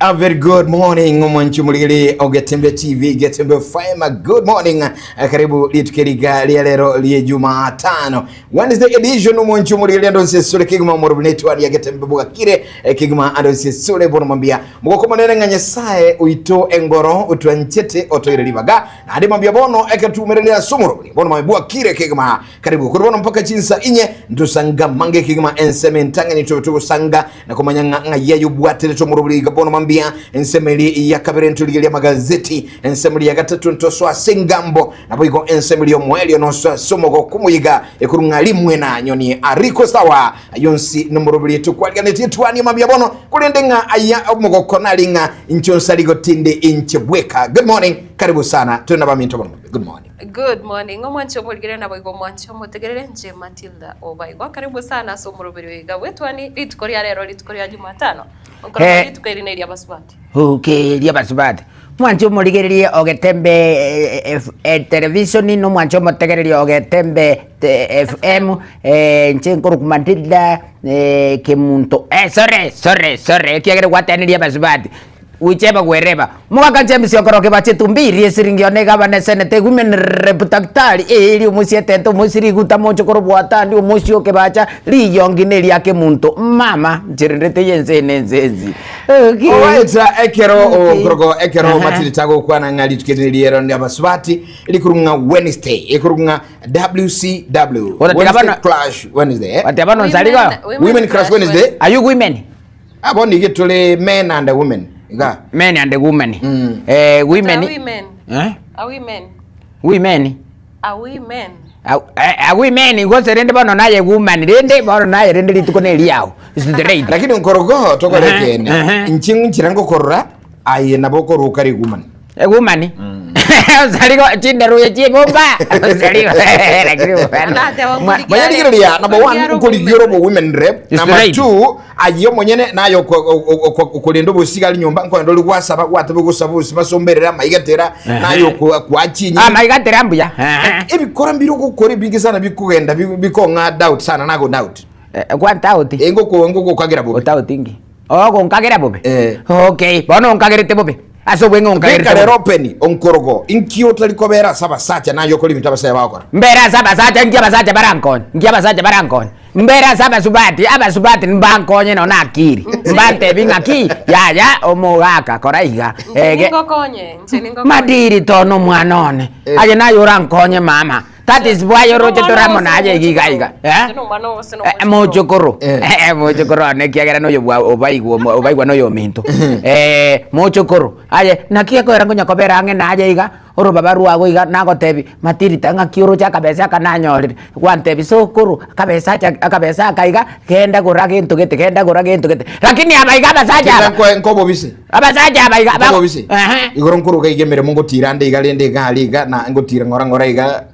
A very good morning omwanchi omorigeri o Getembe TV, Getembe FM. Good morning. Eh, Karibu rituko riga ria rero rie Jumatano. Wednesday edition omwanchi omorigeri ando nsesure kigima omorobinetwa ria Getembe bwakire eh, kigima ando nsesure bono mambia. Mogoko monene ng'a Nyasaye oito engoro otwanchete otoire ribaga. Naende mambia bono eketumereria ase omorobori. Bono mambia bwakire kigima. Karibu korwa bono mpaka chinsa inye ntosanga mange kegima ensemo entang'ani tobe togosanga na komanya ng'a ng'ai aye obwaterete omorobori iga bono mambia ensemo eri ya kabere ntorigeria amagazeti ensemo eri ya gatato ntosoa ase engambo naboigo ensemo eri omoerio nosoa ase omogoko omoyiga ekorwa ng'a rimwe na nyoni ariko sawa ayonsi nomorobori tokwariganetie twanie mambia bono korende ng'a aya omogoko nari ng'a inche onsari gotinde inche bweka good morning karibu sana tore nabaminto bono good morning Good morning omwanche omorigere naboigo omwanche omotegerere inche Matilda Obaigwa karibu sana ase omoroberi oyo iga bwetwani rituko ria rero rituko ria Jumatano okorora Eh. rituko eri neria abasubati. Okay, eria abasubati. Mwanche omorigererie ogetembe eh, eh, eh, televishoni na omwanche omotegererie ogetembe te- FM eh, inche nkorokwa Matilda eh, Kemunto eh, sorry sorry sorry ekiagera gwateneria abasubati Gochia gwereba, Omogaka James okorokia bachetumbe iria esiringi one egabana eseneta women rep daktari eeri omosie etente omosie riguta moche korobwata ande omosie okebacha riyongi ne riake monto mama nchererete yense ene ense ensi Okay. Owaeta ekero Okay. okoroko ekero Aha. matiri tagokwana ng'a rituko eri riero ndi abasubati rikuru ng'a Wednesday ekuru ng'a WCW Ora tiga Wednesday bono- Clash Wednesday eh? Bateba bono nsarigo. Women Crush Wednesday. Are you women? Ah, bono iga tore men and women iga. Men and women. Mm. Eh, women. Are we men? Eh? Are we men? Women. Are we men? Au- eh, eh, women gose rende bono naye woman rende bono naye rende rituko ne riao. Is the lady. Lakini nkorogo tokore Aha, kene. aha. Inche nchira ngokorora aye nabo okoruka ri woman. Egumani. Osarigo chinderuye chiebomba. Osarigo. Lakini Anateba mwa- nkorigia Manya rigereria number one Nkorigia nkorigia orobo women rep. It's Number right. two aye omonyene naye okorenda obosigari nyomba nkorenda ori gwasaba gwateba ogosaba obosima somberera amaigatera naye okwachinya. Amaigatera mbuya. Ehe. Ebikora mbire ogokora ebinge sana bikogenda bikong'a doubt sana nago doubt. Eh, kwa doubt. Engoko engoko bobe. Doubt inki? Ogonkagera bobe? Eh. Okay, bono onkagerete bobe. Ase obweng'e onkagerete Beka rero bobe. open onkorogo inki otari kobera ase abasacha naye okore ebinto abasacha bagokora. Mbere ase abasacha inki abasacha barankonye? Inki abasacha barankonye? Mbere ase abasubati, abasubati mbankonye nonya nakiri. Mbantebi ng'aki, yaya omogaka kora iga. Inche Ege. ningokonye, inche ningokonye. Madiri tono omwana one. Eh. Aye naye orankonye mama. That is why oroche tore amo naye iga iga iga. Eh? Eh, mochokoro. Eh. Eh, mochokoro one ekiagera noyo bwa obaigwa omo- obaigwa noyo ominto. Eh, mochokoro. Aye, naki ekoera nkonya kobera ang'e naye iga, orobaba rwago iga nagotebi, Matilda ng'aki oroche akabesa aka nanyorire. Gwantebi sokoro, akabesa acha akabesa aka iga, genda gora gento gete, genda gora gento gete. Lakini aba iga abasacha aba, Nkoe nkobobise. abasacha aba iga, ba- Nkobobise. Ehe. Igoro nkoruga iga emeremo ngotira ande iga rende iga aria iga na ngotira ng'ora ng'ora iga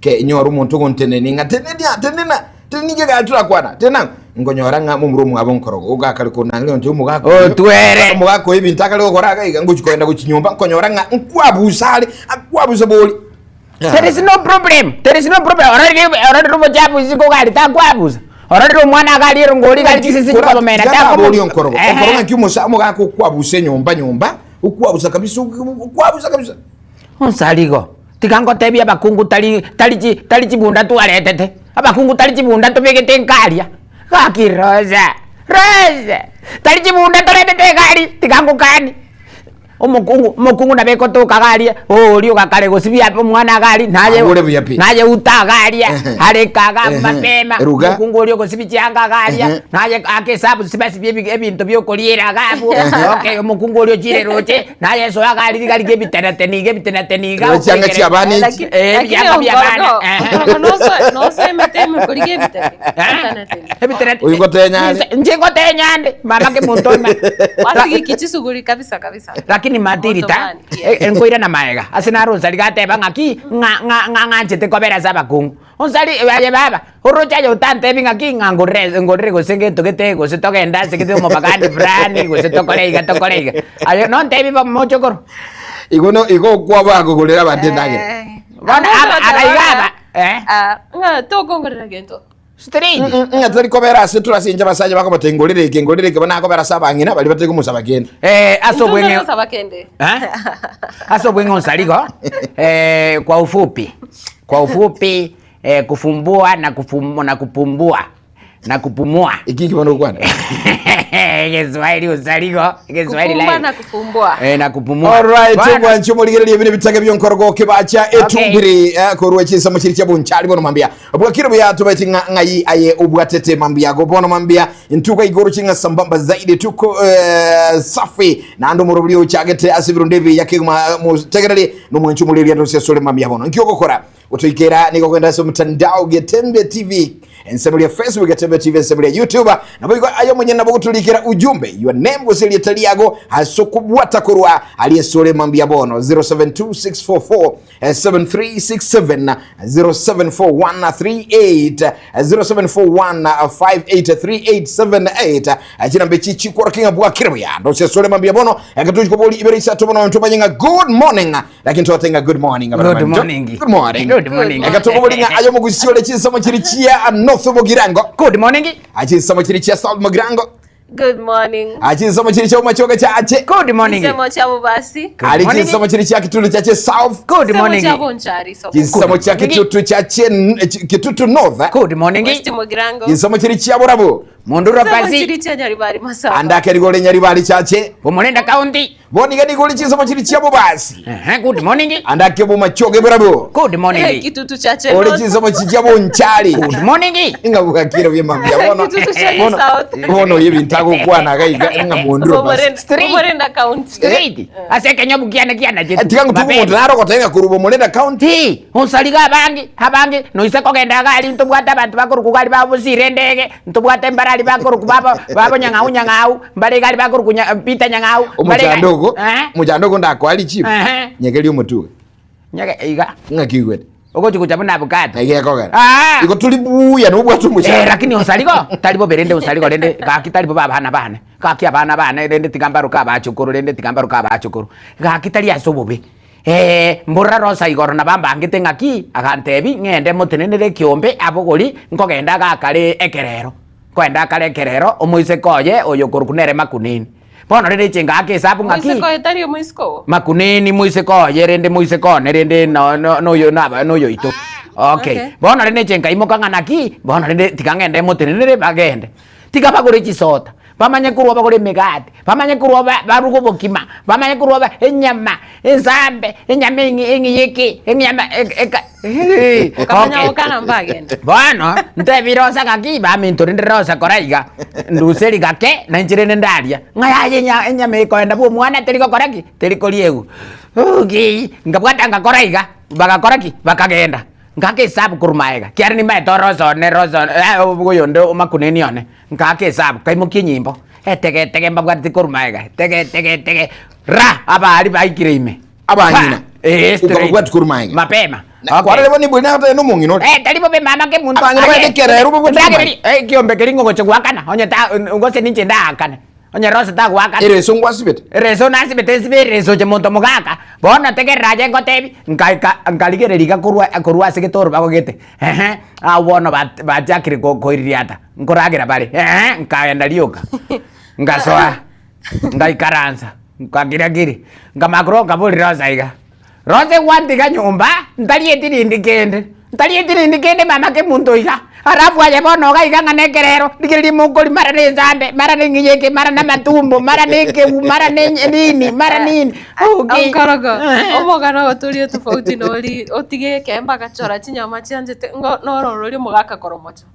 ke nyore omonto ogontenenia ng'a tenenia tenena tenenia iga turakwana tenena nkonyora ng'a momura omwabo nkorogo ogakare konang'ina onte omogaka oyo Otwere. omogaka oyo ebinto akare gokora iga iga ngochi kogenda gochi nyomba nkonyora ng'a nkwabusa are akwabusa bori There is no problem. There is no problem. Ororire ororire omochafu isiko gari takwabusa. Ororire omwana agari erongori gari chisese chikomomena takomori onkorogo Ehe. onkorogo ng'aki omosa omogaka okwabusa enyomba nyomba okwabusa kabisa okwabusa kabisa Onsarigo. Tiga ngotebie abakungu tari tari chi tari chibunda twaretete. Abakungu tari chibunda tobegete nkaria. Gaki Rosa. Rosa. Tari chibunda toretete egari. Tiga ngokani. Omokungu, omokungu nabo egotoka iga aria, oria ogakare gosibia omwana iga aria, naye Abore buya pi. naye uta iga aria, Ehe. areka iga Ehe. mapema, Eruga. omokungu oria ogosibia chianga iga aria, Ehe. naye ake esabu sibasibie ebi ebinto bia okoriera iga abwo, okay omokungu oria ochire roche, naye esoa iga aria riga riga ebitenateni iga ebitenateni iga Roche chianga okoigere- chia abana echi. Eh, ebianga bia abana, ehe. nosoemete ime korigia ebiteni ebitenateni. Ebitenateni. Oyo ngotenya are. Inche ngotenya ande, mama kemonto ime. Wasigiki chisuguri kabisa kabisa. Lakini matirita Otomani, yes. eh, nkoirana maega ase naro onsari gateba ng'aki ng'a ng'a ng'a ng'anchete kobera ase abakungu. Onsari aye baba, oroche aye otantebi ng'aki ng'a ngorere ngorere gose ngento gete gose togende ase gete omobagani fulani gose tokore iga tokore iga. Aye nontebi bo mochokoro. Igo no igo okwaba akogorera abanto endagera. Eh, Bono aba aba iga aba eh. Ah, ng'a tokongorera gento. Straight. Ng'a tari kobera ase tore ase inche abasacha bakobatebia ngorere eke, ngorere eke, bono akobera ase abang'ina baria batari komosaba kende. Eh, ase Intwe obweng'e ntari gosaba kende. Eh? Ase obweng'e onsarigo eh, kwa ufupi kwa ufupi eh, kufumbua na, kufum, na kupumbua na kupumua Eki inki bono ogokwana? Egeswahili onsarigo egeswahili Kufumba live na kufumbua. eh, na kupumua Alright, Bwana- mwanchi omorigereria bine bitage bionkorogo kebacha Okay. etumbiri eh, korwa chinsemo chiri chia bonchari bono mambia bwakire buya tobeti ng'a ng'ai aye obwatete mambia go bono mambia ntuka igoro ching'a sambamba zaidi tuko eh, safi naende omorobori ochagete ase ebirondo ebi yakegima motegereri nomwanchi omorigereria ndose asore mambia bono nki ogokora Gotoikera nigo kogenda ase omotandao Getembe TV, ensemo ya Facebook Getembe TV, ensemo ya YouTube. Nabo igo aye omonyene nabo gotorikera ujumbe your name gose erieta riago ase okobwata korwa aria ase ore mambia bono 072644 7367 074138 0741583878 chinamba echi chikworokia ng'a bwakire buya ndose ase ore mambia bono ekero tochikobori ibere isato bono ntomanye ng'a good morning Lakini twatenga good morning Good abana morning. Good morning. Good morning. Eka tokobori ng'a ayo mogusi ore chinsemo chiri chia North Mugirango. Good morning. Achinsemo chiri chia South Mugirango. Good morning. Achinsemo chiri chia Omachoge cha Ache. Good morning. Chisemo chia Bobasi. Good Ari morning. chinsemo chiri chia Kitutu cha che South. Good Chisemo morning. chia Bonchari soko. Chinsemo chia morning. Kitutu cha che Kitutu North. eh. Good morning. West Mugirango. Chinsemo chiri chia Borabu. Munduro Chisemo pasi. chiri chia Nyaribari Masaba. Andake rigore Nyaribari chache. Bomorenda County. Bono iga nigo ore chinsemo chiria chi'abobasi, Ehe, good morning. ande ake obomachoge barabwo. Good morning. Eh, kitutu cha Ore Chenot. chinsemo chiria chi'abonchari. Good morning. Ng'a bwakire buya mambia bono. Kitutu cha Bono South. bono oyo ebinto agokwana iga iga ng'a monduro basi. Bomorenda- Street. Bomorenda County. Straight. Ase ekenyobu kiane kiana Eh, Tiga ng'otuge omonto naro ogoteba ng'a korwa Bomorenda County. Ti, onsariga abange, abange, noise kogenda iga aria ntobwate abanto bakorokwa iga aria babosire endege, ntobwate mbare aria bakorokwa babo babo nyang'au nyang'au, Mbare igari bakorokwa nya- Peter Nyang'au. mbare iga- Omochando ogo, Eh? omochando ogo ndakoa richibu. Ehe. Nyegeria omotuga. Nyege iga. Ng'aki oigwete? Ogochi gocha buna avocado. Naki gekogera. Ah. Igo tori buya nobwate omochando. Eh, lakini osarigo tari bobe rende osarigo rende gaki tari bobe abana bane gaki abana bane rende tiga mbaroke abachokoro rende tiga mbaroke abachokoro gaki tari ase obobe eh, mborora rosa igoro nabo ambangete ng'aki agantebi ng'ende motenenere ekiombe abogori nkogenda agakare ekerero. Nkoenda akare ekerero, omoiseke oye oyo okorokwa nere Makuneni. Bono rende inche ngaaka esabu ng'aki, Moiseke oye tari omoiseke oo? Makuneni moiseke oye rende moiseke one rende no- no- noyo naba noyoito. Okay. Okay. Bono rende inche nkaimoka ng'a naki, bono rende tiga ng'ende motenenere bagende. Tiga bagore chisota, bamanye korwa bagore emegati, bamanye korwa ba baruge obokima, bamanye korwa ba enyama, ensambe, enyama eng'i eng'iya eke, enyama eke eka Okamanya Okay. gokana mbagende. Bono ntebi Rosa ng'aki, baminto rende Rosa kora iga, nduseri gake na inche rende ndaria, ng'a yaya enya enyama ekoenda bwa omwana teri gokora ki? Teri koriegwa. Okei, nkabwata ngakora iga, bagakora ki? Bakagenda. Ngaka esabu korwa maega, kiagera nimaete Rosa one Rosa one eh oyonde omakuneni one, Nkaaka esabu, nkaimokia enyimbo, etege etege mbabwatete korwa magega, etege etege etege, ra! Abaari baikire ime. Abang'ina. Pa! Eh, straight. Okababwati korwa magega. Mapema. Na- Okay. kwarorire bono ibori nagotebia na omong'ina ore. Eh, tari bobe mama kemonto. Abang'ina Aye, baete ekerero babwate korwa ndagereri, eh, ekiombe keria ngogocha goakana, onye ta gose ninche ndaakane, onye Rose tagoakana. Ereso ngwasibete. Ereso nasibete nsibe ereso inche monto mogaka, bono tegerera aye ngotebi, nkaika nkarigereria iga korwa korwa ase getoro bagogete, ehe, abwo bono bat bachakire ko koiririata, nkoragera bare, ehe, nkaenda rioka, ngasoa, ngaikaransa, nkakira kiri, nkamanya korwa nkaboria Rosa iga. Rose gwantiga nyomba, ntarieti rindi kende, ntarieti rindi kende mama kemonto iga, alafu aye bono iga iga ng'a nekerero, rigereria mokori mara ne ensambe, mara ne eng'iya eke, mara na amatumbo, mara ne ekegu, mara ne enye nini, mara nini, okay. Onkorogo, omogano ogo tori otofauti na ori otige ekemba agachora chinyama chianchete ngo noro ororia omogaka koromocha.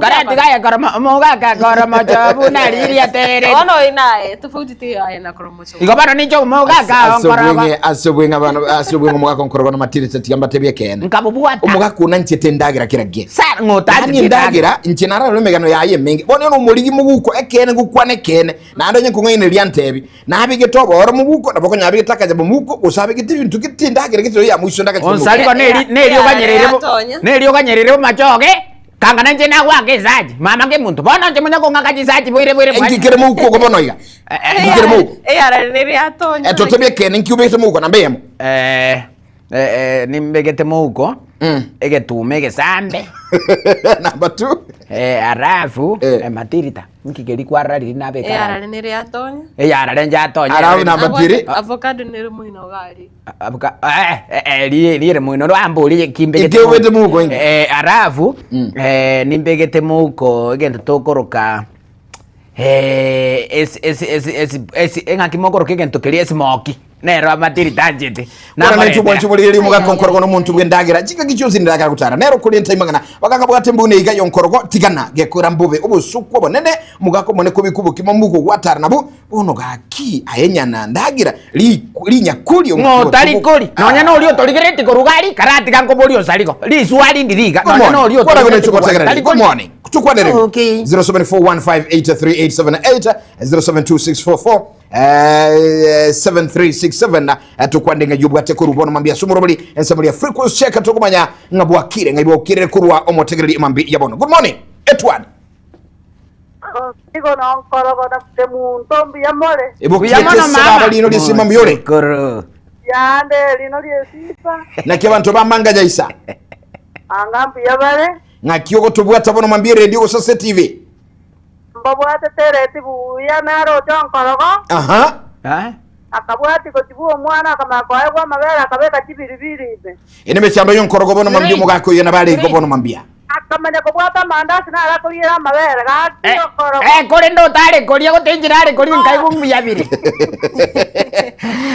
Karatiga aye koromo omogaka koromocho buna riria tere. Bono oyo naye tofauti teiyo aye na koromocho. Igo bono ninche omogaka Ase onkorogo. obweng'e ase obweng'e abana ase obweng'e omogaka onkorogo na matirete tiga mbatebie ekeene. Nkabobwata. Omogaka onanchete endagera kera gie. Sa ng'otancheti Yaani endagera inche nararora emegano yaye emenge. Bono ere omorigi moguko ekeene ngokwana ekeene naende onye nkong'ainereria antebi nabegete obooro moguko nabo okonyora abegete akanyama moguko gose abegete ebinto gete endagera gete ya moiso ndagachete moguko. Onsarigo neri neri oganyerere bo Yatonya. neri oganyerere bomachoge Kangana inche nagoaka esachi, mama kemonto, bono inche monya kong'aka chisachi boire boire Enki kere mouko oko bono iga? Enki kere mouko? Eyarare nere yatonya. Etotebie ekeene nki obegete mouko namba eyemo. Eh, eh, eh, nimbegete mouko. Egetuma egesambe. Number 2. Eh, alafu Eh. ematirita nki keria kwarora riria nabeka Eyarare arare. nere yatonya. Eyarare inche atonya Alafu number three. Avocado nere moino iga aria. Abuka eh, eh, eh, rie- riere moino rwamborie kimbegete Inki obwete mouko inki? Eh, alafu eh, nimbegete mouko egento tokoroka eh, esi esi esi esi esi eng'aki mokoroka egento keria esimoki. Nero amatiri tancheti. Bwana Namoretera. naitwe mwanche omorigereria omogaka onkorogo nomonto bw'endagera chingaki chionsi ndagera gotara nero okorenta imang'ana bagakabwate mbune iga yonkorogo tigana gekora mbobe obosuku obonene omogaka omone kobika obokima mugo gwatara nabo bono gaki aye nyana ndagera rinyakurio Ng'o otari kori nonya noria otorigereti koruga aria karatiga nkoboria osarigo riswari ndiri iga nonya noria otorigereti koruga aria tari Good kori. morning. Tukwanere. Okay. 0741583878 072644 Eh, 7367 eh, tukwande ng'a yobwate korwa bono mambia sumurobori ensemo ya frequency check tokomanya ng'a bwakire ng'a ibwakire korwa omotegereri mambi ya bono. Good morning Edward. Igo nonkorogo na kemunto mbuya more. Buya Ebokire mono saba mama. lino lisima mbiore. Mochokoro. Yande rino riesisa Naki abanto bamanga jaisa. anga mbuya bare. Ng'aki ogotobwata bono mambia radio gose TV. Mbabwatete ereti buya naroche onkorogo. Aha. Eh? Akabwati gochibua omwana akamanya koegwa amabere akabeka chibiribiri ime. Ene mechando yonkorogo bono mambia omogaka oyo nabare igo bono mambia. Akamanya kobwata amandasi naro akoriera amabere gaki Eh, onkorogo. eh, korende otare koria gose inchera are koria nkaigwa mbuya bire.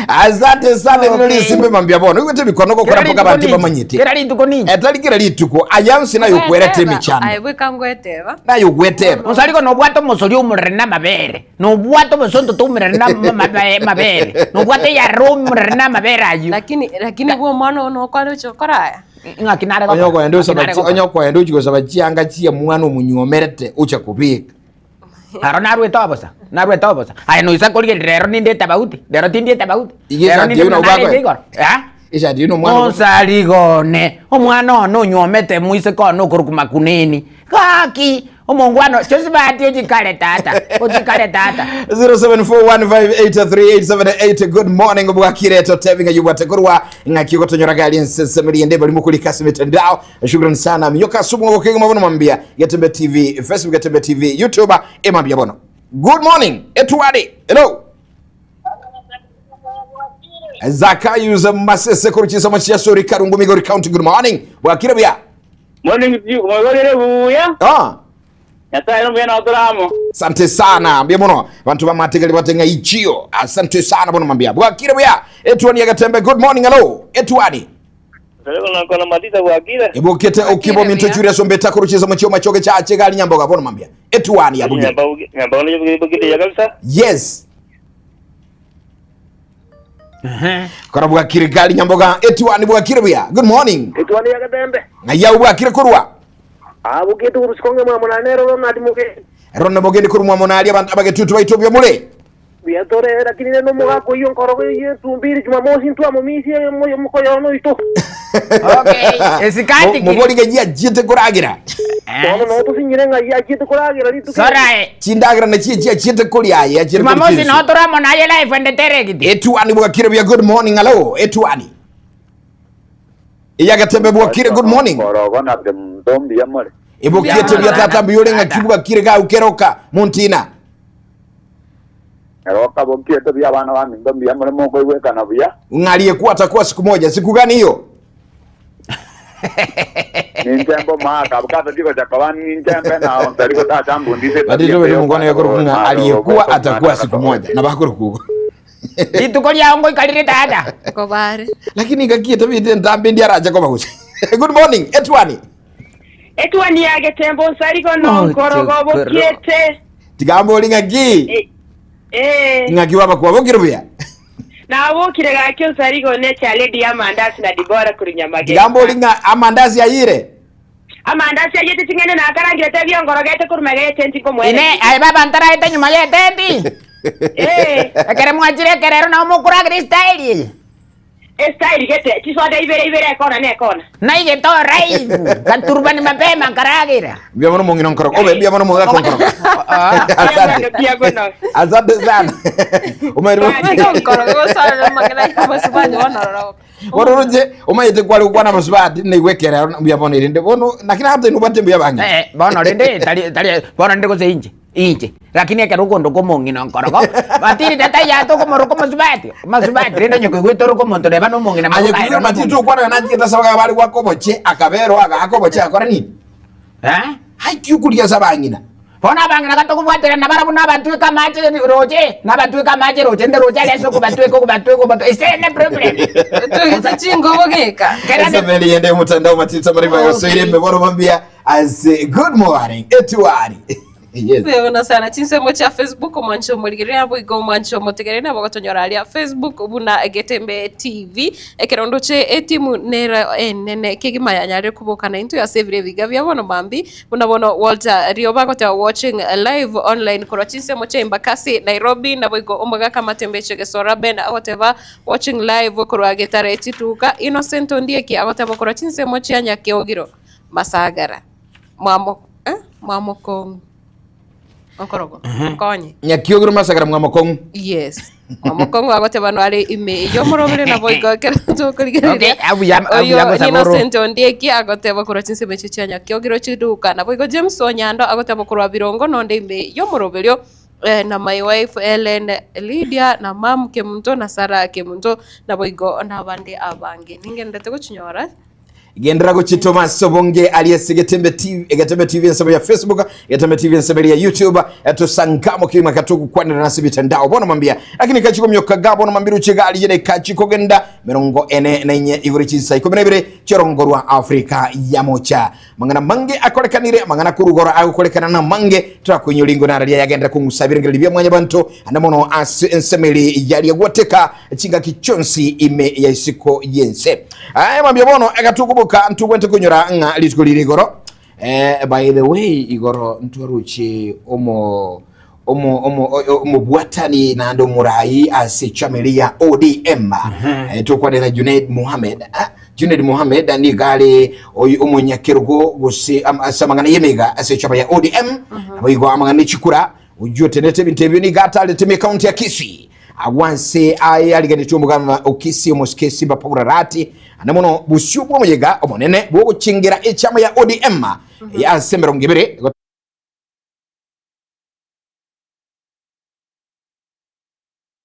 Asante sana rino Okay. risimbe mambia bono. Igwete mikono gokora Kera mpoka rituko bantu ninche. bamanyete. Kera rituko ninche. Etari kera rituko ayansi nayo kwerete emichando. Aye bweka ngweteba. Nayo gweteba. Mosariko nobwate omosori omorere na amabere nobwate omosonto tomerere na mabere nobwate eyarere omorere na amabere ayio. Lakini lakini bwo omwana ono okore oche okora aya. Ng'aki nare Onye gokora? okoenda Ng'aki osaba nare chi- gokora? onye okoenda ochi gosaba chianga chia mwana omonyomerete ocha kobeka. Aro narwete obosa, narwete obosa. Aye noisa korigereria rero ninde etabauti, rero tindi etabauti. Iga Rero esati ninde eyio buna nabo narenge bakoe. igoro. Eh? Esati eyio na omwana obo- Osarigone, omwana one onywomete moiseke one okorokwa Makuneni. Gaki, omongwana Josephat ochikare tata, ochikare tata. 0741583878 good morning bwakire totebi ng'a yubwate korwa ng'aki ogotonyora gari ensesemeri ende bari mokorika ase mitandao. Shukran sana minyoka ase omwogo kegima bono mambia Getembe TV, Facebook Getembe TV, YouTube emambia bono. Good morning etware hello. Zakayuza Masese korwa chinsemo chia Sori Karungu Migori County good morning bwakire buya. Morning to you, mwegorere buya. Ah. Nyasaye nomuya notore amo. Asante sana mbuya mono bantu bamategeri bate ng'a ichio asante sana bono mambia bwakire buya etuani ya Gatembe good morning hello etuani Kono matita bwakire. Ebokete okibo Bwakire minto buya. churia sombeta kuruchiza muchio machoge cha chegali nyamboga bono mambia etuani ya bugire Nyamba nyamba bugire ya kabisa. Yes Kora bwakire gali nyamboga etuani bwakire buya good morning Etwani ya Gatembe. Ng'ayau bwakire korwa Abukete urusikonge mwa munanero Ronald Mugeni. Ronald Mugeni korwa mwa munari abantu abagetutu baito buya mure. Buya tore lakini neno omogaka oyio nkorogo eyio entumbiri Jumamosi ntwamomisie omokoyono oito. Okay, esikati kiri. Mobori ng'ai achiete koragira. Bono noo tosinyire ng'ai achiete koragira rituko eri. Sora Chindagera nachi echi achiete koria aye achiete koria Jumamosi chinsu. noo tore amo naye live and direct. Etuani bwakire buya good morning hello etuani. Eyagatembe bwakire good morning. Korogo na kemunto mbuya more. Ebokiete buya tata mbuya ore ng'aki bwakire gau keroka montina. Keroka bokiete buya abana baminto mbuya more mokoigwekana buya. Ng'arie kwata kwa siku moja siku gani hiyo? Ninche mbomaaka abwo kase chigocha koba ninche mbe nao ntari gotacha mbundise Batete etabiete bari mongwana yokwata yakoro ng'a naro aliyekuwa goeta atakuwa omwana siku gatogote. moja na bakoro kugo. Rituko riao ngoikarire tata. Kobare. Lakini ngaki etabete entambe ndiarache koba gose. Good morning etwani. Etwani ya Getembo nsarigo Oh, nonkorogo chokoro. bokiete. Tiga mbori ng'aki. Eh, eh. Ng'aki wabakwa bokire buya. Nabokire gaki nsarigo ne chaledi ya mandasi na Dibora kuri Nyamagesa. Tiga mbori ng'a amandasi ayire. Amandasi ayete ching'ende nakarangire tebia ngorogete kuri magete nti komwere. Ine aye baba ntaraete nyuma y'etendi. Eh. Ekere mwachire ekerero nao mokoragira estyle eye. Estyle gete, chisoda ibere ibere ekona na ekona. Naigete oraibu, ngaturubani mapema nkaragera. Mbuya mono omong'ina onkoroka. Obe mbuya mono omogaka onkoroka. Ah. Asante. Mbuya mono. Asante sana. Omaire Onkoroka gosara amang'ana ya amasubati bono ororo. Bono oroche omaete kware gokwana amasubati naigwe ekero mbuya mono erinde bono naki nabo nobwate mbuya bang'ina. Eh, bono rende tari tari bono rende gose inche inche lakini ekero okondoka omong'ina onkorogo matiri tata yato okomoroka omosubati omosubati rende onye koigwete oroke omonto neba na omong'ina Aye mogoka ere kuigwa matiri nomong'ina. tokwana nachigete ase abagaka bare goaka oboche akabera agaaka oboche agakora nini? Eh? Hai ki okoria ase abang'ina? Bono abang'ina gatokobwaterana nabarabwo nabatweka amache roche, nabatweka amache roche, inde roche aria ase okobatweka okobatweka okobatweka, is there any problem? Twegete chingobo geka. Kera ne- Esameri yende mutandao matita mariba gasoire emeboro mambia ase good morning etuari. Yes. Bwegona sana chinsemo chia Facebook omwancho omorigereria nabo igo omwancho omotegereri nabo ogotonyora aria Facebook buna Getembe TV ekero ndoche etimu nero enene kegima yanyarire koboka naintwe ase ebiro ebiga bia bono mambi buna bono Walter Rioba agoteba watching live online korwa chinsemo chia Embakasi Nairobi nabo igo omogaka Matembe Chegesora Ben agoteba watching live korwa Getare Chituka Innocent Ondieki agoteba korwa chinsemo chia Nyakeogiro Masagara. Mwamo eh, mwamokong'u okorokwa nkonye. Nyakiogiro masagara mwamokong'u. Yes. Mwamokong'u agoteba nare ime eyio omorobere nabo igo ekero tokorigereria. Okay, abuya- abuya Oyo gosaba oro. Innocent Ondieki agoteba korwa chinsemo echio chia Nyakiogiro chiduka. Nabo igo James Onyando agoteba korwa Birongo nonde ime y'omoroberio eh, na my wife Ellen Lydia na mam Kemunto na Sarah Kemunto nabo igo nabande abange. Ningenderete gochinyora. Genderera gochitoma ase obonge aria ase Getembe TV, Getembe TV ensemo ya Facebook, Getembe TV ensemo ya YouTube, etosankamo kegima katogokwanera ase emitandao bono mambia. Lakini kachikomioka ga bono mambia roche gari yene kachikogenda 44 igoro chinsa 12 chi'orongo rwa Afrika ya mocha. Mang'ana mange akorekanire, amang'ana korugoro agokorekana na mange torakoinyora ingo nararia yagenderera kong'usa ebirengererio bia mwanyabanto ande mono ase ensemo eri yaria gwateka chingaki chionsi ime ya isiko y'ense. Aye mambia bono egatukoboka ntogwente konyora ng'a rituko rire igoro. Eh, by the way igoro ntwaruche omo omo omo omobwatani naende omorai ase echama eria ya ODM. Eh, tokwanera Junaid Mohamed. Ah, Junaid Mohamed nigo are oyo omonyakerogo gose am- ase amang'ana y'emega ase echama ya ODM. Nabo igo amang'ana echikura oyio otenete ebinto ebio nigo atarete ime ekaunti ya Kisii. Agwo anse aye arigeretie omogabana o Kisii omosike Simba Paul Arati, ande mono bosio bw'omoyega omonene bw'ogochengera echama ya ODM eye ase 20.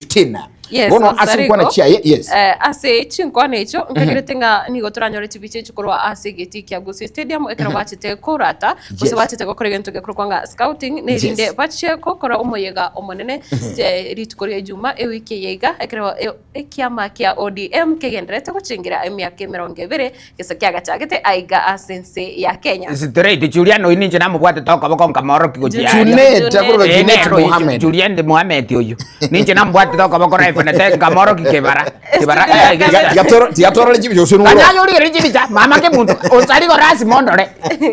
15. Yes, Bono ase Osariko. nkwana chiaye yes. Eh, ase chinkwana echio nkagerete ng'a nigo toranyore chibicha echi korwa ase egetii kia Gusii Stadium ekero bachete korata gose Yes. bachete gokora egento gekorokwa ng'a scouting nerinde Yes. bachie gokora omoyega omonene eh, rituko ria Ijuma ewiki eye iga ekero e- ekiama kia ODM kegendererete gochengera emiaka emerongo ebere gese kiagachagete aiga ase ense ya Kenya. Straight Julian oyo ninche namobwatete okoboko nkamorokia gochia aria. Junet, akorokwa Eh, Junet nero oyo, Mohamed. Julian Mohamed oyo. Ninche namobwatete okoboko rifle nete nkamorokia kebara. Kebara eh, Tiga- tiga toro- tiga torore chibicha gose noro. Kanya origererie chibicha, mama kemunto, osari igoro ase mondore.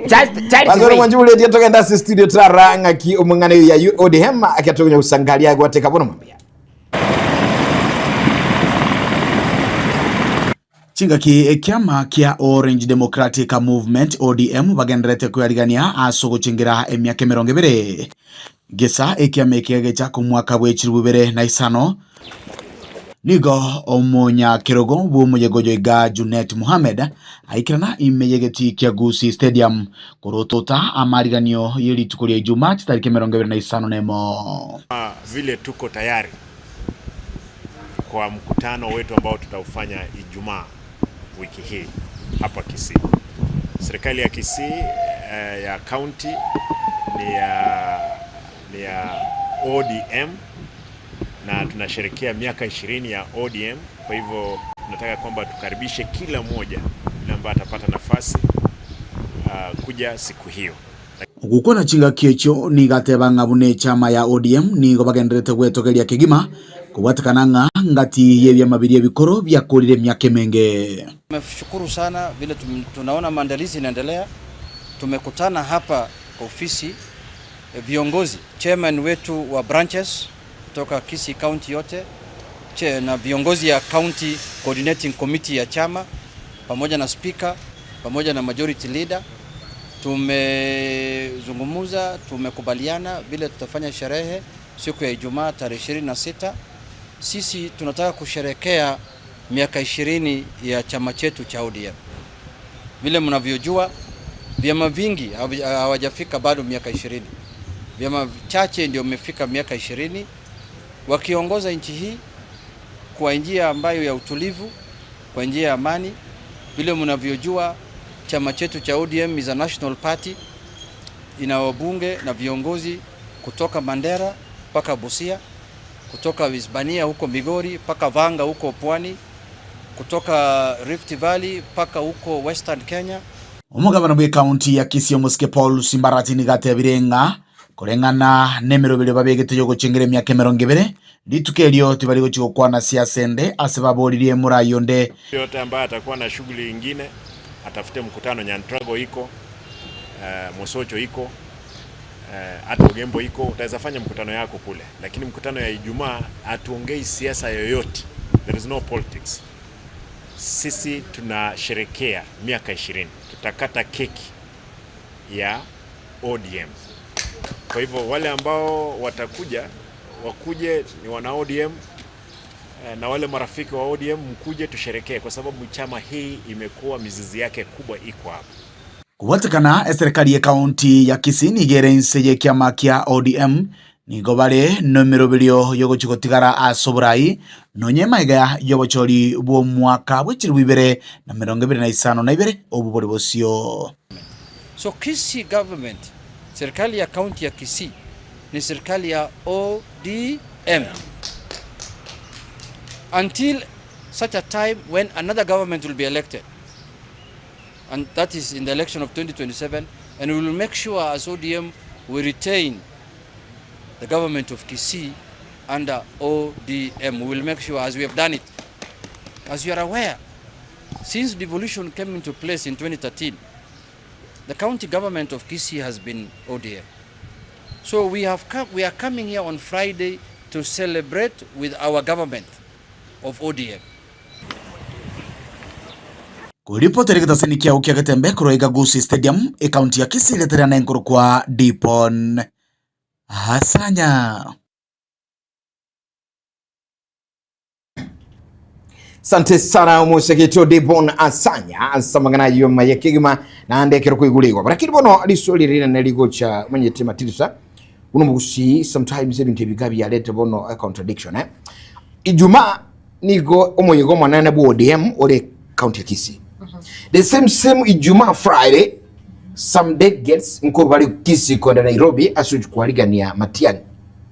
Just Charles Basore Way. mwanchi buletie togenda ase studio trara ng'aki omong'ana oyo ya ODM aketonya gosangaria gwateka bono mambia. Chingaki ekiama kia Orange Democratic Movement, ODM, bagendererete kwearigania ase ogochengera emiaka emerongo ebere. Gesa ekiama eke egechaka omwaka bwe chilifu ibere na isano, nigo omonyakerogo bw'omoyega oyo iga Junet Mohamed aikerana ime y'egetii kia Gusii Stadium korotota amariganio ye rituko ria Ijumaa chitariki emerongo ebere na isano nemo. Vile tuko tayari kwa mkutano wetu ambao tutaufanya Ijumaa wiki hii hapa Kisii. Serikali ya Kisii eh, ya county ni ya, ni ya ODM na tunasherehekea miaka 20 ya ODM. Kwa hivyo tunataka kwamba tukaribishe kila mmoja yule ambaye atapata nafasi uh, kuja siku hiyo. Gokwana chingaki echio nigo ateba ng'a buna echama ya ODM nigo bagendererete gwetogeria kegima kobwatekana ng'a ngati y'ebiama biria ebikoro biakorire emiaka emenge. Tumeshukuru sana vile tunaona maandalizi inaendelea. Tumekutana hapa kwa ofisi viongozi, chairman wetu wa branches kutoka Kisii County yote, che, na viongozi ya County Coordinating Committee ya chama pamoja na speaker pamoja na majority leader. Tumezungumza, tumekubaliana vile tutafanya sherehe siku ya Ijumaa tarehe 26. Sisi tunataka kusherekea miaka 20 ya chama chetu cha ODM. Vile mnavyojua vyama vingi hawajafika bado miaka 20. Vyama chache ndio wamefika miaka 20 wakiongoza nchi hii kwa njia ambayo ya utulivu, kwa njia ya amani. Vile mnavyojua chama chetu cha ODM is a national party, ina wabunge na viongozi kutoka Mandera mpaka Busia, kutoka Isebania huko Migori mpaka Vanga huko Pwani, kutoka Rift Valley mpaka huko Western Kenya. Omogabana bw'ekaunti ya Kisii omosike Paul Simbarati nigo atebire ng'a koreng'ana nemeroberi babegete yogochengera emiaka emerongo ebere, rituko erio tibari gochia gokwana siasa ende ase baboririe morai onde. Yote ambaye atakuwa na shughuli ingine atafute mkutano. Nyantrago iko Mosocho iko hata Ugembo iko, utaweza fanya mkutano yako kule, lakini mkutano ya Ijumaa hatuongei siasa yoyote, there is no politics. Sisi tunasherekea miaka 20, tutakata keki ya ODM. Kwa hivyo wale ambao watakuja wakuje ni wana ODM na wale marafiki wa ODM mkuje tusherekee, kwa sababu chama hii imekuwa mizizi yake kubwa iko hapa. Kobwatekana eserekari y'ekaunti ya Kisii nigo ere inse y'ekiama kia ODM nigo bare nemeroberio yogochia gotigara ase oborai nonye emaiga y'obochori bw'omwaka bwa chilifu ibere na emerongo ebere na isano na ibere obwo bore bosio. So Kisii government, serikali ya kaunti ya Kisii ni serikali ya ODM until such a time when another government will be elected, and that is in the election of 2027, and we will make sure as ODM we retain the government of Kisii under ODM. We will make sure, as we have done it. As you are aware, since devolution came into place in 2013, the county government of Kisii has been ODM. So we are coming here on Friday to celebrate with our government of ODM. Koripota ere getaseni kiao kia Getembe korwa iga Gusii Stadium ekaunti ya Kisii retera na enkoro kwa Dipon Hasanya. Sante sana omosegeto Debon Asanya asamangana yoma yekigima naande kero kuiguligwa lakini bono lisoli rina neligocha manyete matirisa uno mugusi sometimes ebintu ebigabi yalete bono a contradiction Ijumaa nigo omoyego mwanene bwo ODM ore county ya Kisii. The same same Ijumaa Friday some delegates nko bari Kisii kwenda Nairobi asuju kwaligania Matiang'i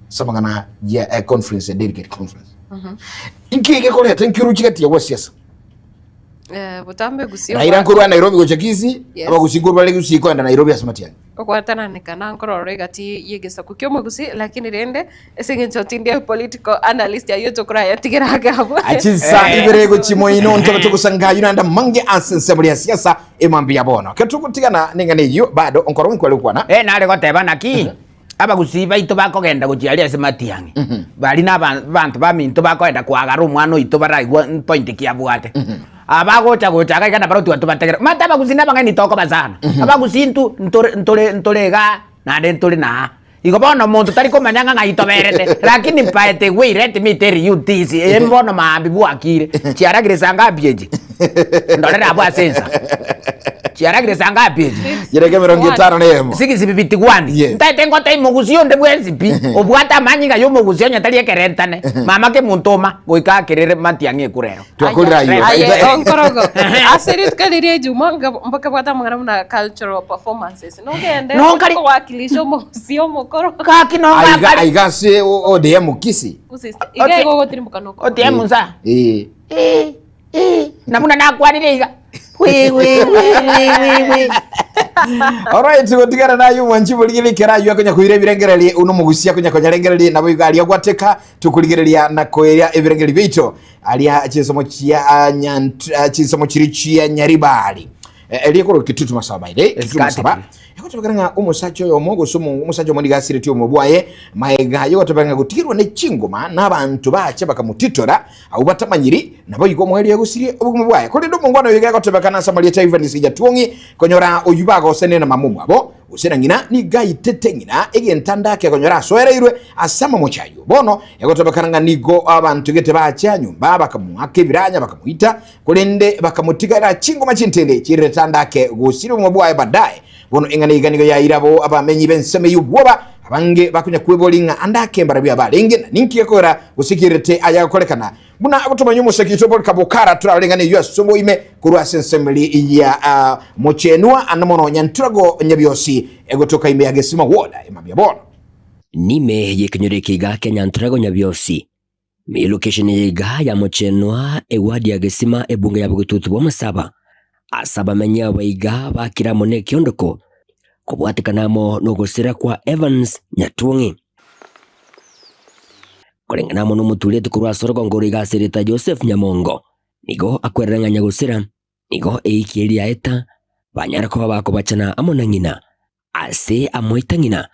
samangana ya conference ya delegate conference. Inki gekorete nkiruchigatia gwa siasa. Butambe gusio Raila nkorwa Nairobi gocha Kisii Yes. abagusi nkorwa bari Gusii kwenda Nairobi ase Matiang'i. Ogwatananekana nkorora egati yegesaku kia omogusi lakini rende ase eng'encho tindi political analyst ayo tokorayatigira agabo Achisa ibere gochimoino ntobe tugusangayo nanda mange asense muri ya siasa emambi ya bono ketugutigana ningane iyo bado onkoro nkwale kwana nare goteba naki abagusi baito bakogenda gochiaria ase Matiang'i bari na abanto baminto bakogenda kwagara omwana oito baraigwa point kiabwate abagocha gocha gaiga na barotwa tubategera mata abagusi nabang'ani tokoba sana abagusi ntu ntore ntore ntorega naende ntore naa igo bono omonto tari komanya ng'a ng'ai toberete lakini mpaete way let me tell you this bono maambi bwakire chiaragire saa ngapi echi ndorera abwo ase ensa chiaragire saa ngapi echi Yereke mirongo itano na emo. Six fifty one. Ntaete ngota imogusi onde bwensi pi obwate amanyiga ya omogusi onye tari ekerentane mama ke monto oma goika akerere Matiang'i ekurero Twakorera ayo. Aye, onkorogo. Ase rituko riria Ijumaa mpaka bwate amang'ana buna cultural performances nogende No, nkari- kowakilisha omogusi omokoro Kaki no Aiga aiga ase ODM Kisii. Iga igo gotirimboka noko ODM nsa Namuna nakwanire iga we we we we we we Alright, gotigana nayo mwanchi buligire kerayo akonya kuira ebirengererie uno mugusia akonya konyarengererie nabo iga aria gwateka tukurigereria na koeria ebirengeri bito aria chisomo chia nyant chisomo chiri chia Nyaribari erie koro kitutu masaba ire kitutu masaba Katutu. Egotebekana ng'a omosacha oyomo gose omosacha omo nigo asiretie obomo bwaye magega y'ogotebekana ng'a gotigirwe ne chingoma na abanto bache bakamotitora abwo batamanyiri, naboigo omoerio egosirie obogima bwaye. Korende omongwana oyo iga egotebekana ase amarieta a Evans Jatuong'i konyora oyio bagosanire na mama omwabo gose na ng'ina nigo aitete ng'ina egento ake konyora asoereirwe ase amamocho ayio. Bono egotebekana ng'a nigo abanto gete bacha nyomba bakamoaka ebiranya bakamoita Korende bakamotigera chingoma chintindi chirirete ande ake gosiria obogima bwaye baadaye. Bono eng'ana iga nigo yaeire abo abamenyi b'ensemo eyio obwoba, abange bakonya kweboria ng'a ande ake mbarabwo abarenge, na ninki gekogera gose kirirete aya agokorekana. Buna agotomanya omosake oito Paul Kabukara torarore eng'ana eyio ase oboime korwa ase ensemo eria ya Mochenwa ande mono Nyanturago Nyabiosi egotoka ime ya Gesima Ward emambia bono. Nime y'ekenyoro eke iga kia Nyanturago Nyabiosi Elocation eye iga yamochenwa eward ya Gesima ebunge ya Bogetutu bw'Amasaba ase abamenyi aba iga bakire amo nekiondoko kobwatekana amo nogosira kwa Evans Nyatuong'i. Koreng'ana amo nomotureti korwa ase orogongo oro iga ase erieta Joseph Nyamongo nigo akwerera ng'a nyagosira nigo eiki eria yaeta banyare koba bakobachana amo na ng'ina Ase amoita ng'ina,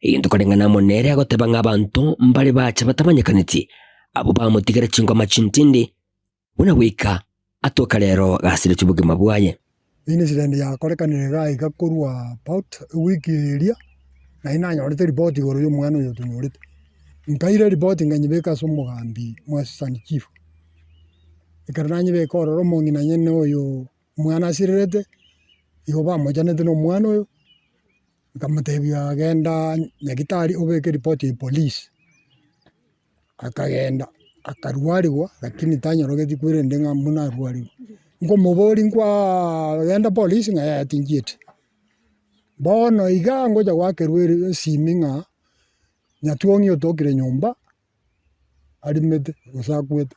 egento koreng'ana amo nere agoteba ng'a abanto mbare bacha batamanyekaneti, abwo bamotigera chingoma chintindi, buna goika atoka rero gasiretie obogima bwaye. Incident yakorekanire iga iga korwa about ewiki eria, naende nanyorete ripoti igoro ya omwana oyo otonyorete. Nkaira eripoti nkanyebeka ase omogambi mwa assistant chief, ekero nanyebeka ororo omong'ina nyene oyo Omwana asirerete, igo bamochanete na omwana oyo, nkamotebia genda nyagetari obeke ripoti ya police, akagenda akarwariwa lakini tanyorogeti kwerende ng'a buna arwariwe. Nkomoboria nkwaa genda polisi ng'a yaya tinchieti. Bono iga ngocha goakerwa ere esimi ng'a nyatuong'i otokire nyomba, arimete gose akwete.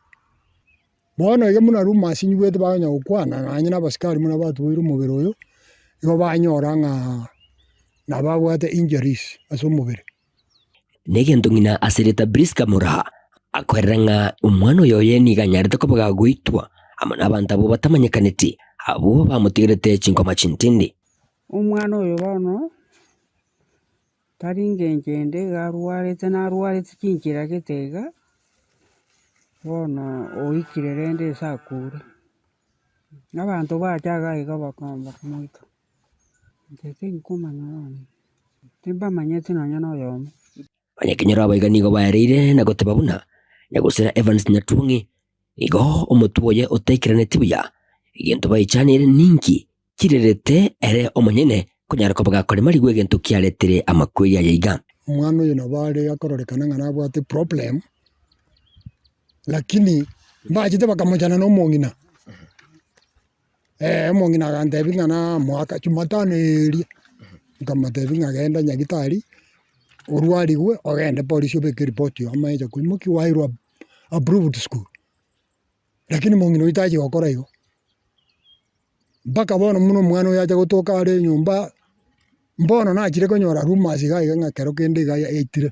Bono iga buna rumours nyigwete bakonya gokwana nonye na abasikari buna batuboire omobere oyo, igo banyora ng'a nababwate injuries ase omobere. Negento ng'ina asereta Prisca Moraa akoerera ng'a omwana oyo oye nigo anyarete koba gagoitwa amo nabanto abwo batamanyekaneti abwo bamotigerete chinkoma chintindi. Omwana oyo bono, Tari ngencho ende iga arwarete narwarete chinchera gete iga, bono oikire rende ase akure. Abanto bacha iga iga bakamoita, inche tinkomanya bono, timbamanyeti nonye na oyomo. Abanyakenyoro abaiga nigo baereire na goteba buna nyagosira Evans Nyatuong'i nigo omotwe oye otaikeraneti buya, egento baichanire ninki Kirerete ere omonyene konyara koba gakorema rigwe egento kiaretire amakweri aya iga. Omwana oyo nabo are akororekana ng'a nabwate problem, lakini mbachete bakamochana na omong'ina, eh omong'ina agantebia ng'a namoaka jumatano eria, nkamotebia ng'a genda nyagetari, orwarigwe ogende polisi obeke eripoti amache koimokiwa airwe approved school. Lakini omong'ina oyio tachia gokora igo, mpaka bono buna omwana oyo acha gotoka are nyomba, mbono nachire konyora rumours iga iga ng'a kero kende iga yaitire.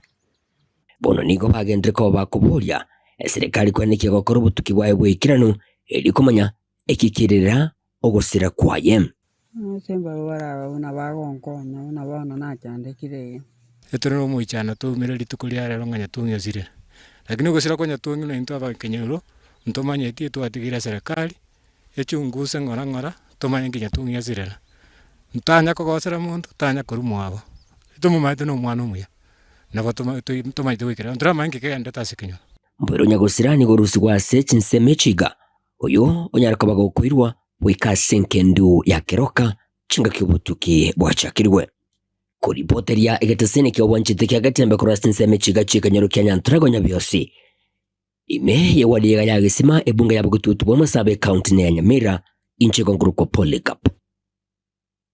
Bono nigo bagenderire koba bakoboria eserekari koenekia gokora obotuki bwaye bw'eikeranu erio komanya ekikerera ogosira kwaye. Ase mbarabwo baraba buna bagonkonya, buna bono nachandekire iga. Etore nomoichano toumire rituko ria rero ng'a Nyatuong'i osirire. Lakini ogosira kwa Nyatuong'i na intwe abakenyoro, ntomanyeti etwatigeire eserekari, echunguse ng'ora ng'ora, tomanye nki Nyatuong'i asirera. Ntanya kogosera monto, tanya korwa mwabo, tomomanyete na omwana omuya, nabo toma toi tomanyete goikera, ntoramanye nki kegenderete ase ekenyoro. Mboiro nyagosira nigo orusigwe ase chinsemo echi iga, Oyo onyare koba gokoirwa goika ase engendu ya keroka chingaki obotuki bwachakirwe. Koripoteria egeteseni ki'obwanchete kia Getembe korwa ase ensemo echiga chi'ekenyoro kia Nyantrago Nyabiosi, ime y'ewadi ega ya Gesima ebunge ya Bogetutu bw'Amasabo ecounty ne ya Nyamira, inche igo nkorokwa Polycarp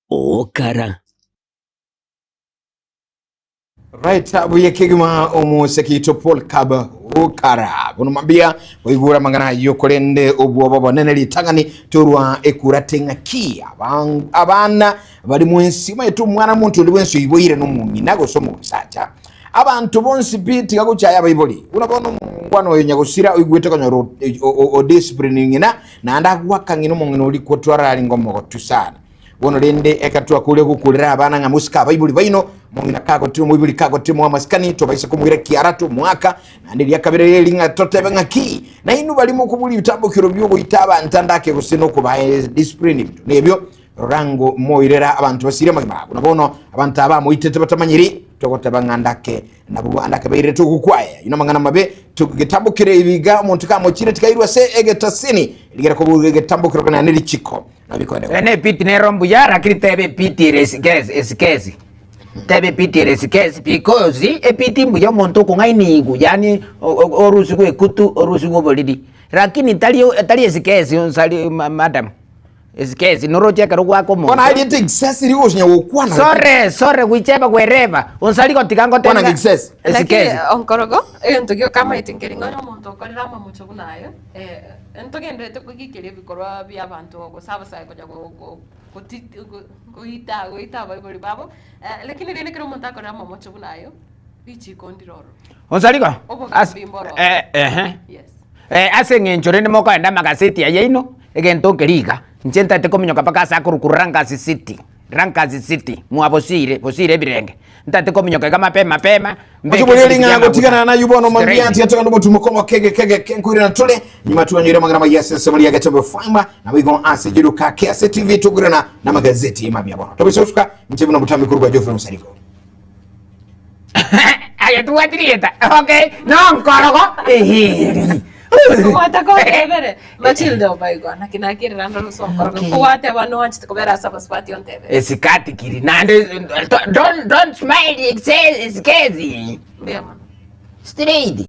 Okara. Right, buya kegima omosekito Paul Kab okara bono mambia oigura mang'ana ayio korende obwoba bonene ritang'ani torwa ekura teng'aki abana bari mwensi omanyete omwana monto onde bwensi oiboire nomong'ina gose omosacha abanto bonsi pi tiga gochaya abaibori buna bono omongwana oyo nyagosira oigwete konyora odiscipline ng'ina naende agwaka ng'ina omong'ina oria kotwara aringe omogotu sana. Bono rende ekero twakorire gokurera abana ng'a mosike abaibori baino, omong'ina kagotire omoibori kagotire moe amasikani, tobaisa komoira kiara tomoaka, naende eria kabere reri ng'a totebe ng'a ki, nainwe baria mokobua ebitambokero bi'ogoita abanto ande ake gose nokobaa discipline ebinto nebio, rora ngo moirera abanto basire amagima abo. Na bono abanto aba amoitete batamanyiri, togoteba ng'a ande ake nabwo ande ake bairerete ogokwaya. Ayio namang'ana amabe, togetambokera ebiga omonto kamochire tikairwa ase egetasini, rigere koburwa egetambokero kona nerichiko. Ene epiti nero mbuya lakini teba epiti ere esikesi esikesi teba epiti ere esikesi because epiti mbuya omonto okong'ainiigwa yaani orusigwe ekutu orusigwe oboriri lakini tari tari esikesi onsari madam esikesi noroche ekero gwaka omonto Bono ariete egisasi rigosinya gokwana. Sorry sorry gwicheba gwereva onsari gotiga ngotebe Kwana egisasi. Lakini esikesi. onkorogo egento gioka amaete nkeri ng'a onye omonto okorire amamocho buna ayo Ntogendererete kogiikeria ebikorwa bi'abanto gose abasae konya goita goita abaibori babo, lakini rende ekero omonto akorire amamocho buna ayo, richiiko ndire ororo. Onsarigo Obogambi mboro ororo. eh, ehe. Yes. Eh, ase eng'encho rende mokoenda amagaseti aya aino, egento nkeri iga, inche ntagete kominyoka mpaka ase akorokwa Rankers City, Rankers City, mwa Bosire, Bosire ebirenge. Ntagete kominyoka iga mapema mapema, mbeke Ochoboria ebinto ring'ana bi'amaguta. gotigana nayo bono mambia Straight. tiga togende omotumo komo kege kege kenkoirana tore nyuma twanyoire amang'ana maya ase ensemo ria Getembe Farmer nabo igo ase jiruka KSA TV togurana na magazeti mambia bono tobisa gosuka inche buna omotambi korwa Geoffrey Musariko. Aye tobwati rieta okay nonkorogo eheri Kobwata kontebere Matilda obaigwa naki nakirera ndore ase okorogo Okay. kogwateba noanchete kobera ase abasubati ontebere esikati kiri naende don't, don't smile esikezi mbuya mono straight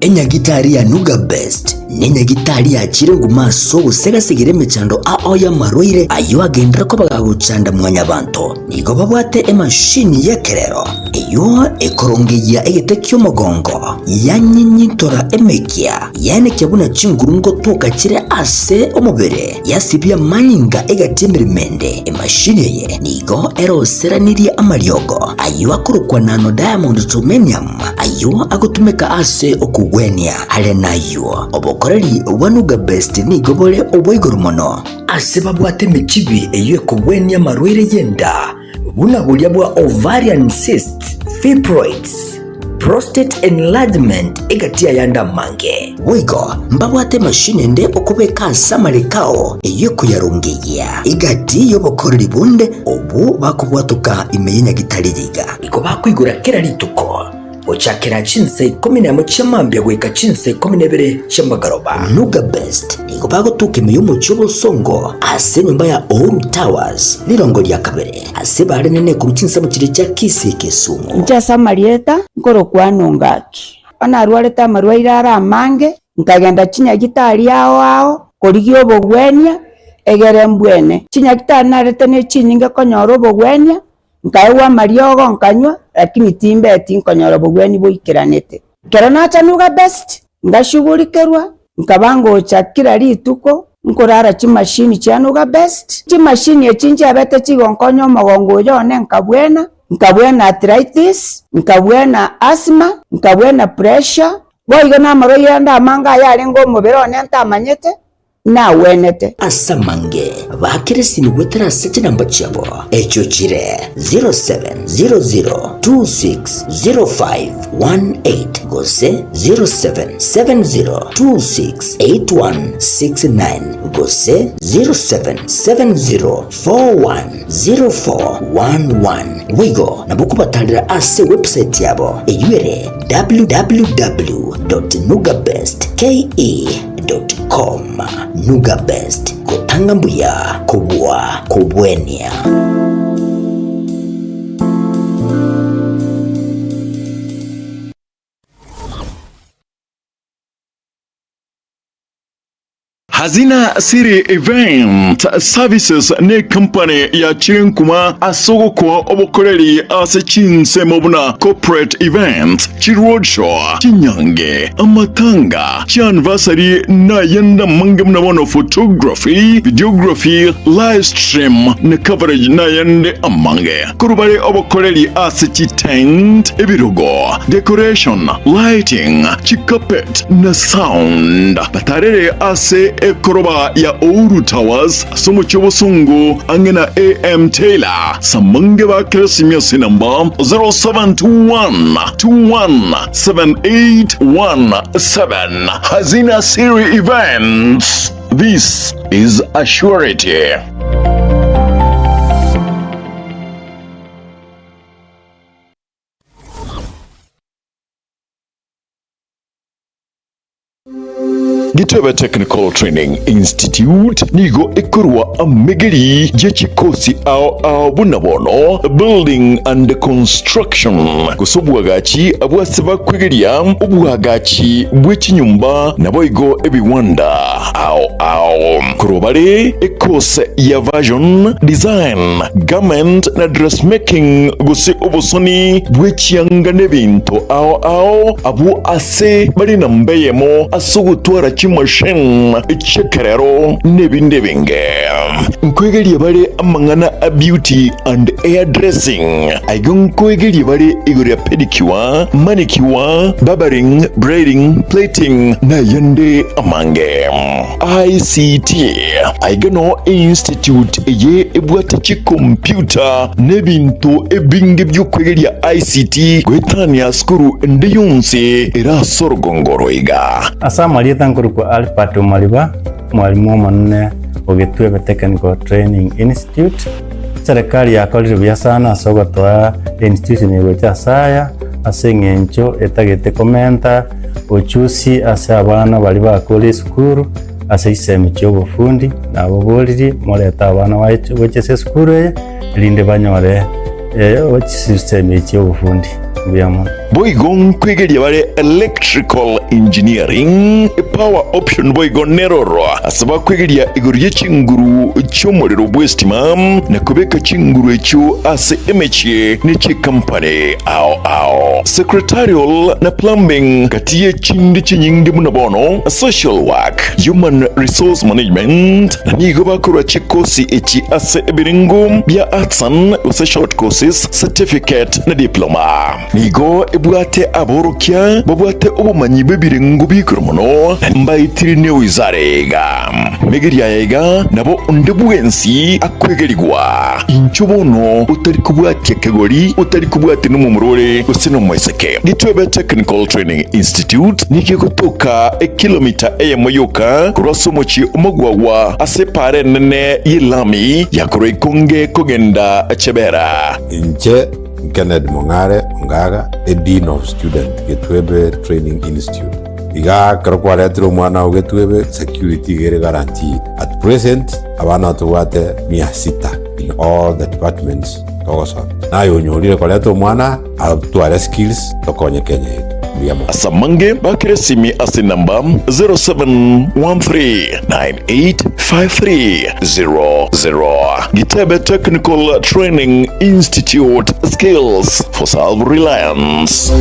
Enyagitari ya Nuga Best nenyagitari yachire nguma ase ogosegasegera emechando ao y'amarwaire ayio agenderere koba gagochanda mwanyabanto. Nigo babwate emashini y'ekerero eyio ekorongeyia egete ki'omogongo, yanyinyintora emekia, yaenekia buna chinguru ngotoka chire ase omobere, yasibia amanyinga egati y'emeremo ende. Emashini eye nigo eroseranirie amariogo ayio akorokwa nano diamond germanium, Ayio agotumeka ase okogwenia. Are nayio, obokoreri bwa Nuga Best nigo bore obwa igoro mono. Ase babwate emechibi eyio ekogwenia amarwaire y'enda, buna boria bwa ovarian cysts, fibroids, prostate enlargement egati y'ayande amange. Boigo mbabwate emashini ende okobeka ase amareko ao eyio ekoyarongeyia egati y'obokoreri bonde obwo bakobwatoka ime y'enyagitari yiga. Nigo bakoigora kera rituko, gochakera chinsa ikomi nemo chia mambia goika chinsa ikomi na ibere chi'amagoroba. Nuga Best nigo bagotoka ime y'omochie obosongo ase enyomba ya Uhuru Towers, rirongo ria kabere, ase bare nene korwa chinsemo chiria chia Kisii Kisumu. Inche ase amarieta nkorokwa Nongaki. Bono narwarete amarwaire are amange, nkagenda chinyagitari ao ao korigia obogwenia, egere mbwene. Chinyagitari narete ne chinyinge konyora obogwenia, Nkaegwa amariogo nkanywa, lakini timbeti nkonyora obogwenia boikeranete. Ekero nacha Nuga Best, ngashugurikerwa, nkaba ngocha kera rituko nkorara chimashini chia Nuga Best. Chimashini echi nchiabete chigonkonya omogongo oyo one nkabwena, nkabwena arthritis, nkabwena asthma, nkabwena pressure, boigo namarwaire ande amange ayarenge omobere one ntamanyete. nagwenete. Ase amange baakere esimi goetera ase chinamba chiabo, echio chire 0700260518 gose 0770268169 gose 0770410411. Boigo nabo kobatarera ase ewebsite yabo eyio ere www.nugabestke. Com. Nuga Best. Anga mbuya kobua kobwenia. Hazina City Event Services necompany yachire nkuma ase ogokoa obokoreri ase chinsemo buna corporate events, chiroadshow, chinyange, amatanga, chianniversary na ayande amange buna bono photography, videography, live stream na coverage na ayande amange. Korwa bare obokoreri ase chitent, ebirogo, decoration, lighting, chicarpet na sound. Batarere ase ekoroba ya Ouru Towers ase omochie obosongo ang'e na AM Taylor. Samange bakere esimi ase enamba 0721 21 7817. Hazina Siri Events. This is a surety. Gitebe Technical Training Institute nigo ekorwa amegeri ye chikosi ao ao buna bono Building and Construction gose obwagachi abwase bakwegeria obwagachi bwe chinyomba naboigo ebiwanda ao ao. Korwa bare ekose ya Version, Design, Garment na Dressmaking gose obosoni bwe chianga n'ebinto ao ao abwo ase bare namba eyemo ase ogotwara chimachine chi'ekerero n'ebinde ebinge. Nkoegeria bare amang'ana a beauty and hair dressing. Aiga nkoegeria bare igoro ya pedicure, manicure, barbering, braiding, plaiting na ayande amange. ICT, Aiga no einstitute eye ebwate chikompyuta na ebinto ebinge bi'okwegeria ICT goetania sukuru ende yonsi ere ase orogongo oroiga. Ase amarieta nkorokwa Albert Omariba, omwalimu omonene o Gitwebe Technical Training Institute. Eserekari yakorire buya sana ase ogotoa einstitution eye gocha ase aya, ase eng'encho etagete komenta ochusi ase abana baria bakure esukuru ase chisemi chi'obofundi, naboboririe morete abana gocha ase esukuru eye, erinde banyore chisemi chi'obofundi. Mbuya mono. Boigo nkwegeria bare electrical engineering, power option boigo neroro ase bakwegeria igoro ye chinguru chi'omorero bw'estima na kobeka chinguru echio ase emechie ne chikampani ao ao. Secretarial na plumbing gati ye chinde chinyinge buna bono social work, human resource management na nigo bakorwa chikosi echi ase ebirengo bia artisan gose short courses, certificate na diploma. Nigo ebwate aborokia babwate obomanyi bw'ebirengo bi'igoro mono, na mbaetire newizara iga. Megeria aya iga nabo onde bwensi akwegerigwa. Inchuo bono otari kobwatia kegori, otari kobwatia nomomura ore gose nomoiseke. Gitwebe Technical Training Institute nigo egotoka ekilomita eyemo yoka korwa ase omochie omogwagwa ase epaara enene y'elami ya korwa Ikonge kogenda Chebera. Inche Kennedy Mong'are Ongaga, a Dean of Student, Getwebe Training Institute. Iga ekero kwaretire omwana oo Getwebe, security iga ere guaranteed. At present, abana tobwate mia sita in all the departments togosomia. Naye onyorire koreta omwana atware skills tokonye Kenya yetu. Mbuya mono. Ase amange bakere esimi ase enamba 0713985300. Gitebe Technical Training Institute, skills for self-reliance.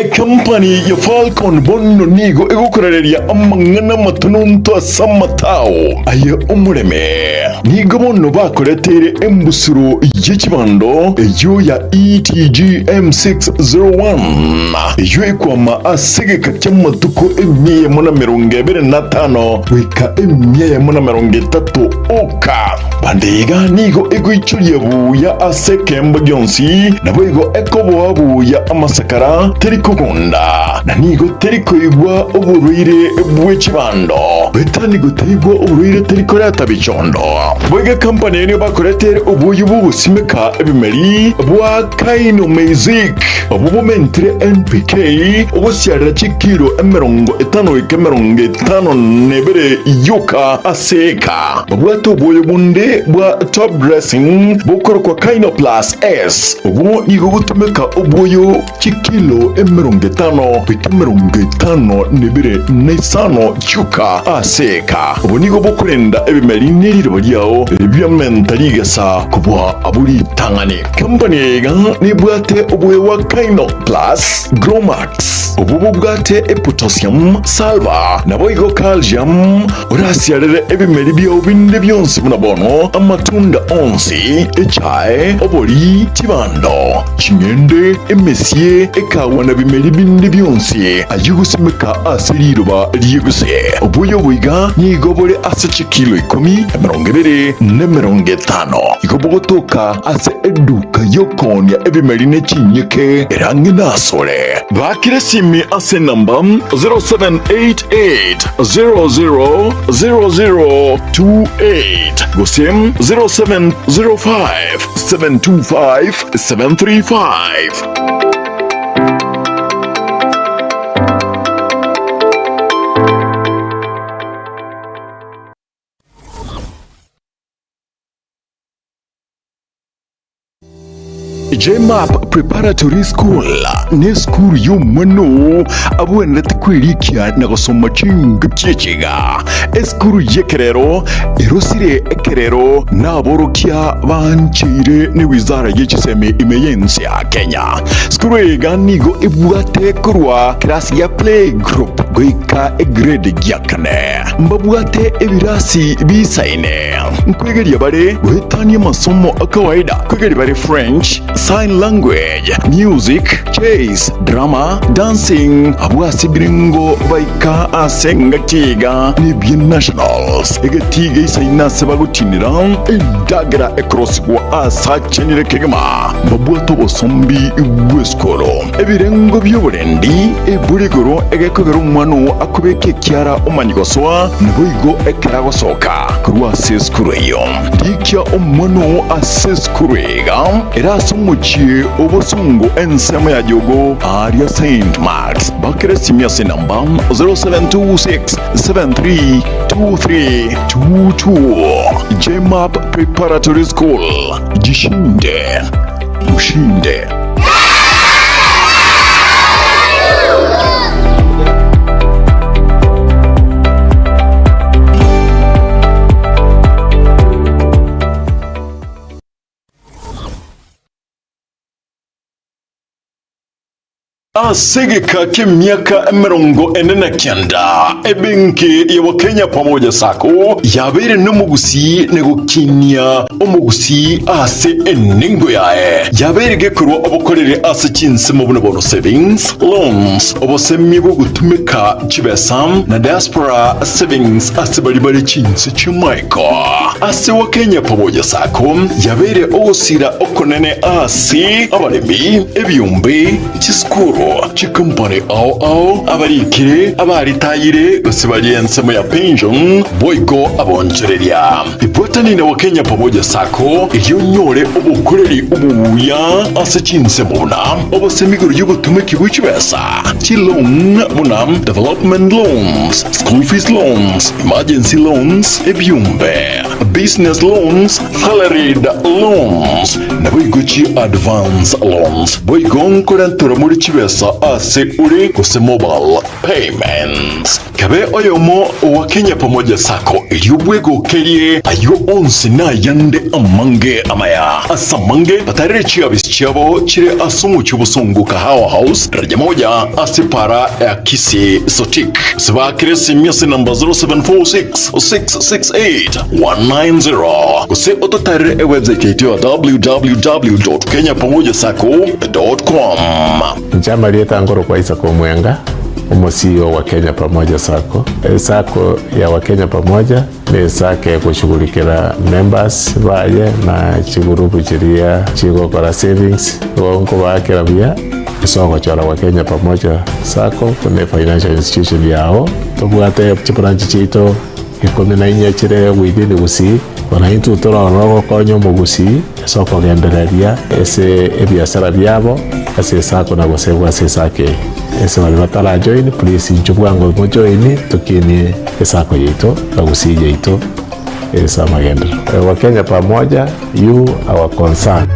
Ekampani ya Falcon bono nigo egokorareria amang'ana amatononto ase amatao aye omoreme. Nigo bono bakoreteire embusuro ye chibando eyio ya ETG M601 eyio ekwama ase egeka ki'amatuko emia eyemo na 25 goika 130 oka. Bande iga nigo egoichoria buya ase ekeemba gionsi, naboigo ekoboa buya amasakara, teri kogonda, na nigo teri koigwa oborwaire bwe chibando. Goetania goteigwa oborwaire teri koreta bichondo. Boigo ekampani eye nigo bakoretere oboyio bw'ogosimeka ebimeri bwa Kainomeizic, obwo bomentire NPK ogosiarera chikilo 50 goika 52 yoka ase eka. Babwate obwoyo bonde bwa top dressing bokorokwa Kainoplus S, obwo nigo gotumeka obwoyo chikilo 50 goika 52 chioka ase eka. Obo nigo bokorenda ebimeri ne riroba riao biamenta rigesa kobua abwo ritang'ani. Company eye iga nebwate oboyo bwa Kaino Plus, Gromax, obwo bobwate epotassium, sulphur, naboigo calcium, orasiarere ebimeri biao binde bionsi buna bono amatunda onsi, echae, obori, chibando, ching'ende, emesie, ekawa na bimeri binde bionsi ayio gosimeka ase riroba ri'eguse. Obuya obo iga nigo bore ase chikilo ikomi, 20, na 50. Igo bogotoka ase eduka y'okoonia ebimeri ne chinyeke ere ang'e nasore. Bakire esimi ase enamba 0788 000028 gose 0705 725 735. JMAP Preparatory School nesukuru y'omwana abwenerete kwerikia na gosoma chingaki echiga. Esukuru y'ekerero erosire ekerero naborokia bancheire ne wizara ye chisemi ime y'ense ya Kenya. Sukuru eye iga nigo ebwate korwa class ya play group goika egrade gia kane. Mbabwate ebirasi bisaine. Nkwegeria bare goetania amasomo a kawaida, nkwegeria bare French, Sign Language, Music, Chess, Drama, Dancing, abwo ase ebirengo baika ase engaki iga nebie Nationals, egetii geisaine ase bagotinera endagera ekorosigwa ase achenire kegima, mbabwate obosombi bw'esukuru, ebirengo bi'oborendi, eburi igoro egekogera omwana oo akobeka ekiara omanye gosoa, naboigo ekero agosoka. Korwa ase esukuru eyio, rikia omwana oo ase esukuru iga ere ase omochie o bosongo ensemo ya Jogoo aaria Saint Marks. Bakera esimi ase enamba 0726732322. JMAP Preparatory School, jishinde ushinde. Ase egeka ki'emiaka 49, ebenki ya Wakenya Pamoja Sacco yabeire nomogusii na gokinia omogusii ase enengo yaye. Yabeire gekorwa obokoreri ase chinsemo buna bono savings, loans, obosemi bw'ogotumeka chibesa na diaspora savings ase baria bare chinse chi'amaiko. Ase Wakenya Pamoja Sacco yabeire ogosira okonene ase abaremi, ebiombe, Chisukuru, chikompani ao ao, abarikire, abaritayire, gose baria ensemo ya pension, boigo abonchoreria. Ibwatani na Wakenya Pamoja Sacco erio onyore obokoreri obuya ase chinsemo buna obosemi igoro y'obotumeki bwe chibesa, chiloan buna development loans, school fees loans, emergency loans, ebiombe, business loans, Salaried loans, naboigo chi advance loans, boigo nkorenterwa more chibesa ase ore gose mobile payments. Kabe oyomo owa Kenya Pamoja Sacco erio bwegokerie ayio onsi na ayande amange amaya. Ase amange batarere chiabisi chiabo chire ase omochie obosongo Kahawa House, daraja moja ase para ya Kisii Sotik. Gose baakere esimi ase namba 0746 668 190 gose ototarere ewebsite yaito ya www.kenyapamojasacco.com. Inche amarieta nkorokwa Isaac Omwenga, omo CEO wa Kenya Pamoja Sacco. Esacco ya Wakenya Pamoja ne esacco egoshughulikera members baye na chigurupu chiria chigokora savings, igo nkobaakera buya. Ase ogochora gwa Kenya Pamoja Sacco buna efinancial institution yao, tobwate chibranch chiaito ikomi na inye chire within Gusii, bono intwe torore ogokonya omogusii ase okogendereria ase ebiasara biabo ase esacco na gosegwa ase esacco eye. Ase baria batara join please inchuo bwango mojoini tokinie esacco yaito na Gusii yaito ase amagenderero. Wakenya Pamoja, you our concern.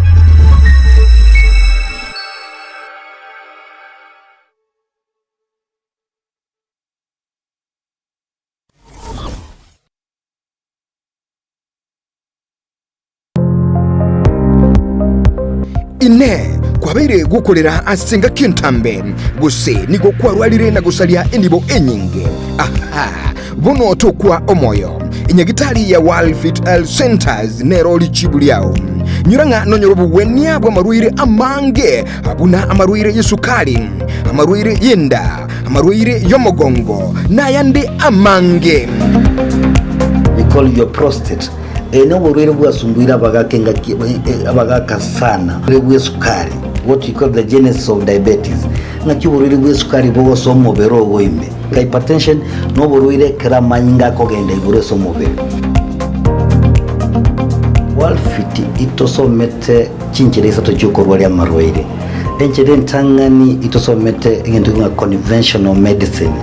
Inee! Kwabeire gokorera ase engaki entambe, gose nigo kwarwarire na gosaria enibo enyinge? Aha! Bono tokwa omoyo. Enyagitari ya World Health Centers nero richibu riao. Nyora ng'a nonyore obogwenia bw'amarwaire amange buna amarwaire y'esukari, amarwaire y'enda, amarwaire y'omogongo, na ayande amange. We call your prostate. Eye noborwaire bwasumbuire abagaka engaki abagaka sana. Oborwaire bw'esukari, what we call the genesis of diabetes. Ng'aki oborwaire bw'esukari bogosoa omobere ogo ime. Hypertension noborwaire ekero amanyinga akogenda igoro ase omobere. Walfit itosomete chinchera isato chiokorwaria amarwaire. Enchera entang'ani itosomete egento ng'a conventional medicine,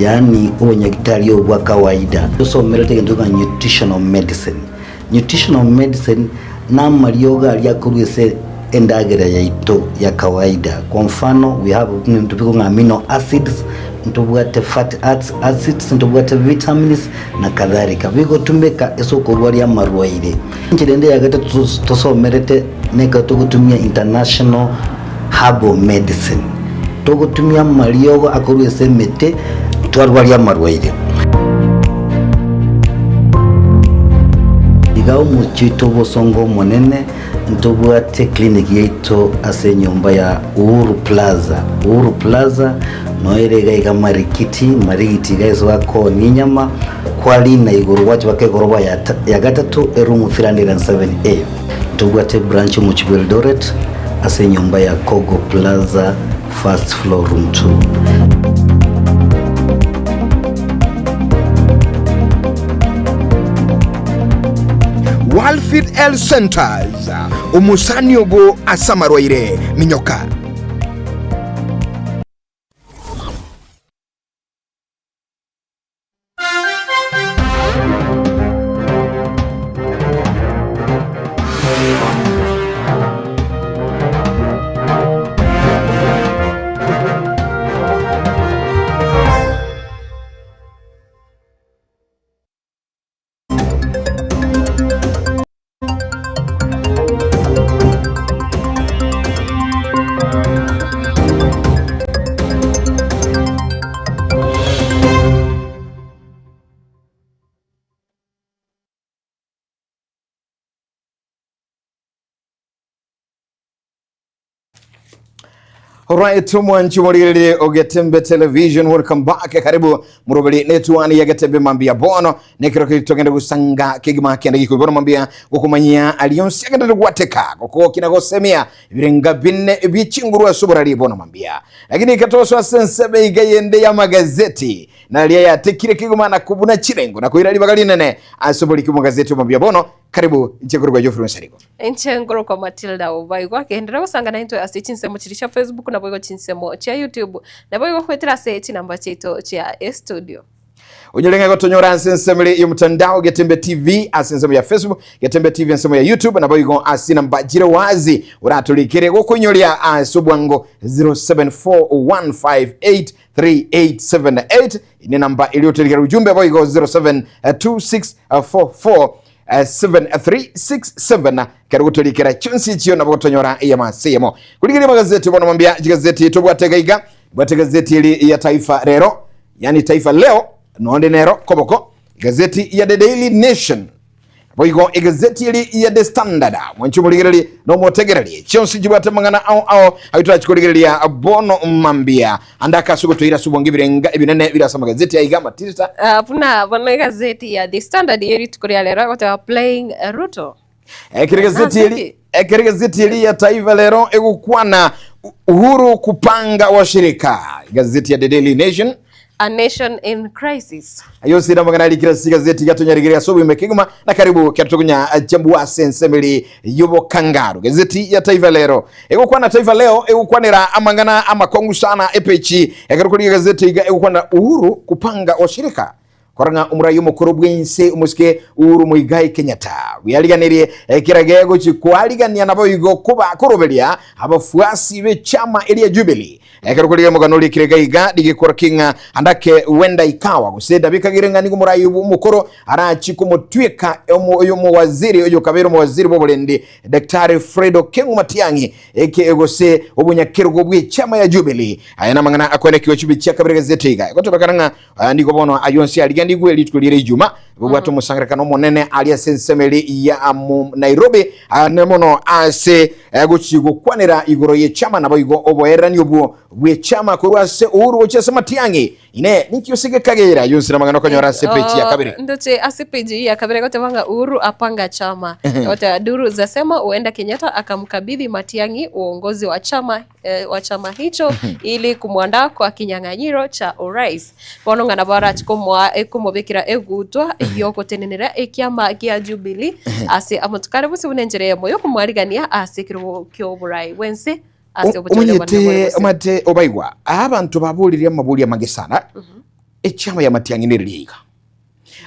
yaani obonyagitari obo bwa kawaida. Tosomerete egento ng'a nutritional medicine. Nutritional medicine namariogo aria akorwa ase endagera yaito ya kawaida. Kwa mfano we have ebinto bikong'a ng'a amino acids, ntobwate fatty acids, ntobwate vitamins na kadhalika. Bigotumeka ase okorwaria amarwaire. Enchera ende ya gatato tosomerete nekero togotumia international herbal medicine. Togotumia amariogo akorwa ase emete twarwaria amarwaire. Iga omochie oito obosongo omonene ntobwate clinic yaito ase enyomba ya Uhuru Plaza. Uhuru Plaza noyo ere iga iga Marikiti, Marigiti iga ase bakoonia enyama, kwarina igoro gwacha mpaka egoroba ya ya gatato eroom 307A. Ntobwate branch omochie bwa Eldoret ase enyomba ya Kogo Plaza first floor room 2. Walfit Health Centers, omosani obo ase amarwaire, minyoka. Alright, mwanchi morigererie ogetembe television welcome back karibu muroberi netuani ya getembe mambia bono nekero kiri togenda gusanga kegima kenda gikoi bono mambia gokumanyia alionsi agenda gwateka gokokina gosemia ebirenga bine ebyechinguru ase bono mambia lakini ikatoswa ase ensebe iga yende ya magazeti naria yatekire kegima na kubuna chirengo na koira ribaga rinene ase oboriki bwa mambia bono karibu inche korwa Geoffrey Onsarigo Inche nkorokwa Matilda Obaigwa genderera gosanga naintwe ase chinsemo chiria chia Facebook naboigo chinsemo chia YouTube naboigo goetera ase chinamba chiaito chia estudio. Onyore ng'a gotonyora ase ensemo ere y'omotandao Getembe TV ase ensemo ya Facebook, Getembe TV ensemo ya YouTube naboigo ase namba chire wazi oratorikere gokoinyoria ase obwango 0741583878 ine namba eri otorikere ujumbe boigo 072644 7367 kero gotorikera chionsi echio nabo gotonyora eyamasemo kurigeria magazeti bono mambia chigazeti tobwate gaiga bwate gazeti eri ya Taifa Rero yani Taifa Leo nonde nero koboko gazeti ya The Daily Nation boigo egazeti eri ya The Standard mwanchi morigererie nomotegererie chionsi chibwate mang'ana ao ao aitwachikorigereria bono mambia ande akase gotoira ase obonge ebirenga ebinene bire ase amagazeti aiga amatirita Ah, buna bono egazeti ya The Standard ye rituko ria rero egoteba playing Ruto. Ekero egazeti eri ekero egazeti eri ya Taifa Lero egokwana. Uhuru kupanga washirika, gazeti ya The Daily Nation. A nation in crisis. Ayo sira magana rikira ase gazeti gatonyarigeria ase obogima kegima na karibu keratokonya chambua ase ensemeri y'obokangaru. Gazeti ya Taifa Lero egokwana Taifa Leo egokwanera amang'ana amakongu sana epechi ekero korigia gazeti iga egokwana Uhuru kupanga washirika Kora ng'a omorai omokoro bw'ense omosike Uhuru Muigai Kenyatta bweyariganirie ekerage gochia koarigania naboigo koba koroberia abafuasi b'echama eria Jubilee. Ekero korigia omogano oria ekirega iga rigekora ki ng'a andake wenda ikawa gose dabikagire ng'a nigo omorai omokoro arachie komotweka oyo omowaziri oyo okabeire omowaziri bw'oborendi Daktari Fred Okengo Matiang'i eke gose obonyakerogo bw'echama ya Jubilee. Aya namang'ana akoenekiwa chibi chia kabere gazeti iga egotebekana ng'a Aya nigo bono ayio onsi arigenigwe rituko riria Ijuma, bobwate omosangererekano omonene aria ase ensemo eria ya Nairobi, ane mono ase gochia gokwanera igoro y'echama naboigo oboererani obwo bw'echama korwa ase Uhuru gochia ase Matiang'i. Inee, ninki ose gekageire ayio onsi namang'ana okonyora ase epeji ya kabere? Ndoche ase peji ya kabere goteba ng'a Uhuru apanga chama. Goteba duru zasema huenda Kenyatta akamkabidhi Matiang'i uongozi wa chama wa chama hicho ili kumwandaa kwa kinyang'anyiro cha urais. Bono ng'a nabo arache komoa komobekera egutwa y'ogotenenera ekiama gia Jubilee ase amatuko are bosio buna enchera eyemo y'okomwarigania ase ekerogo ki'oborai bw'ense ase obochori obonene bore Omanyete bosio. omanyete obaigwa abanto baboririe amabori amange sana echiama ya Matiang'i neriria iga.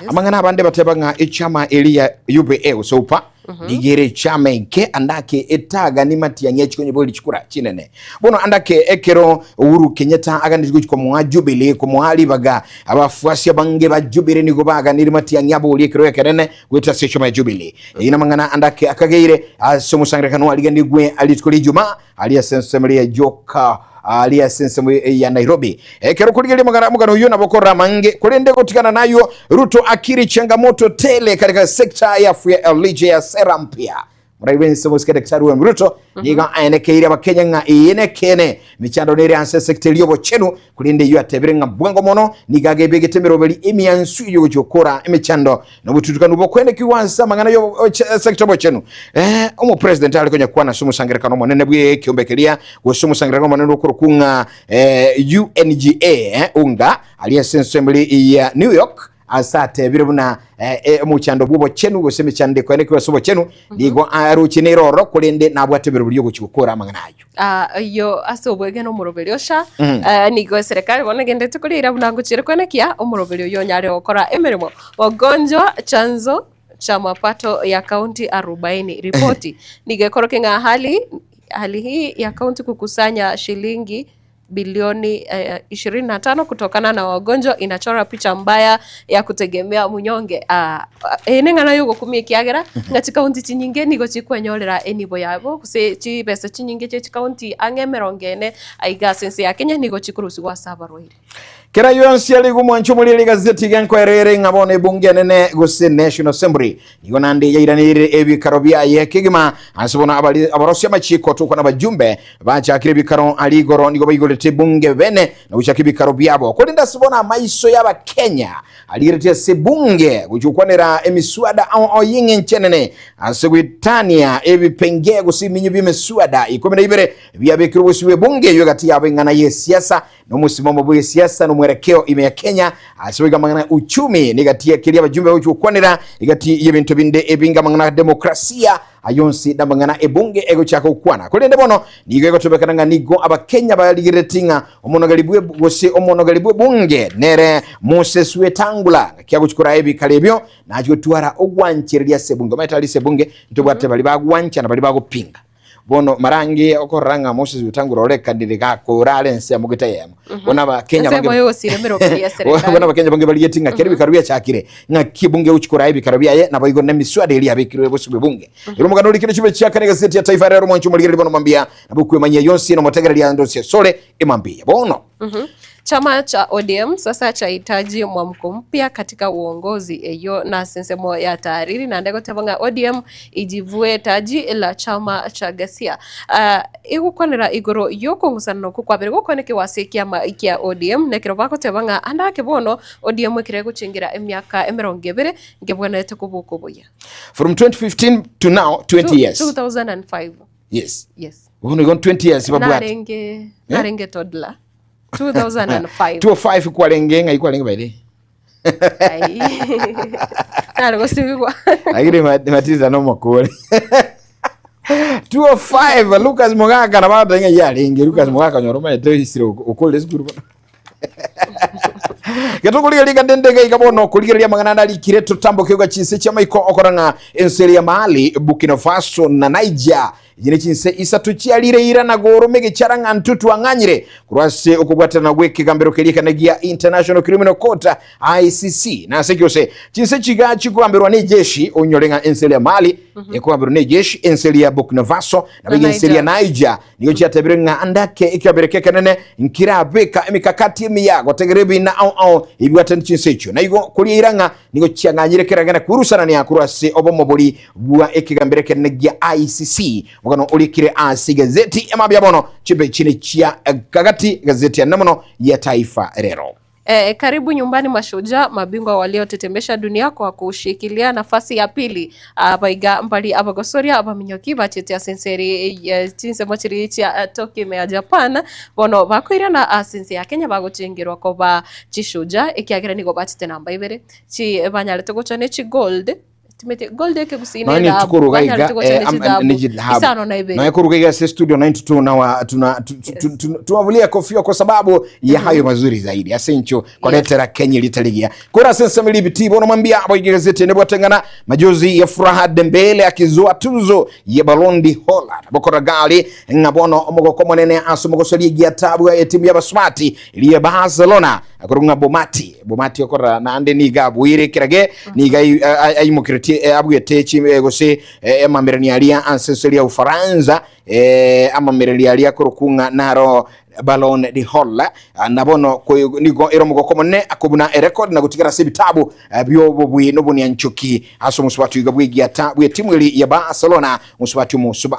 Amang'ana abande bateba ng'a echama eria ya UPA gose UPA nigo ere echama enke andake etagani matiang'i achikonye bori chikura chinene. Bono andake ekero Uhuru Kenyatta aganeti gochi komoa Jubilee komoa ribaga abafuasi abange ba Jubilee nigo baganire matiang'i aborie ekero ekenene goeta ase echama ya Jubilee. Eyio namang'ana andake akageire ase omosangererekano arigenigwe rituko ria Ijumaa aria ase ensemo ya Joka aria ase ensemo ya Nairobi. Ekero korigereria omogano omogano oyio nabo okorora amange, korende gotigana nayio Ruto akiri changamoto tele katika sekta ya afya licha ya sera mpya. Morai bw'ense omosike Daktari William Ruto nigo aenekeire abakenya ng'a eye nekeene emechando nere ase esekta eria y'obochenu, korende eyio atebire ng'a bwango mono nigo agebegete emeroberi emiansu eyio gochia gokora emechando Nobotutukanu bokwenekigwa ase amang'ana y'esekta obochenu. Eh, omopresident are konya kwana ase omosangererekano omonene bw'ekeombe keria gose omosangererekano omonene okorokwa ng'a eh, UNGA eh, UNGA aria ase ensemo ya New York ase atebire buna eh, eh, omochando bw'obochenu gose emechando ekoenekigwa ase obochenu nigo aroche nere ororo korende nabwate ebirorio biogochia gokora amang'ana ayio. Ah, oyio ase obwegena omoroberi osha nigo eserekari bono egenderete koria buna ngochiere kwenekia omoroberi oyio onyare gokora emeremo. Wagonjwa chanzo cha mapato ya kaunti arobaini. Ripoti nigo ekorokia ng'a hali hali hii ya kaunti kukusanya shilingi bilioni 25 kutokana na wagonjwa inachora picha mbaya ya kutegemea munyonge. Ah, eye neng'ana yogokumia ekiagera ng'a chikaunti chinyinge nigo chikwenyorera enibo yabo gose chibesa chinyinge chie chikaunti ang'e emerongo ene aiga ase ense ya Kenya nigo chikorusigwa ase abarwaire. Kera yonsi ere igo mwanche omorire rigazeti iga enkoerere ng'a bono ebunge enene gose National Assembly nigo naende yairaneire ebikaro biaye kegima ase bono abari abarosia amachiko tokwana abajumbe bachakire ebikaro aria igoro nigo baigorete ebunge bene na gochaka ebikaro biabo korende ase bono amaiso y'abakenya arigeretie ase ebunge gochia gokwanera emiswada ao ao y'eng'encho enene ase goetania ebipenge gose ebiminyo bi'emeswada 12 biabekirwe bosio bw'ebunge eyio egati yabo eng'ana y'esiasa Nomosimamo bw'esiasa nomwerekeo ime ya Kenya ase boigo amang'ana uchumi negati ya keria abajumbe bagochia gokwanera egati y'ebinto binde ebinge amang'ana a demokrasia ayonsi namang'ana ebunge egochaka gokwana korende bono nigo egotebekana ng'a nigo abakenya barigerereti ng'a omonogeri bwe gose omonogeri bw'ebunge nere Moses Wetangula ng'aki agochia koraa ebikaro ebio nachia gotwara ogwanchereria ase ebunge omanyete aria ase ebunge ntobwate baria bagwancha na baria bagopinga. Bono mara ange okorora ng'a Moses Wetangula orekanire gakora are ensemo gete eyemo. Bono abakenya Ensemo bange yogosira emeroberi ya serikali. bono abakenya bange barigetie ng'a kera ebikaro biachakire ng'aki ebunge egochi koraa ebikaro biaye naboigo na emiswada eria yabekirwe bosio bw'ebunge. Ero omogano orikire chibe chiakane egaseti ya Taifa Leo omwanchi omorigereria bono mambia nabo okwemanyia yonsi na omotegereria ande onsi asore emambia bono. Chama cha ODM sasa chahitaji mwamko mpya katika uongozi eyio nase ensemo ya taariri naende goteba ng'a ODM ijivue taji la chama cha ghasia. Ah, egokwanera igoro y'okong'usanana okwo kwabere gokwanekigwa ase ekiama kia ODM nekero bagoteba ng'a ande ake bono ODM ekero egochengera emiaka emerongo ebere nkebwenerete koboka oboyia. From 2015 to now 20 years. 2005. Yes. Yes. Bono igo 20 years babwate. Narenge narenge toddler. 2005. 205 kwarenge ng'ai kwarenge by the Ai. Nare gosibigwa. Lakini Matita no mokore. 205 Lucas Mogaka na bado ng'ai yarenge Lucas Mogaka nyoro maete isire okore sukuru bono. Getokorigereria gandende gaiga bono korigereria amang'ana ande arikire totamboke gocha chinse chi'amaiko okora ng'a ense eria ya Mali, Burkina Faso na Niger Echi ne chinse isato chiarire eira na goroma egechara ng'a ntwe twang'anyire korwa ase okobwaterana gw'ekegambero keria ekenene gia International Criminal Court, ICC. Nase ki gose chinse chiga chikogamberwa nejeshi onyore ng'a ense eria ya Mali ekogamberwa nejeshi, ense eria ya Burkina Faso na ense eria ya Niger nigo chiatebire ng'a ande ake ekegambero eke ekenene nkirabeka emikakati emiya gotegera ebina ao ao ebibwatani chinse echio. Na igo koria eira ng'a nigo chiang'anyire kera gena kwerusanania korwa ase obomobori bwa ekegambero ekenene gia ICC. Omogano orikire ase egazeti ya mambia bono chimbe chine chia gagati egazeti ya mono ya Taifa Leo. Eh, karibu nyumbani mashujaa, mabingwa waliotetemesha dunia kwa kushikilia nafasi ya pili. Abaiga mbali abagosoria abaminyoki bachete ase enseri eh, chinsemo chiri chia eh, Tokyo ime ya Japan bono bakoirana ase ense ya Kenya bagochengerwa koba chishujaa ekiagera nigo bachete namba ibere chi banyarete gocha ne chigold timete gold ekegusii ne Nonya edhahabu tukoruga iga banyarete gocha eh, ne am- am- chidhahabu ne chidhahabu. isano na ibere Nonya koruga iga ase studio 92 na tuna tuwavulia kofia kwa sababu ya hayo mazuri zaidi ase encho koretera Kenya litarigia kora ase ensemo libiti bono mwambia aboige gazeti nebwatengana majozi ya furaha Dembele akizua tuzo ya Ballon d'Or bokora gali ng'a bono omogoko monene ase omogosoria egiatabwa etimu y'abasumati eri ya Barcelona akorwa ng'a Bomati Bomati okora naende niga abuire kerage niga aimokeretie eh, abuete chi eh, gose eh, amamerani aria ase ense ya Ufaransa eh, amamereri aria akorokwa ng'a naro Ballon d'Or na bono nigo ere omogoko omonene akobuna erecord na gotigara ase ebitabu eh, bi'obobui nobonianchoki ase omosubati oiga bw'egiata bw'etimu eri ya Barcelona omosubati omosuba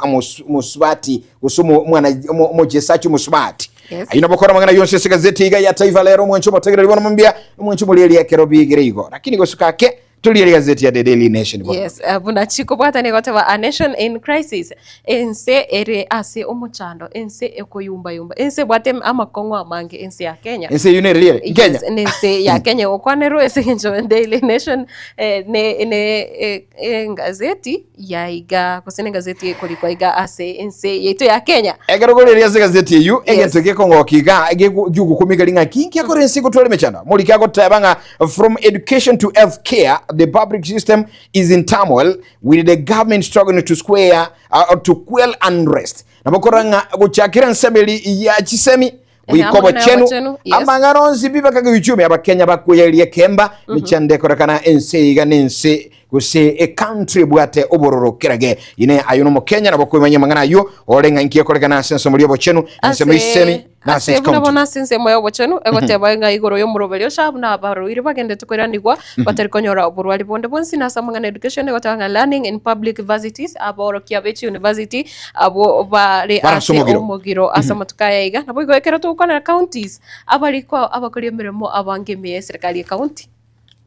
omosubati gose omwana omochesachi omosubati Yes. Ayio nabo okora amang'ana yonsi ase egazeti iga ya Taifa Lero omwancho omotegereri bono mambia omwancho omorieri ekero bigere igo lakini gosuka ake toriere egazeti ya The Daily Nation bono. Yes, eh, buna chikobwata nigo goteba a nation in crisis ense ere ase omochando ense ekoyumbayumba ense ebwate amakong'u amange ense ya Kenya. Ense eyio nere riere Kenya. Yes, nense ya Kenya egokwanerwa ase eng'encho Daily Nation eh, ne ne eh, engazeti ya iga gose nengazeti ekorikwa iga ase ense yaito ya Kenya. Ekero koriria ase egazeti eyio Yes. egento gekong'oka iga gi'ogokumika ring'a ki nkiakora ense gotwara emechando morike agoteba ng'a from education to health care the public system is in turmoil with the government struggling to square uh, to quell unrest nabo korora ng'a gochakera ensemo eri ya chisemi Ehe, goika amang'ana ya obochenu obochenu, yes. amang'ana onsi pi baka giuchumi abakenya bakoyeria ekemba mechando ekorekana ense iga nense gose ecountry ebwate obororo kerage ine ayo nomokenya nabo okoimanya amang'ana ayio ore ng'a inki ekorekana ase ensemo ria obochenu ensemo isemi na ase ase buna county bono ase ensemo ya obochenu egoteba ng'a igoro y'omoroberi ocha buna abarwaire bagendete koiranigwa batari konyora oborwari bonde bonsi na ase amang'ana education egoteba ng'a learning in public varsities aborokia be chiuniversity abwo bare Bare ase ase omogiro. omogiro ase amatuko aya iga. Naboigo ekero togokwanera counties, abariko abakori emeremo abange ime ya eserekari ye county.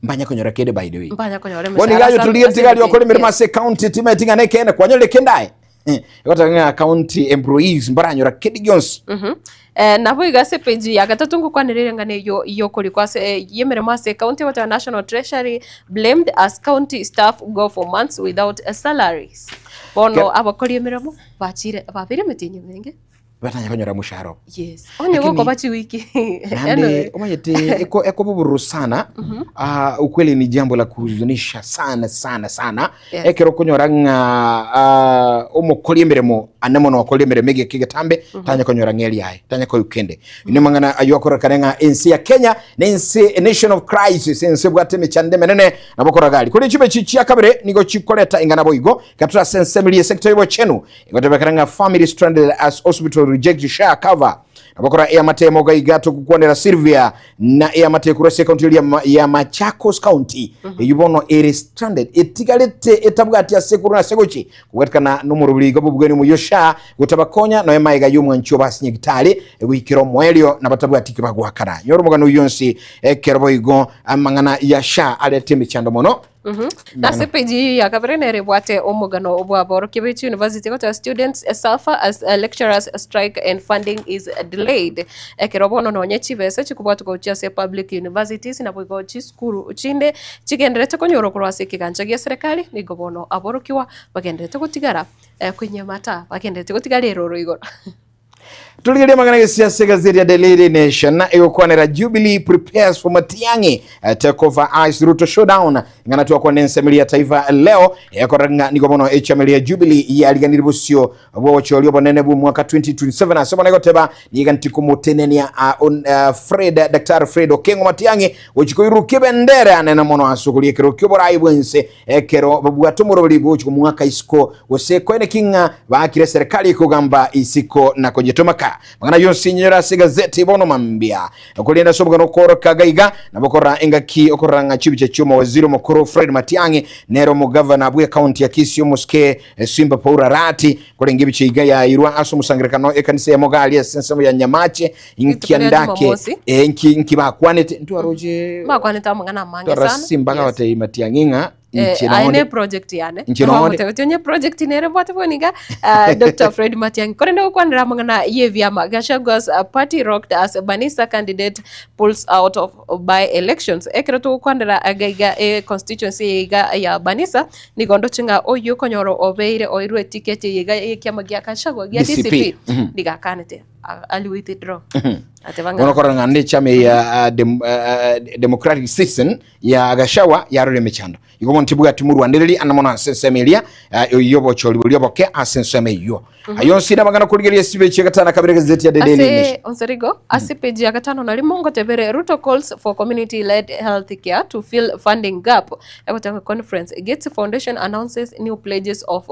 Mbanya konyora kende by the way. Mbanya konyora Bono emeshahara iga aye ase torigie ase tigari okore emeremo yes. ase county timaeti ng'a nekeene kwanyorire kende aye. Egoteba ng'a county employees mbaranyora kende gionsi. Mhm. Eh, naboigo ase page ya gatato ngokwanera ereng'ana eyio yokorikwa ase eh, y'emeremo ase county egoteba National Treasury blamed as county staff go for months without salaries. Bono Ke- abakori emeremo bachire babeire emetienyi emenge. Batanya konyora omoshahara obo. Yes. Onye Lakini- gokoba chiwiki. Naende omanyete eko ekobobororo sana ah, ukweli ni jambo la kuhuzunisha sana sana sana Yes. ekero okonyora ng'a ah, omokori emeremo ane mono okori emeremo egeka egetambe tanya konyora ng'a eri aye tanya koywa kende ine mang'ana aywo akorekane ng'a ense ya Kenya na ense a nation of crisis ense ebwate emechando emenene nabo okorora gari kore chibe chi chia kabere nigo chikoreta ing'ana boigo gatura ase ensemo eria esector y'obochenu Egotebekana ng'a family stranded as hospital reject SHA cover. Nabokora eamate moga iga togokwanera Sylvia na eamate korwa ase ekaunti eria ya ya Machakos County eyio bono ere stranded etigarete etabwati ase korwa ase gochi kobwatikana nomoroberi iga bw'obogeni omoyio SHA gotabakonya noe maega y'omwanchi obo ase nyagitari goikera omoerio na batabwati eki bagwakana. Nyora omogano oyio onsi ekero boigo amang'ana ya SHA arete emechando mono. Nase page eyio ya kabere nere ebwate omogano bw'aborokia be chiuniversity goteba students suffer as lecturers strike and funding is delayed. Ekero bono nonye chibesa chikobwatwa gochia ase public universities naboigo chisukuru chinde chigendererete konyorwa korwa ase ekegancha gia serikali nigo bono aborokigwa bagendererete gotigara kwenyemata bagendererete gotigara eroro igoro. Torigereria amang'ana gesiasa egazeti ya The Daily Nation egokwanera Jubilee prepares for Matiang'i eh, take over as Ruto showdown ng'ana twakwana ensemeri ya Taifa Leo ekorora ng'a nigo bono echameri ya Jubilee yariganire bosio bw'obochori obonene bw'omwaka 2027 ase bono egoteba niga ntikomotenenia ah, on, ah, Fred Daktari Fred Okengo Matiang'i gochi koirukia ebendera anene mono ase okoria ekero ki'oborai bwense Ekero babwate omoroberi bw'ogochia komoaka isiko, gose koeneki ng'a baakire eserekari ekogamba isiko na konyetomaka. Amang'ana yonsi inyore ase egazeti bono mambia. Korende ase omogano okooroka iga iga, nabo okorora engaki okorora ng'a chibicha chi'omowaziri omokoro Fred Matiang'i nere omogavana bw'ekaunti ya Kisii omosike Simba Paul Arati korenge ebicha iga yairwa ase omosangererekano ekanisa ya Mogari ase ensemo ya Nyamache Rituko ria nkiandake Jumamosi. eh, nki nki bakwanete ntwaroche Bakwanete amang'ana amange twarora sana. simba Yes. gabatebia matiang'i ng'a Eh, inche aye nonde ne project yane Inche nonde. Bamotebetie onye project nere bwate bweniga ah, Dr. Fred Matiang'i korende gokwanera amang'ana y'ebiama Gachagua's uh, party rocked as Banisa candidate pulls out of by elections ekero togokwanera iga iga e constituency eye iga ya Banisa nigo ndoche ng'a oyio okonyora obeire oirwe ticket eye iga y'ekiama gia Gachagua gia DCP. DCP Mhm. nigo akanete Ali withdraw. Ateba ng'a Bono korora ng'a nechama ya ah, dem, ah, democratic citizen ya Gachagua yarora emechando igo bono tibwati morwanereri ande mono ase ensemo eria ah, oyio obochori boria oboke ase ensemo eyio ayo onsi nabang'ana korigereria esibe echie gatano na kabere gazeti ya The Daily Nation ase onserigo ase page ya gatano na rimo ngotebere Ruto calls for community led health care to fill funding gap egoteba conference Gates Foundation announces new pledges of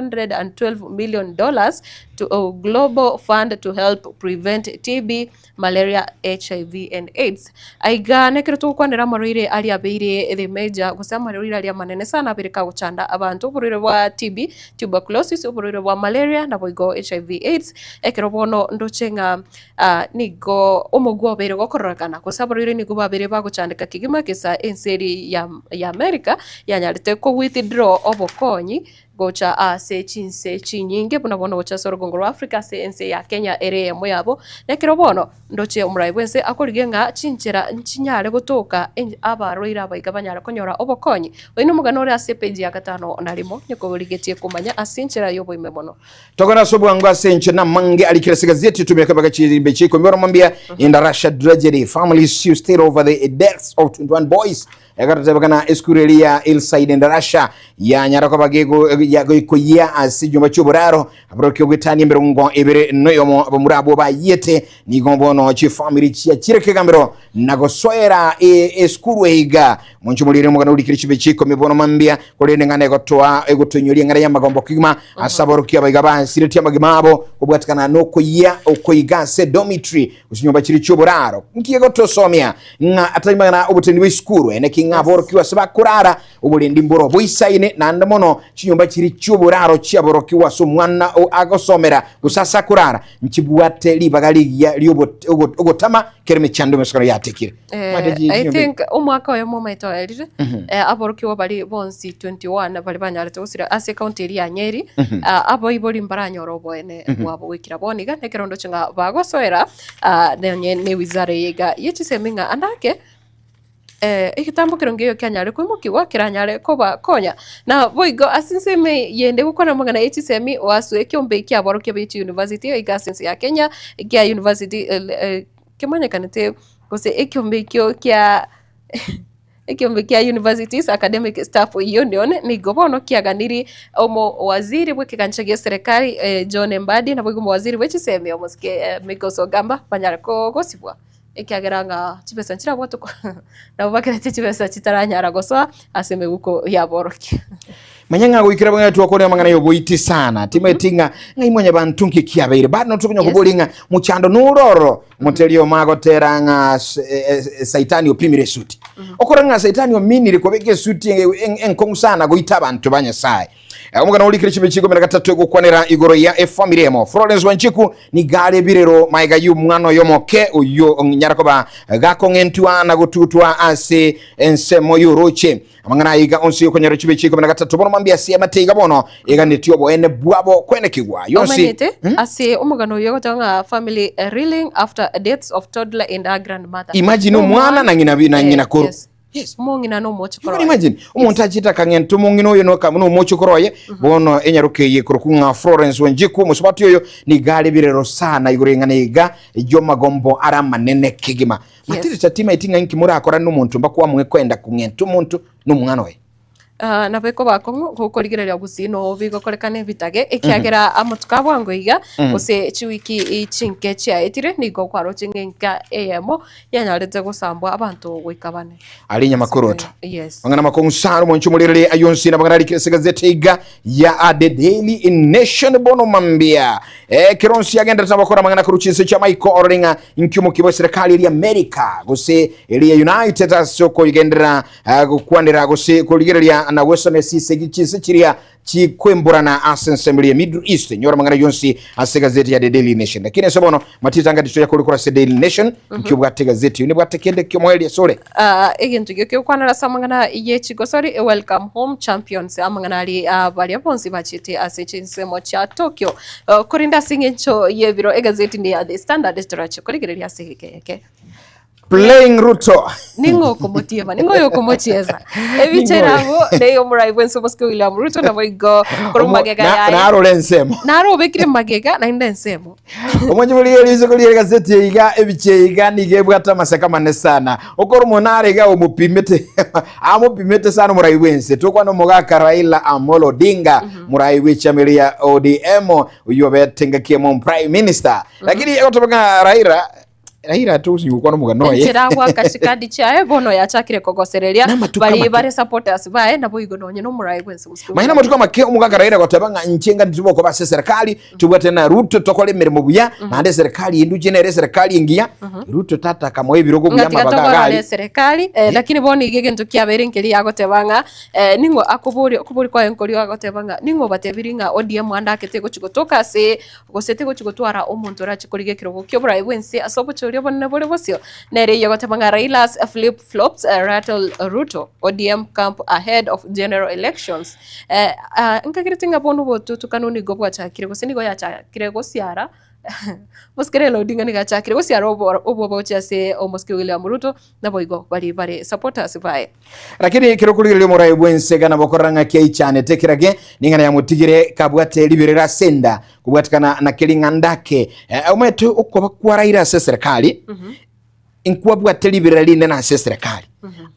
912 million dollars to a global fund to help prevent TB, malaria, HIV and AIDS. Aiga nekero togokwanera amarwaire aria abeire the major gose amarwaire aria amanene sana abeire kagochanda abanto, oborwaire bwa TB, tuberculosis, oborwaire bwa malaria naboigo HIV AIDS, ekero bono ndoche ng'a ah, nigo omogwa obeire gokororekana gose abarwaire nigo babeire bagochandeka kegima gesa ense eria ya ya America yanyarete ko withdraw obokonyi gocha ase chinse chinyinge, buna bono gocha ase orogongo rwa Africa ase ense ya Kenya ere eyemo yabo. Na ekero bono ndoche omorai bw'ense akorigia ng'a chinchera nchinyare gotoka abarwaire aba iga banyare konyora obokonyi. Oyo nomogano ore ase epeji ya gatano na rimo, nyokorigetie komanya ase enchera y'oboime mono. Togenda ase obwango ase enche namange arikire ase egazeti etumia kebaka chirimbe chikomi oromo mbuya in the Russia tragedy family sue state over the deaths of 21 boys Egatatebekana esukuru eria ya Hillside and Russia yanyara koba gekoyia ase chinyomba chi'oboraro aborokigwa goetania emerongo ebere noyomo abamura abwo bayiete nigo bono chifamiri chiachire kegambero na gosoera esukuru eiga monche morire omogano orikire chibe chikomi bono mambia korende ng'ana egotoa egotoinyoria eng'ana y'amagombo kegima ase aborokigwa abaiga basiretie amagima abo kobwatikana nokoyia okoiga ase dormitory Gose chinyomba chiria chi'oboraro. Nki egotosomia? Ng'a atari mang'ana oboteneneri bwa isukuru, ene ki ng'a aborokigwa ase bakorara, oborendi mboro boisaine, naende mono chinyomba chiria chi'oboraro chiaborokigwa ase omwana agosomera gose ase akorara, nchibwate ribaga rigiya ri'ogotama kera emechando emesokano yatekire. I think omwaka oyomo omaete oerire, aborokigwa baria bonsi 21 baria banyarete gosira ase ecounty eria ya Nyeri, abaibori mbaranyore oboene bwabo goikera bono iga, na ekero ndoche ng'a bagosoera nonye ne ewizara eye iga ye chisemi ng'a ande ake egetambo kero ngeyo kianyare koimokigwa keranyare kobakonya. Na boigo ase ensemo eyende gokwana amang'ana ye chisemi oaswe ekiombe kiaborokia be chiuniversity iga ase ense ya Kenya, ekia university kemanyekanete gose ekiombe ekio kia ekiombe kia Universities Academic Staff Union nigo bono kiaganirie omowaziri bw'ekegancha gia eserekari John Mbadi naboigo omowaziri bwe chisemi omosike Migos Ogamba banyare kogosibwa ekiagera ng'a chibesa nchirabwatwe nabo bakerete chibesa chitaranyara gosoa ase emebuko y'aborokia. Manya ng'a goikera bang'ana twakore amang'ana y'oboiti sana timanyeti ng'a ng'ai mwanyabanto nki kiabeire bado ntokonya koboria ng'a mochando nororo moteri omo agotera ng'a saitani opimire esuti okora ng'a saitani ominire kobeka esuti enkong'u sana goita abanto ba Nyasaye. Omogano orikire chibichi 13 egokwanera igoro ya efamiri emo. Florence Wanjiku nigo are ebirero maega y'omwana oye omoke oyio onyara koba gakong'entwa na gotutwa ase ensemo y'oroche. Amang'ana aya iga onsi okonyora chibichi 13 bono mambia ase amate iga bono eganetie oboene bwabo kwenekigwa. Yonsi Omanyete ase omogano oyo ogoteba ng'a family reeling after deaths of toddler and her grandmother. Imagine omwana na ng'ina na ng'ina koro. Yes. Omong'ina na omochokoro You can imagine omonto achete akang'enta omong'ina oyo noka buna omochokoro oye bono enyaroka eye ekorokwa ng'a Florence Wanjiku omosubati oyo nigo are birero sana igoro eng'ana iga y'amagombo are amanene kegima. Matiri tatimaeti ng'a inki morakora nomonto mbakwamue kwenda kong'enta omonto nomwana oye. Ah, nabo ekoba akong'u gokorigereria gusii noo bigokorekana ebitage ekiagera amatuko a bwango iga gose chiwiki chinke chiaetire nigo kwaroche ng'a enka eyemo yanyarete gosambwa abanto goika bane. Aria nyamakoroto. Yes. Mang'ana makong'u sana omonche omorerere ayonsi na mang'ana arikire ase egazeti iga ya The Daily Nation bono mambia. Ekero onsi agenderete nabakora amang'ana korwa chinse chia maiko orore ng'a inki omokia bwa serikali eria America gose eria United ase okogenderera Gokwanera gose korigereria na gwesomia chisegi chinse chiria chikwemborana ase ensemo eria Middle East. Nyora amang'ana yonsi ase egazeti ya The Daily Nation. Lakini ase bono matita ngati toya korikora ase Daily Nation, nki obwate egazeti eyo nebwate kende kiomoerio asore? Ah, egento ekio kegokwanera ase amang'ana ye chigosori, Welcome home champions, amang'ana aria baria bonsi bachete ase chinsemo chia Tokyo. Korende ase eng'encho y'ebiro egazeti ne ya The Standard torache korigereria ase egeka eke. Playing Ruto. Ning'o okomotiema? Ning'o oyo okomochieza? Ebicha Ning'o oyo? erabo neye omorai bwensi omosike William Ruto nabo igo korwa Omo- magega na- yaye. narora ensemo. Naro obekire magega naende ensemo. Omonye bori erisuko rie egazeti eye iga ebicha eye iga nigo ebwate amaseko amanene sana. Okore omonto nare iga omopimete amopimete sana omorai bwense. Tokwana omogaka Raila Amolo Odinga morai bw'echiama eria ya ODM oyio obete engaki emo prime minister. Lakini egoteba ng'a Raila Raila tosi gokwana omogano oye. Enchera agoaka chikadi chiaye bono yachakire kogosereria Namatuko bari amake. bare supporters baye naboigo nonye nomorai bwensi gose Manya namatuko amake omogaka Raila goteba ng'a inche ng'a ntitobokoba ase eserikali tobwate na Ruto tokore emeremo buya naende eserikali eye nduche nere eserikali engiya Ruto tata akamoa ebirogo buya Ng'a tiga amabaga togorora agari eserikali eh, lakini bono iga egento kiabeire nkeri agoteba ng'a eh, ning'o akoboria okoboria kwaye nkoria agoteba ng'a ning'o obatebirie ng'a ODM ande ake tegochi gotoka ase Gose tigochi gotwara omonto orache korigia ekerogo ki'oboraai bw'ense ase obochori obonene bore bosio. Nere eyio egoteba ng'a Raila's flip flops rattle Ruto ODM camp ahead of general elections. Eh, ah, nkagerete ng'a bono obotutukanu nigo bwachakire gose nigo yachakire gosiara Mosike Raila Odinga nigo achakire gosiara obo obwoba gochia ase omosike William Ruto naboigo baria bare supporters baye. Lakini ekero okorigereria omorai bw'ense gana bokorora ng'aki aichanete kerage, ning'ana yamotigire kabwate riberera ase enda, kobwatikana na keri ng'a ndake. Eh, omanyete okoba kwaraire ase eserekari, nkwabwate riberera rinene ase eserekari.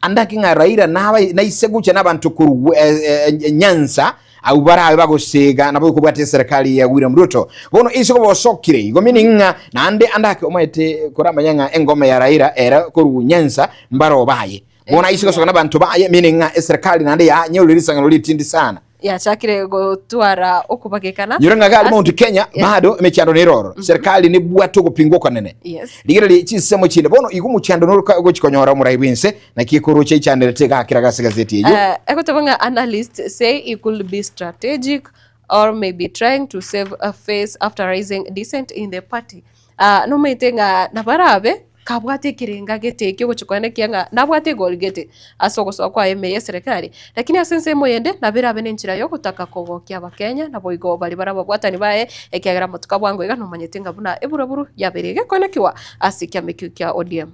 Andake ng'a Raila naba naise gocha nabanto korwa eh, eh, Nyanza, Abwo barabe bagosega nabo okobwata eserekari ya William Ruto. Bono ise koba osokire igo meaning ng'a naende ande ake omanyete koramanya ng'a engoma ya Raila ere korwa Nyanza mbaro baye. Bono aise gosoka nabanto baye meaning ng'a eserekari naende yanyorire risang'ano ritindi sana. Yachakire gotwara okobagekana. Nyora ng'a gari Mount Kenya bado emechando nere ororo. Serikali nebwate ogopingwa okonene. Yes. Rigereria chinsemo chinde bono igo omochando noro ogochi konyora omorai bwense Naki ekoroche ichanderete egakera ase egazeti eyio. Eh, egoteba ng'a analysts say it could be strategic or may be trying to save a face after raising dissent in the party. Ah, nomaete ng'a nabarabe kabwate ekerenga gete ekio ogochia koenekia ng'a nabwate egori gete ase ogosoa kwaye ime y'eserekari. Lakini ase ensemo eyende nabo erabe nenchera yogotaka kogokia abakenya naboigo baria bare ababwatani baye ekiagera amatuko abwango iga nomanyete ng'a buna eburaburu yabeire egekoenekiwa ase ekiama ekio kia ODM.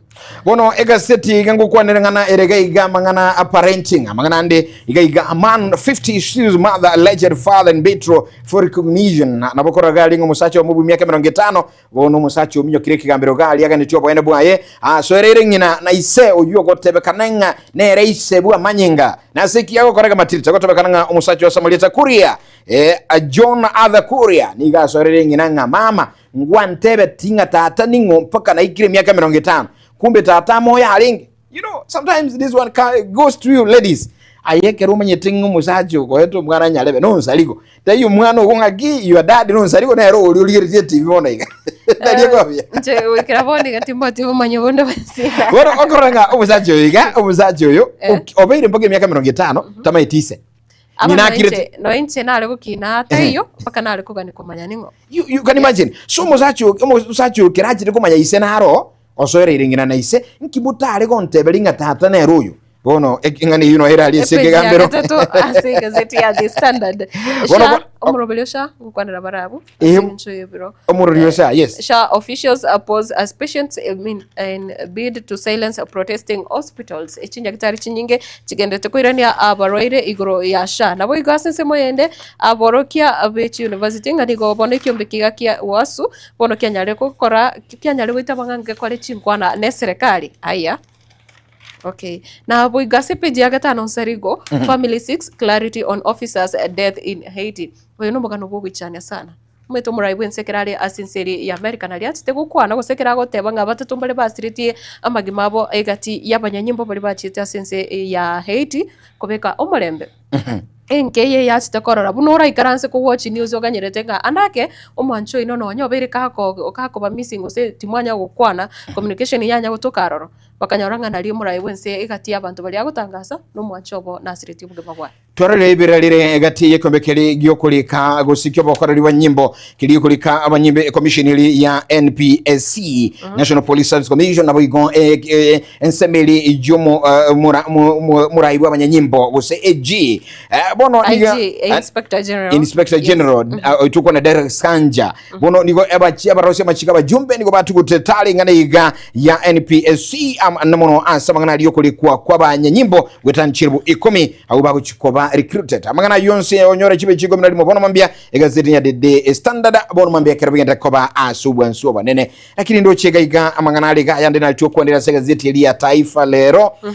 Bono egaseti iga ngokwanera ng'ana ere iga iga amang'ana a parenting amang'ana ande iga iga a man 50 sues mother alleged father in vitro for recognition Na- nabo korora gari ng'a omosacha omo bw'emiaka 50 bono omosacha ominyokire ekegambero gari aganetie oboene bwaye asoereire ng'ina na ise oyio ogotebekana ng'a nere ise bw'amanyinga nase eki agokora egematiri agotebekana ng'a omosacha o Samarieta Kuria eh, John Arthur Kuria nigo asoereire ng'ina ng'a mama Ngwantebeti ng'a tata ning'o mpaka naikire emiaka 50, kumbe tata amo oyo arenge. You know, sometimes this one goes to you ladies. Aye ekero omanyete ng'a omosacha okoete omwana nyarebe nonsarigo. Taiyo omwana ogo ng'aki your dad nonsarigo nere oria origeretie etibi bono iga. Tari ekobia. Inche goikera bono iga timbwati obomanyi bonde bwensi. Bono okorora ng'a omosacha oyo iga, omosacha oyo obeire mpaka emiaka 50 tamaeti ise. Aba Ng'ina noinche akirete. noinche nare gokina taiyo mpaka nare kogania komanya ning'o. You, you can imagine. So omosacha oyo- omosacha oyo kera achire komanya ise naro, osoereire ng'ina na ise, nki motare gonteberia ng'a tata nere oyo? Bono eng'ana eyio noyo erari ase Epeji ya ekegambero. gatato ase egazeti ya The Standard. Bono Sha bo- omoroberi o SHA ngokwanera barabwo Eh, ase eng'encho y'ebiro. Omorori o SHA, yes. SHA officials oppose as patients in, in bid to silence protesting hospitals. Chinyagitari chinyinge chigenderete koirania abarwaire igoro ya SHA. Nabo igo ase ensemo eyende aborokia be chiuniversity ng'a nigo bono ekiombe kiga kia UASU bono kianyarire gokora kianyarire goitaba ng'a ngekore chinkwana ne eserekari. Aya. Okay. Na boigo ase page ya gatano nsarigo, Family seeks clarity on officer's death in Haiti. Oyo nomogano bwogoichania sana. Omanyete omorai bwense ekero are ase ense eria ya America naria achete gokwana gose ekero agoteba ng'a abatato mbare basiretie amagima abo egati y'abanyanyimbo baria bachiete ase ense ya Haiti kobeka omorembe. Enka eye yachete korora buna oraikaranse ko watch news oganyerete ng'a ande ake omwancho oino nonye obeire kako kakoba missing gose timwanya gokwana communication yanya gotoka aroro. Bakanyora ng'a nario omorai bwense egati y'abanto baria agotangasa nomwancho obo nasiretie obogima bwaye. Twarorire ibera rire egati y'ekiombe keria gi'okorika gose ki'obokoreri bwa nyimbo keria gikorika abanyimbo ekomisheni eri ya NPSC, National Police Service Commission, nabo igo ensemo eri y'omo morai bw'abanyanyimbo gose AG. Bono nigo IG, Inspector General. Inspector General oitwe na Derek Sanja. Bono nigo ebachi abarosia amachiko abajumbe nigo batugute tari ing'ana iga ya NPSC na mono ase amang'ana aria okorikwa kw'abanyanyimbo goetania chilifu ikomi abwo bagochi koba recruited. Amang'ana ayio onsi onyore chibe chikomi na rimo bono mambia egazeti ya The Standard bono mambia ekero bigenda koba ase obwansu obonene. Lakini ndoche iga iga amang'ana are iga ayande nario tokwanera ase egazeti eria ya Taifa Lero na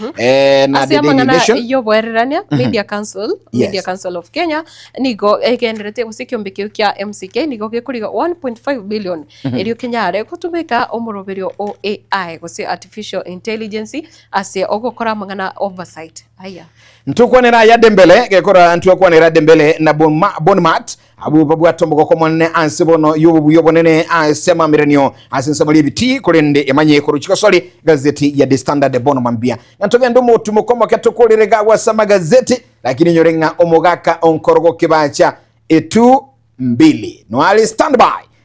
Ase The Daily amang'ana Nation. y'oboererania, Media Council, Media Council of Kenya, nigo egenderete gose ekiombe ekio kia MCK nigo gekoriga 1.5 billion erio kenyare gotumeka omoroberio o AI gose Artificial Intelligence ase ogokora amang'ana oversight. Aya. Ntokwanera aya Dembele gekora ntwakwanera Dembele na Bonmat abwo babwate omogoko omonene ase bono y'obobuya obonene ase amaamiranio ase ensemo ri'ebitii korende emanye korwa chigosori gazeti ya The Standard bono mambia ng'a ntogende omotumo omoke tokorere gagwo ase amagazeti lakini inyore ng'a omogaka onkorogo kebacha etu mbili noare standby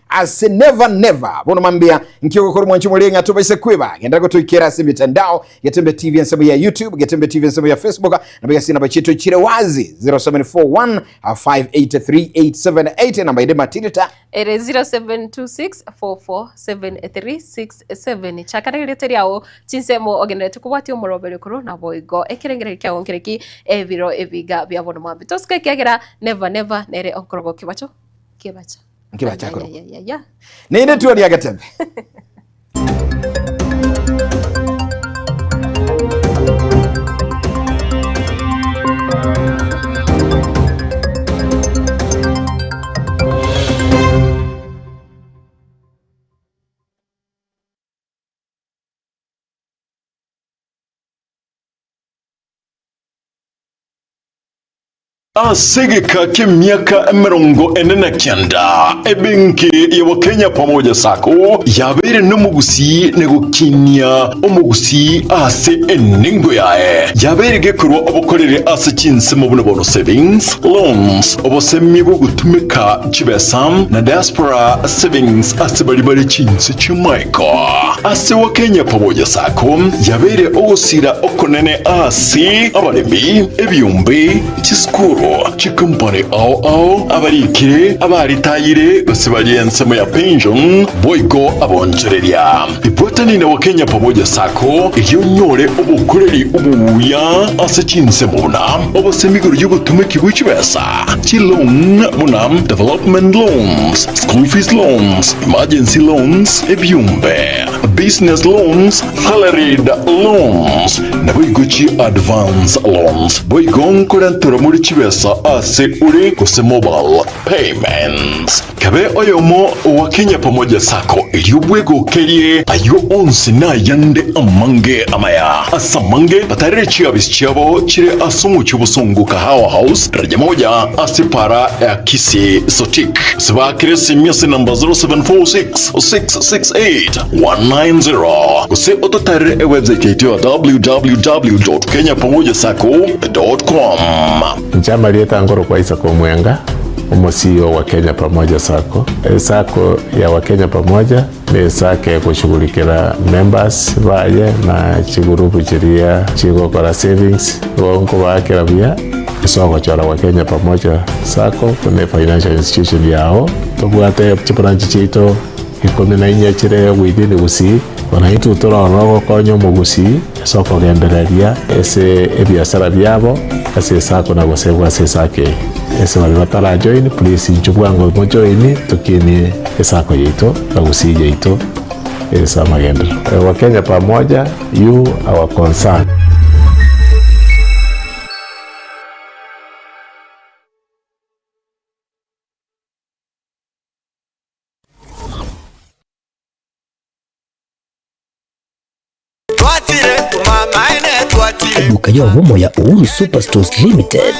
ase never never bono mambia nki ogokora omwanchi omoriri ng'a tobaise kweba genda gotoikera ase emitandao Getembe TV ensemo ya YouTube Getembe TV ensemo ya Facebook nabo gasi namba chietu chire wazi 0741 583878 namba ende matirita Ere 0726447367 chakana erieta riao chinsemo ogenderete kobwatia omoroberi korwa naboigo ekerengererio kiao nkereki ebiro ebiga bia bono mwambi tosike ekiagera never never nere okorogo kibacho kibacha Nkibacha akorogo. Ya, ya, ya, ya. Ninde tuo ria Getembe. Ase egeka ki'emiaka 49, ebenki ya Wakenya Pamoja Sacco yabeire nomogusii na gokinia omogusii ase enengo yaye. Yabeire gekorwa obokoreri ase chinsemo buna bono savings, loans, obosemi bw'ogotumeka chibesa na diaspora savings ase baria bare chinse chi'amaiko. Ase Wakenya Pamoja Sacco yabeire ogosira okonene ase abaremi, ebiombe, chisukuru, chikompani ao ao, abarikire, abaritayire gose baria ensemo ya pension, boigo abonchoreria. Ibwatani na Wakenya Pamoja Sacco erio onyore obokoreri obuya ase chinsemo buna obosemi igoro y'obotumeki bwe chibesa, chiloan buna development loans, school fees loans, emergency loans, ebiombe, business loans, salaried loans, naboigo chi advance loans. Boigo nkorenterwa more chibesa ase ore gose mobile payments. Kabe oyomo owa Kenya Pamoja Sacco erio bwegokerie ayio onsi na ayande amange amaya. Ase amange batarere chiabisi chiabo chire ase omochie obosongo Kahawa House, daraja moja ase para ya Kisii Sotik. Gose baakere esimi ase namba 0746 668 190 gose ototarere ewebsite yaito ya www.kenyapamojasacco.com. Inche Amarieta nkorokwa Isaac Omwenga, omo CEO wa Kenya Pamoja Sacco. Esacco ya Wakenya Pamoja ne esacco egoshughulikera members baye na chigurupu chiria chigokora savings, igo nkobaakera buya ase ogochora Wakenya Pamoja Sacco buna efinancial institution yao. Tobwate chibranch chiaito ikomi na inye chire within Gusii, bono intwe tore ororo gokonya omogusii ase okogendereria ase ebiasara biabo ase esacco na gosegwa ase esacco eye. Ase baria batarajoin please inchuo bwango mojoini tokinie esacco yaito na Gusii yaito ase amagenderero. Wakenya pamoja, you our concern. Eduka y'obomo ya Uhuru Superstores Limited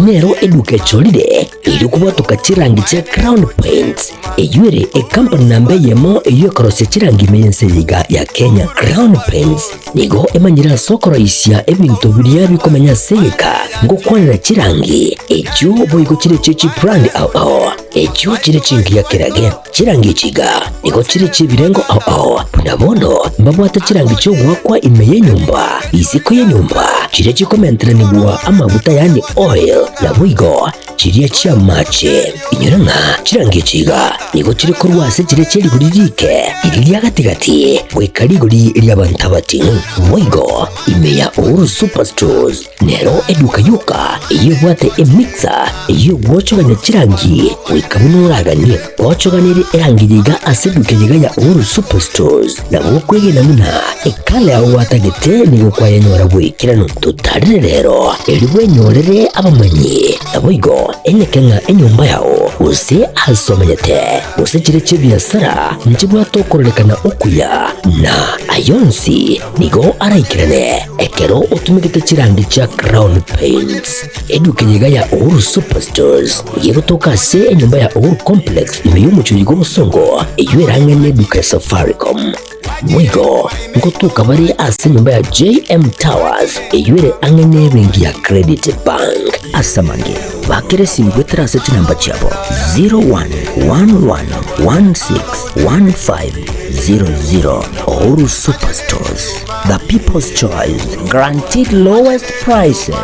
nero eduka echorire erio kobwatoka chirangi chia Crown Paints eyio ere ecompany namba eyemo eyio ekorosia chirangi ime y'ense eye iga ya Kenya. Crown Paints nigo emanyire ase okoroisia ebinto biria bikomenya ase egeka ngokwanera chirangi echio boigo chire chie chibrand ao ao echio chire chingiya kerage. Chirangi echi iga nigo chire chi'ebirengo ao ao, buna bono mbabwate chirangi chi'ogoakwa ime y'enyomba, isiko y'enyomba, chiria chikomenteranigwa amaguta yaani oil, naboigo chiria chi'amache. Inyora ng'a chirangi echi iga nigo chire korwa ase chiria chie rigori riike, riria ria gati-gati, goika rigori ri'abanto abating'u. Boigo ime ya Uhuru Superstores Nero eduka yoka eyio ebwate emixer eyio egwochogania chirangi goika buna oraganie. Gwochoganirie erangi eye iga ase eduka eye iga ya Uhuru Superstores, nabo okwegena buna ekala yao gwatagete nigo kwayenyora bw'ekeranu. Totarire rero erio bwenyorere abamanyi, naboigo enyeke ng'a enyomba yao gose ase omenyete gose chire chi'ebiasara nchibwate okororekana okuya, na ayonsi Nigo araikerane ekero otumegete chirangi chia Crown Paints. Eduka eye iga ya Uhuru Superstores nigo egotoka ase enyomba ya Uhuru Complex ime y'omochie oyo bw'obosongo eyio erang'ane eduka ya Safaricom. Boigo ngotoka bare ase enyomba ya JM Towers eyio ere ang'e n'ebenki ya Credit Bank. Ase amange, bakera esimi goetera ase chinamba chiabo 0111161500. Uhuru Superstores, the people's choice, guaranteed lowest prices.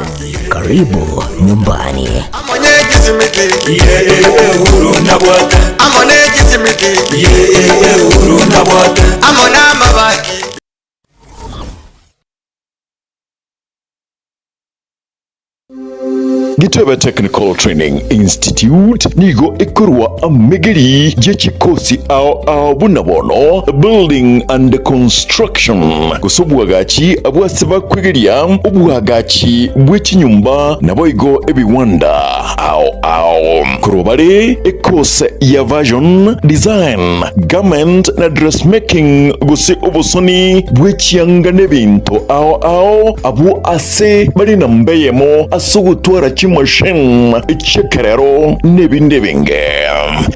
Karibu nyumbani. Gitebe Technical Training Institute nigo ekorwa amegeri ye chikosi ao ao buna bono Building and Construction, gose obwagachi bw'ase bakwegeria obwagachi bwe chinyomba naboigo ebiwanda ao ao. Korwa bare ekose ya Version, Design, Garment na Dressmaking gose obosoni bwe chianga nebinto ao ao abwo ase bare namba eyemo ase ogotwara chimachine chi'ekerero n'ebinde ebinge.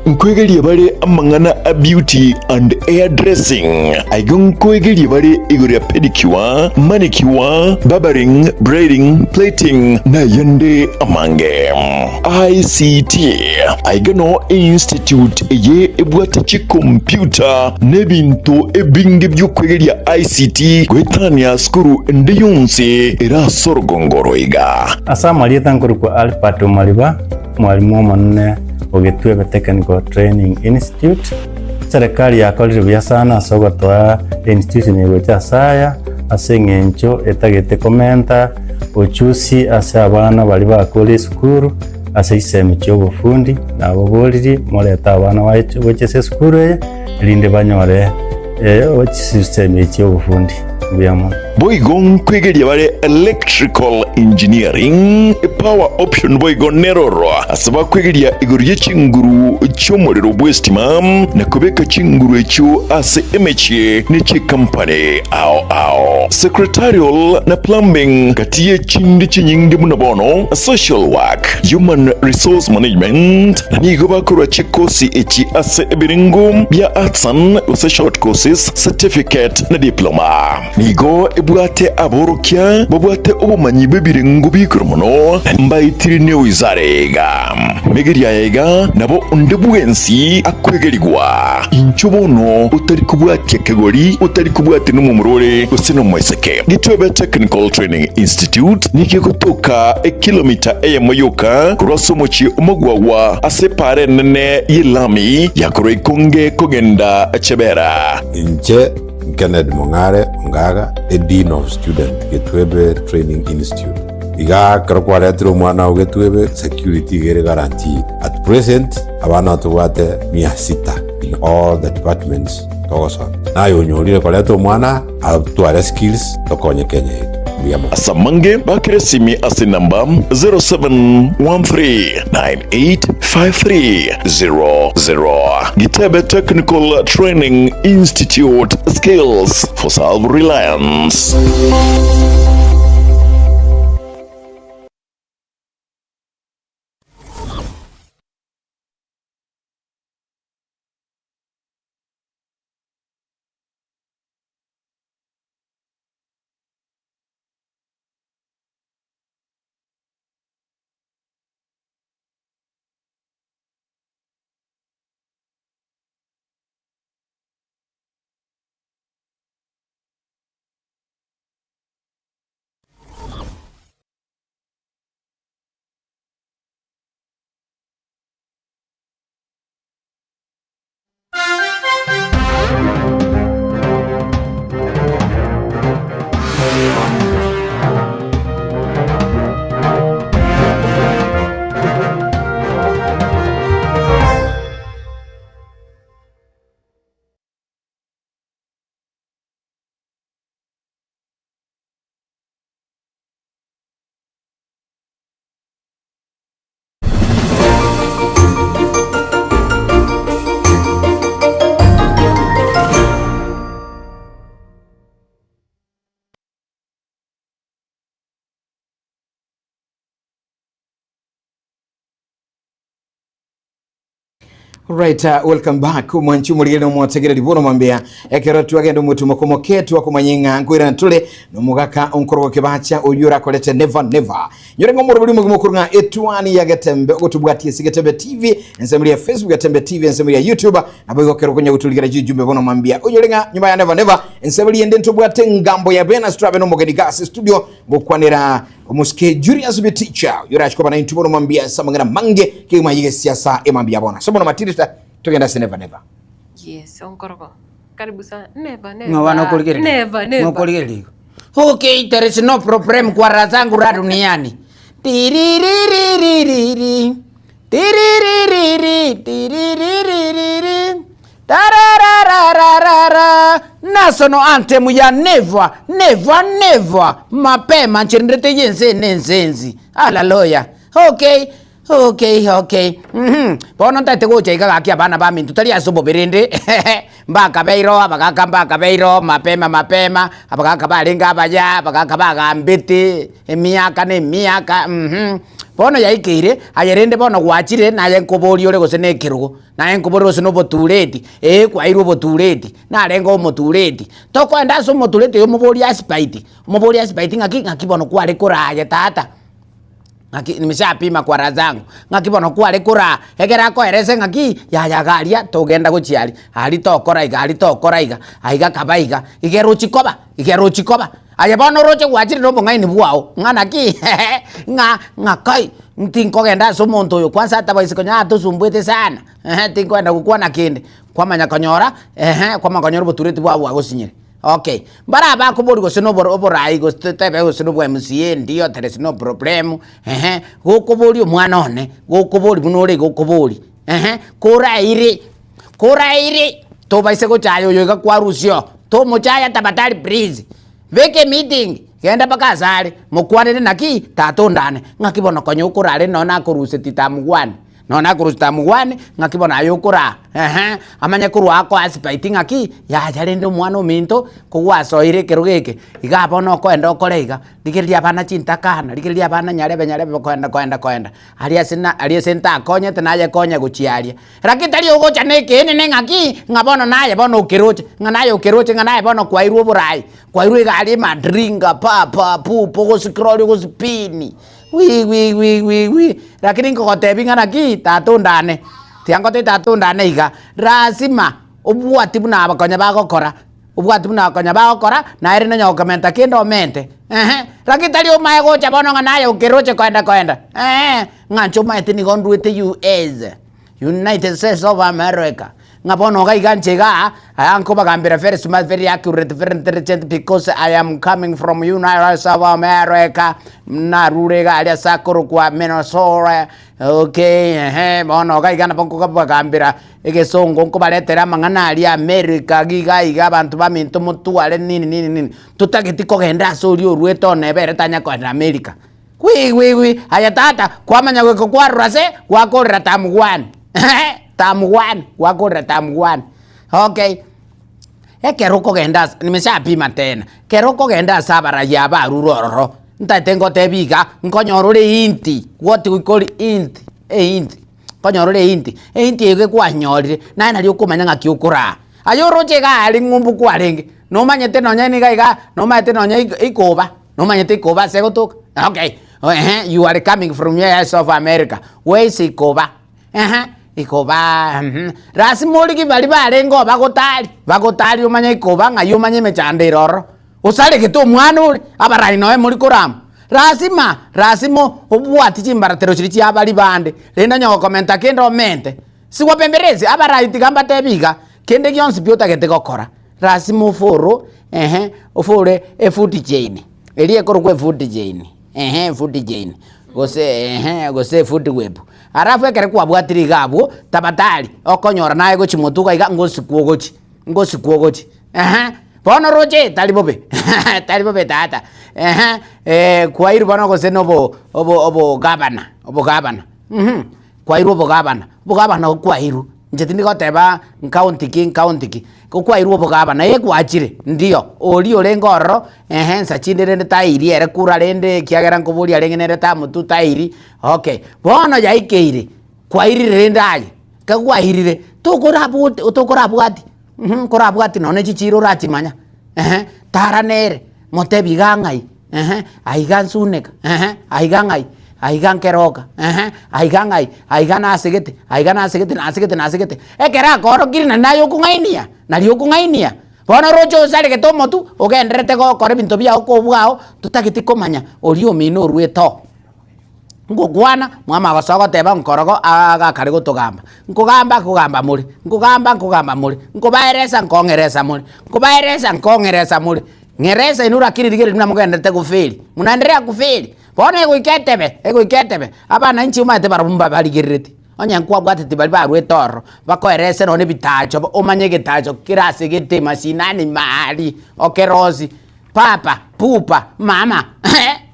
Nkoegeria bare amang'ana a beauty and hair dressing. Aiga nkoegeria bare igoro ya pedicure, manicure, barbering, braiding, plaiting na ayande amange. ICT, Aiga no einstitute eye ebwate chicomputer n'ebinto ebinge bi'okwegeria ICT goetania sukuru ende yonsi ere ase orogongo oro iga. Ase amarieta nkorokwa Albert Omariba, omwalimu omonene o Gitwebe Technical Training Institute. Serikali yakorire buya sana ase ogotoa einstitution eye gocha ase aya, ase eng'encho etagete komenta ochusi ase abana baria bakure esukuru ase chisemi chi'obofundi, naboboriri morete abana baye gocha ase esukuru eye, erinde banyore chisemi echi chi'obofundi. Mbuya mono. Boigo nkwegeria bare electrical engineering, power option boigo neroro ase bakwegeria igoro ye chinguru chi'omorero bw'estima na kobeka chinguru echio ase emechie ne chikampani ao ao. Secretarial na plumbing gati ye chinde chinyinge buna bono social work, human resource management na nigo bakorwa chikosi echi ase ebirengo bia artisan gose short courses, certificate na diploma. Nigo. ebwate aborokia babwate obomanyi bw'ebirengo bi'igoro mono, na mbaetire newizara iga. Megeria aya iga nabo onde bwensi akwegerigwa. Inchuo bono otari kobwatia kegori, otari kobwatia nomomura ore gose nomoiseke. Gitwebe Technical Training Institute nigo egotoka ekilomita eyemo yoka korwa ase omochie omogwagwa ase epaara enene y'elami ya korwa Ikonge kogenda Chebera. Inche Kennedy Mong'are Ongaga, a Dean of Student, Getwebe Training Institute. Iga ekero kwaretire omwana oo Getwebe, security iga ere guaranteed. At present, abana tobwate mia sita in all the departments togosomia. Naye onyorire koreta omwana atware skills tokonye Kenya yaito. Mbuya mono. Ase amange bakere esimi ase enamba 0713985300. Gitebe Technical Training Institute, Skills for Self-Reliance. Right, uh, welcome back mwanchi omorigeri omwotegereri bono mambia ekero twagenda omotumo komoke twakomanya ng'a nkoirana tore nomogaka onkorogo kebacha oyio orakorete never never nyore ng'a omorobori omogima okorwa ng'a etwani ya getembe ogotobwatia ase getembe tv ensemo ya facebook getembe tv ensemo ya youtube nabo igo kero okonya goturigera chijumbe bono mambia onyore ng'a nyuma ya never never ensemo riende ntobwate ngambo ya bena turabe nomogeni gase studio gokwanera Omosike Julius Biticha yorachia koba naintwe bono mambia ase amang'ana mange kegima y'egesiasa emambia bono. Ase bono matirita togenda ase never never. Yes, onkorogo. Karibu sana. Never, never. Ng'o bana okorigereria? Never, never. Ng'o okorigereria igo? Okay, there is no problem kwa raha zangu ra duniani. Tiririririri. Tiriririri, tiririririri. Tarararararara. National anthem ya never, never, never. Mapema ncherendete yense nensenzi. Hallelujah. Okay. Okay, okay. Mhm. Bono ntaete gocha iga gaki abana baminto tari ase obobe rende mbakabeiroo abagaka mbakabeiroo mapema mapema abagaka barenge abaya abagaka bagambete emiaka na emiaka mh. Bono yaikeire aye rende bono gwachire naye nkoboria ore gose na ekerogo naye nkoboria gose na obotureti eh kwairwe obotureti narenge omotureti tokoenda ase omotureti oyo omoborie asipite omoborie asipite ng'aki ng'aki bono kware koraa tata. Ng'aki nimeshapima kwa raha zangu, ng'aki bono kware koraa, ekero akoerese ng'aki yaya iga aria togenda gochia aria, aria tokora iga aria tokora iga, aiga kaba iga, iga erochi koba, iga erochi koba. Aye bono oroche gwachire na obong'aini bwao, ng'a naki ng'a ng'a kai, ntinkogenda ase omonto oyo kwanza atabaisi konya atosumbuete sana, tinkoenda gokwana kende, kwamanya konyora kwamanya konyora obotureti bwao bwagosinyire. Okay, mbare abakoboria gose na oboro oborai gose totebe gose na obwa MCA ndio there is no problem, ehe, gokoboria omwana one, gokoboria buna ore iga okoboria, ehe, koraire koraire tobaise gochaya oyo iga kwarusia oo, tomochaya tafadhali please, beka emeeting, genda mpaka ase are, mokwanere naki, tata ondane, ng'aki bono konya okorare nonye nakorusetie tamgwani. Nonya nakorusia term one, ng'aki bono aye okoraa ehe, amanye korwa akoa aspite ng'aki, yaya rende omwana ominto, kogwasoire ekerogo eke, igaa bono okoenda okore iga, rigereria abana chintakana, rigereria abana nyarebe nyarebe koenda koenda koenda, aria ase na aria ase ntakonyete naye konya gochia aria. Lakini tari ogocha na ekeene ng'aki, ng'a bono naye bono okeroche, ng'a naye okeroche, ng'a naye bono kwairwe oborai, kwairwe egari emadringa pa pa pu pu ogoscroll ogospin, wi wi wi wi wi, lakini nkogotebia ng'a naki, tata ondane, tiga ngotebie tata ondane iga, lazima obwati buna aba konya bagokora. Obwati buna konya bagokora, naye rende onye gokomenta kende omente, eeh, lakini tari omaye gocha bono ng'a naye okeroche koenda koenda, eeh, ng'a inche omaete nigo ndwete US, United States of America, ng'a bono iga iga inche igaa, aya nkobagambera very smart, very accurate, very intelligent because I am coming from United States of America, narure iga aria ase akorokwa Minnesota, okay, eeh, bono iga iga nabo nkobagambera. Egesongo nkobaretere amang'ana aria America iga iga abanto baminto motware nini nini nini, totageti kogenda ase oria oruete one ebe ere tanya kogenda America. Wi wi wi aye tata kwamanya goika kwarora ase gwakorera term one term one gwakorera term one okay. Ekero okogenda ase nimeshapima tena, ekero okogenda ase abarai aba arure ororo, ntaete ngotebie iga, nkonyora ore inti, what we call inti, einti. Nkonyora ore einti, einti eye kwanyorire, naye nario okomanya ng'aki okoraa. Aye oroche iga aria ng'umbu kwarenge, nomanyete nonya niga igaa, nomanyete nonya iko ikoba, nomanyete ikoba ase egotoka, okay, ehe you are coming from US of America, where is ikoba? Ehe, ikoba mh, lasima origie baria barenge oo bagotari, bagotari omanye ikoba ng'ai omanye emechando ere ororo. Osaregete omwana ore, abarai noe mori korama. Lasima, lasima obwati chimbaratero chiria chia baria bande, rende onye gokomenta kende omente. Sigwapemberesi, abarai tiga mbatebi iga, kende gionsi pi otagete gokora, lasima oforo, ehe, ofore efood chain, eria ekorokwa efood chain, ehe efood chain, gose ehe, gose efood web. Alafu ekero kwabwatire iga abwo, tabatari, okonyora naye gochia motwe iga iga, ngosikwa ogochia, ngosikwa ogochia. Ehe, bono roche tari bobe, tari bobe tata, ehe, eh, kwairwe bono gose na obo obo obogavana obogavana mh, kwairwe obogavana, obogavana obo kwairwe, inche tindi goteba nkaunti ki nkaunti ki, ko kwairwe obogavana eh gwachire ndio, oria orenge ororo, ehe nsa chinde rende tairi ere kura rende ekiagera nkoboria arenge nere tamotwe tairi, okay. Bono yaikeire, kwairire rende aye, ekero kwairire, tokorabwote tokorabwati. Nkorabwati nonya ne chichiiro orachimanya, ehe, tara nere, motebi iga ng'ai, ehe, aiga nsuneka, ehe, aiga ng'ai, aiga nkeroka, ehe, aiga ng'ai, aiga nasegete, aiga nasegete nasegete nasegete. Ekero akoorokirie naende naye okong'ainia, naria okong'ainia. Bono oroche osaregete omotwe, ogendererete gokora ebinto biago kobwao, totageti komanya oria omino orwete oo. Ngokwana, mwamanya gosoa goteba nkorogo agakare gotogamba, nkogamba nkogamba more, nkogamba nkogamba more, nkobaeresa nkong'eresa more, nkobaeresa nkong'eresa more, ng'eresa inwe lakini rigereria buna mogendererete goferi, munaendelea kuferi. Bono egoika etebe, egoika etebe, abana inche omanyete barobwo mbabarigerereti, onye nkwabwateti baria barwete ororo, bakoerese nonye ebitacho omanye egetacho kere ase gete mashinani maari, okerosie. Papa, pupa, mama,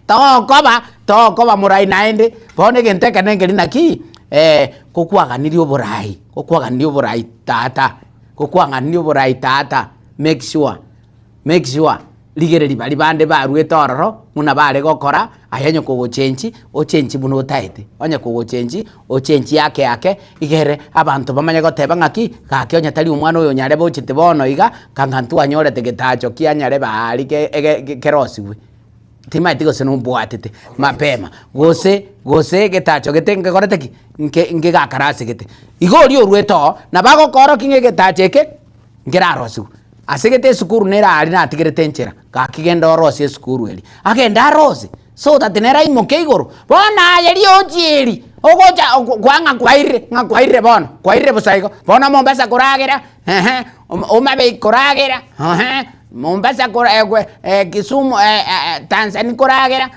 tokoba, tokoba morai naende, bono egento ekenene nkeri naki, kokwaganirie oborai, kokwaganirie oborai tata, kokwaganirie oborai tata, make sure, make sure rigereria baria bande baruete ororo, buna bare gokora, aye onye kogochengi, ochengi buna otaete, onye kogochengi, ochengi ake ake, Igere abanto bamanye goteba ng'aki, Gaki onye tari omwana oyo nyarebe ochete bono iga, kanga ntwanyorete getacho kia nyarebe aria ke ege kerosigwe. Timaeti gose nombwatete mapema, gose gose getacho gete nkekorete ki? Nke nkegakarasegete. Igo oria orwete oo, nabo agokoorokia ng'a egetacho eke, nkerarosigwe. Ase gete esukuru nere aria natigerete enchera, gaki genda orosie esukuru eria. Agende arosie. So that nere aimoke igoro. Bono aye riochi eri, ogocha kwang'a kwairire, ng'a kwairire bono, kwairire bosa igo. Bono Mombasa koragera, ehe, Homa Bay koragera, ehe, Mombasa kora Kisumu Tanzania koragera,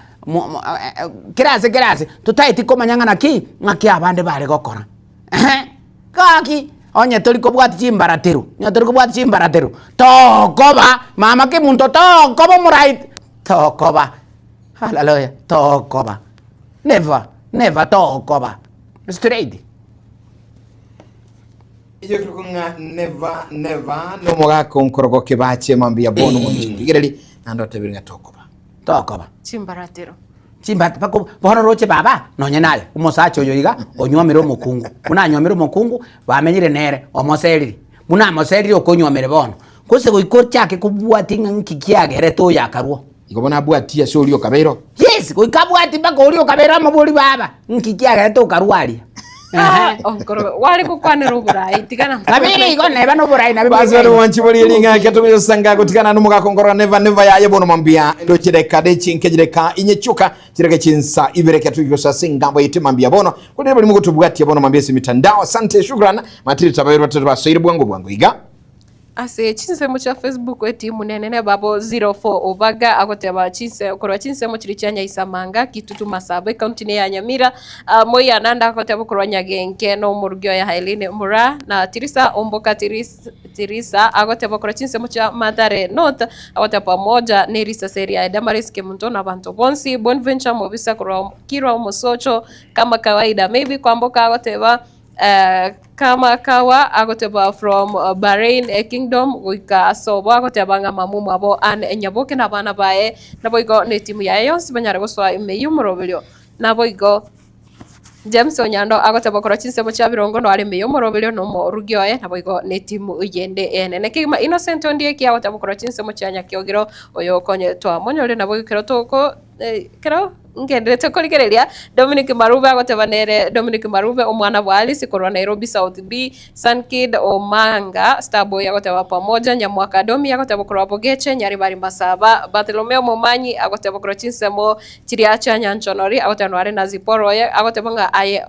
kera ase kera ase, totaeti komanya ng'a naki, ng'aki abande bare gokora, ehe. Gaki, onye tori kobwatia chimbaratero, onye tori kobwatia chimbaratero, tokoba mama kemunto tokoba omorai. Tokoba, haleluya, tokoba, never, never tokoba, straight. Eyio ng'a never never nomogaka onkorogo kebache mambia bono monchirigereri naende otebire ng'a tokoba. Tokoba. Chimbaratero. Chimbati bako bono roche baba nonye naye omosacha oyo iga onywomire omokungu buna anywomire omokungu bamenyire nere omoseriri buna amoseriri okonywomire bono gose goika ochake kobwatia ng'a nki kiagerete oyo akarwa. Igo bono abwatie ase oria okabeire oo. Yes goika abwatie mpaka oria okabeire amobori baba nki kiagerete okarwa aria. Ah, onkoro ware gokwanera oborai tigana Nabere igo neba noborai nabe Basi bari mwanchi bori eringa ketumisanga gutigana n'omogaka nkorora neva neva yaye bono mambia ndochireka dechinke jireka inye chuka chireke chinsa ibere ketugigosa ase engambo yaito mambia bono kurire bari mugotubwatia bono mambia ase mitandao asante shukran matiri tabairwa tari basoire bwango bwango iga Ase chinsemo chia Facebook etimu nenene babo 04 Obaga agoteba chinse korwa chinsemo chiria chia Nyaisamanga, Kitutu Masaba ekaunti ne ya Nyamira. Ah, Moi Ananda agoteba korwa Nyagenke na omorugi oye Hailene Mura na Tirisa Omboka Tiris, Tirisa agoteba korwa chinsemo chia Mathare North agoteba pamoja ne risase ria Damaris Kemunto na abanto bonsi. Bonventure Mobisa korwa Kirwa Omosocho kama kawaida maybe Kwamboka agoteba Kama kawa agoteba from Bahrain Kingdom goika asobo agoteba ng'a mama omwabo Ann Nyaboke na abana baye naboigo ne etimu yaye yonsi banyare gosoa ime y'omoroberio. Naboigo James Onyando agoteba korwa chinsemo chia Birongo noare ime y'omoroberio na omorugi oye naboigo ne etimu yende enene kegima. Innocent Ondieki agoteba korwa chinsemo chia Nyakiogero oyo okonye twamonyorire naboigo ekero toko Ekero ngenderete korigereria, Dominic Marube agoteba nere Dominic Marube omwana bwa Alice korwa Nairobi South B, Sunkid Omanga, Starboy agoteba pamoja, Nyamwaka Domi agoteba korwa Bogeche, Nyaribari Masaba, Bartholomeo Momanyi agoteba korwa chinsemo chiria chia Nyanchonori agoteba noare na Zipporah oye agoteba ng'a aye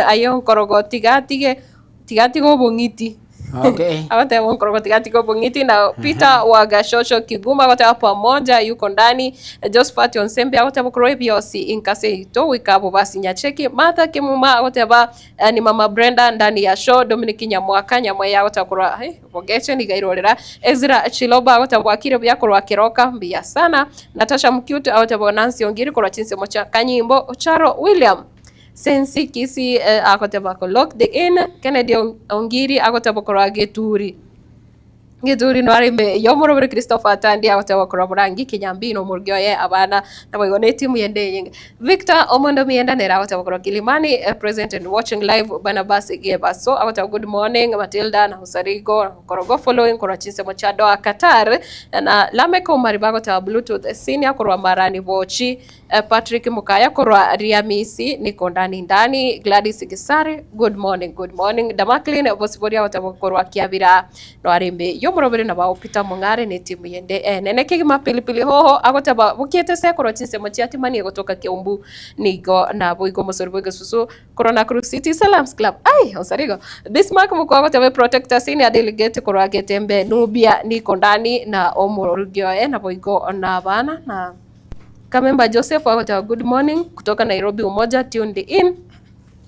aye onkorogo tiga atige tiga atige obong'iti. Okay. Agoteba onkorogo tiga atige obong'iti na Peter wa Gashosho Kiguma agoteba pamoja yuko ndani Josephat Onsembe agoteba korwa ebiosi inka seito goika abo basi Nyacheki Martha Kimuma agoteba eh, ni mama Brenda ndani ya show Dominic Nyamwaka Nyamweya agoteba korwa eh, Bogeche niga irorera Ezra Chiloba agoteba bwakire buya korwa Keroka mbuya sana Natasha Mcute agoteba Nancy Ongiri korwa chinsemo chia Kanyimbo Ocharo William Sensi Kisii agoteba ko lock the in, Kennedy Ongiri agoteba korwa Geturi. Geturi noare ime y'omorobori Christopher Atandi agoteba korwa Borangi Kinyambino omorugi oye abana naboigo ne etimu yende enyinge. Victor Omondo Mienda nere agoteba korwa Kilimani present and watching live Barnabas Gebaso agoteba good morning Matilda na Osarigo Korogo following korwa chinsemo chia Doha Qatar na Lameck Omariba agoteba Bluetooth senior korwa Marani Bochi Patrick Mukaya korwa Riamisi niko ndani ndani Gladys Gisare good morning good morning Damaklin Bosiboria agoteba korwa Kiabira noarembe yomorobere na bao Peter Mong'are ne timu yende enene kegima Pilipili Hoho agoteba bokiete se korwa chinsemo chia Timani gotoka Kiumbu nigo naboigo omosori bw'egesusu korwa Nakuru City Salams Club ai osarigo Bismarck Mukwa agoteba Protector Senior Delegate korwa Getembe Nubia niko ndani na omorugi oye naboigo na abana na Kamemba Joseph agoteba good morning kutoka Nairobi Umoja tuned in.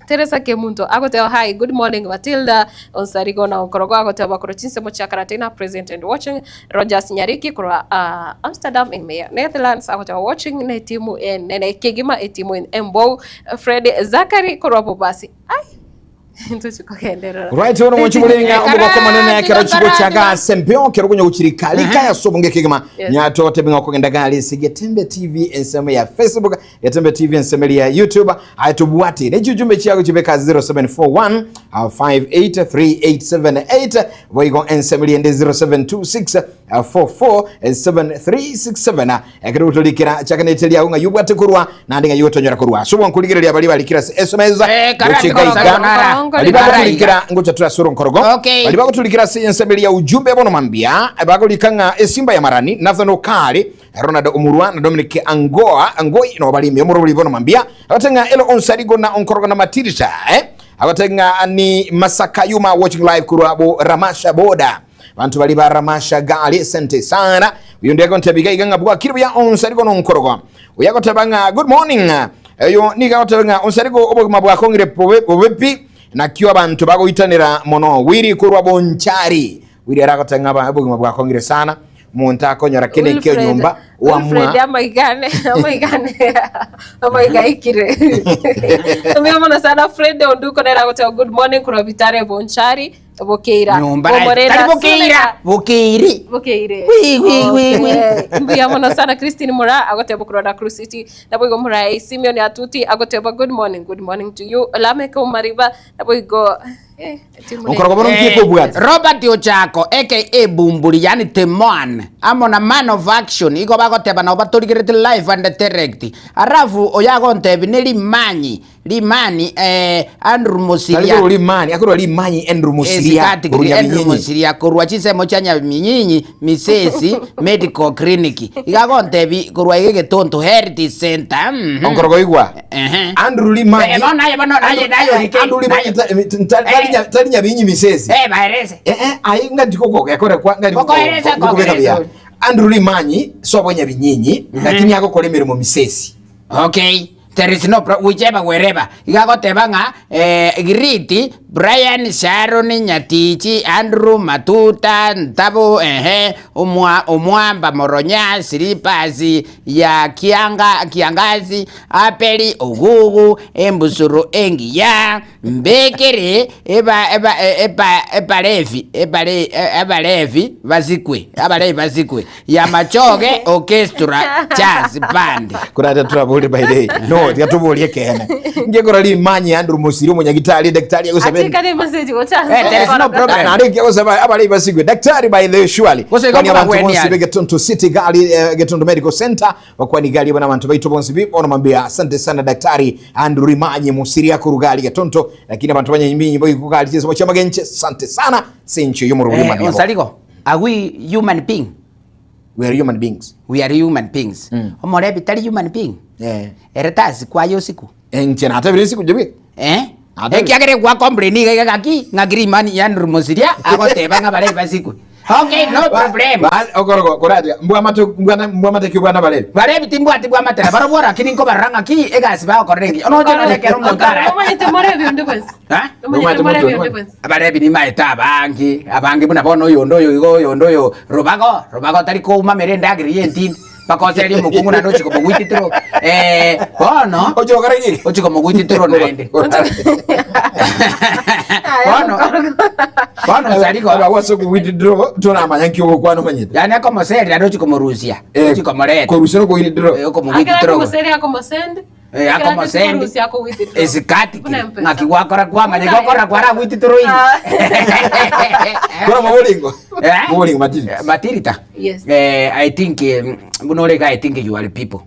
Teresa Kemunto agoteba hi good morning Matilda Onsarigo na Okorogo agoteba korwa chinsemo chia Karatina present and watching. Rogers Nyariki korwa uh, Amsterdam in Meya Netherlands agoteba watching na etimu enene kegima etimu embou Fred Zachary korwa Bobasi. Ai Right ono mwanchi mulenga omogoko monene ekero chigo chiaga sempeo kero konya gochirika lika ya sobonge kegima Yes. nyato tebinga okogenda gari ase Getembe TV ensemo ya Facebook Getembe TV ensemo ya YouTube aye tobwate ne chiujumbe chiago chibeka 0741 583878 boigo ensemo riende 0726 447367 ekero gotorikera chakanete riago ng'a yobwate korwa naende ng'a yotonyora korwa ase obwankorigereria baria barikire ase esomesa karani gochika korogo, iga nara. baria bagotorikera ngocha tore ase oronkorogo Okay. baria bagotorikera ase ensemo eria ya ujumbe bono mambia bagorika ng'a esimba ya marani Nathan Okari Ronald Omurwa na Dominic Angoa Angoi no bari ime omorobori bono mambia agote ng'a Elo Onsarigo na onkorogo na Matirita eh agote ng'a ni Masaka Yuma watching live kurwa bo Ramasha boda Bantu bari ba Ramasha gali sente sana. Uyu ndiye agontebia iga iga ng'a bwakire buya onsarigo nonkorogo. Uyu agoteba ng'a good morning. Oyo nigo agoteba ng'a onsarigo obogima bwakong'ire bobe bobe pi nakio abanto bagoitanera mono. Wiri korwa Bonchari. Wiri ere agoteba ng'a aba obogima bwakong'ire sana. Omonto akonyora kende ekio Wilfred, nyomba Wilfred wamua amaigane amaigane amaiga aikire. Mbuya mono sana Fred Onduko nere agoteba good morning korwa Bitare Bonchari. Bokeira. Nyomba rae. Bomorera Tari bokeira, Suneka. bokeiri. Bokeire. Wi, wi, wi, wi. Okay. Mbuya mono sana Christine Mura agoteba korwa Nakuru City. Naboigo Murai Simeon Atuti agoteba good morning, good morning to you. Lameke Omariba naboigo eh, timu ne- Robert Ochako aka Bumburi yani Timon amo na man of action igo bagoteba nabo batorigerete live and direct alafu oyo agontebi ne rimanyi rimani eh, Andrew Musiria Tari korwa rimani akorwa rimanyi Andrew Musiria Esikati korwa kiri Andrew Nyaminyinyi. Musiria korwa chinsemo chia Nyaminyinyi Misesi Medical Clinic iga agontebi korwa iga Egetonto Health Center mhm. Onkorogoigwa Andrew Limanyi Eh, bono aye, bono aye, naye orike. Andrew Limanyi tari Nyabinyi Misesi Eh, baerese. Eh eh ayi ngati koko gekore kwa ngati Kokoeresa, kukubeka kokoeresa. bya Andrew Limanyi sobo Nyabinyinyi lakini agokora emirimo Misesi Okay. There is no pro whichever wherever. Igagoteba ng'a eh, Giriti, Brian, Sharon, Nyatichi, Andrew, Matuta, Ntabo, ehe, Omwa, Omwamba, Moronya, Silipas ya Kianga, Kiangazi, Apeli, Ogugu, Embusuro, Engiya, Mbekere, eba, eba, eba, ebalevi, ebale, ebalevi, basikwe, abalevi basikwe, ya Machoge Orchestra Jazz Band. kurate turaburi by day no tiga kene ngekora limanyi Andrew Musiri omunyagitari daktari agosaba Atika ne message gocha. Eh, there is no problem. Na arĩkia gũcaba abarĩi bacigwe daktari by the way surely Gũcĩga Kwani abantu mũragweni bonse ari. be Getuntu City gali eh, Getuntu Medical Center wakwani gali bana abantu baitu bonse bi ona mambia asante sana daktari Andrew Rimanyi Musiri akurugali Getuntu lakini abantu banyanyimbi boyi kugali chisomo cha magenche asante sana sincho yomuru Eh, rima Onsarigo, are we human being? We are human beings. We are human beings. Omorebi tari human being. Eh. Ere tasi kwayo usiku. Enche na hata vile siku jebi. Eh? Ekiagere gwa complain iga iga gaki ng'akiri imani ya Andrew Musiria agoteba ng'a bare basikwe. Okay, no problem. Ba okorogo koradia mbwa mate mbwa mbwa mate kibwana bale. Barebi timbwati bwa matera barobwo lakini nkobarora ng'aki egasi bagokorera engiya. Onoche nonye kero omonto ara. Omanyete morebi onde bwensi. Eh? Omanyete morebi onde bwensi. Abarebi nimaete abange abange buna bono oyondo oyo igo oyondo oyo robago robago tari koumamera endagera ya entindi bakoseria omokungu naende ochika omogwititiro eh, bono ochika omogwititiro naende bono bono sariko wase kuwitidro tunamanya nkiogokwana omanyete yani akomoseria naende ochika omorusia ochika omoreta korusia nokoitidro Akera okomogwititiro kumoseri akomosend. Eh, akomosend. Akowithdraw. esikati Buna M-Pesa. ng'aki gwakora kwamanya gwakora kwaragwititiro ini Kora mabolingo. Eh? Mabolingo matirita. Matirita. Yes. Eh, I think bunorega I think you are people.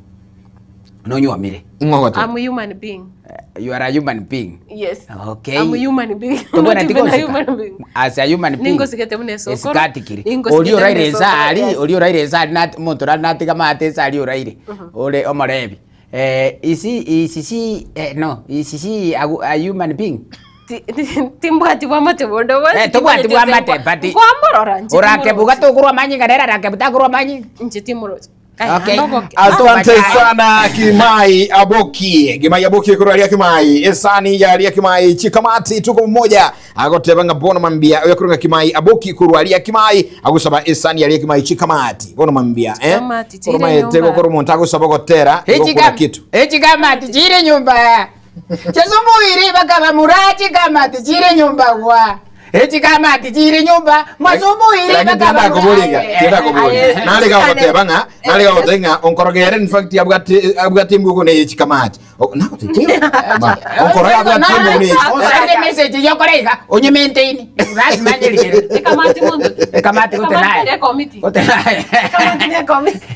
Nonywamire. I'm a human being. You are a human being. Yes. Okay. I'm a human being. Tobwana Not even a tigosika. human being. As a human being. Ningosigete mune sokoro. Esikatikiri. Ningosigete Ori oraire mune sokoro, esari, yes. ori oraire esari nat omonto orari natiga amate esari oraire. Ore omorebi. Eh, isi isi si eh, no, isi si a, a human being. Timbwati bwa mate bondo bwensi. Eh, tobwati bwa mate, but- Kwamborora nje. Orakebuga tokorwa manyinga nere arakebu takorwa manyinga. Nje timuroche. Okay. Asante sana Kimai Aboki. Kimai Aboki kuralia Kimai. Esani ya lia Kimai chikamati tuko mmoja. Agoteba nga bono mambia oyo kurunga Kimai Aboki kurwalia Kimai agusaba esani ya lia Kimai chikamati. Bono mambia eh. Chikamati, chire Koroma nyumba. etego koro agusaba gotera Echi gokura kam- kitu. echikamati chire nyumba chesumuwiri bakaba murachi kamati chire nyumba gwa echikamati chire nyumba mwasumuwiri Lakini bakaba tienda kubulinga, tienda kubulinga. Nale ga goteba nga, nale ga goteba nga onkorogere in fact abwati abwati mbuko ne chikamati. Nakote. Onkoroga abwati mbuko ne osande message yokoreiga onye maintain lazima nyirikire Ekamati mundu. ekamati gotenaye Komiti. gotenaye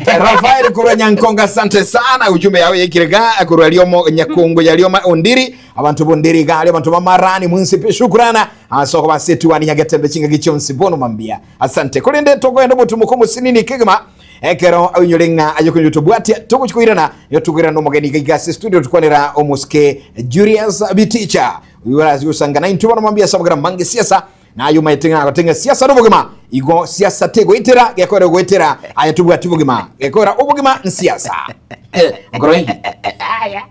Rafael kurwa Nyankonga asante sana ujumbe yawe yekirega kurwa liomo Nyakongo ya lioma ondiri abantu bondiri gali abantu bamarani munsi shukrana asoko basetu wani nyagetembe chinga gichonsi bono mambia asante kulinde togoenda mutu mukomo sinini kigima ekero ainyorenga ayokunyo tubwatia tuguchikuirana yo tugirana omogeni gigasi studio tukwanira omuske Julius Biticha uyurazi usanga na intu mambia sabagira mange siasa nayo maitenga gotenga siasa nobogima igo siasa te goitera gekora goitera aya tubwati bugima gekora ubugima nsiasa ngoro ingi aya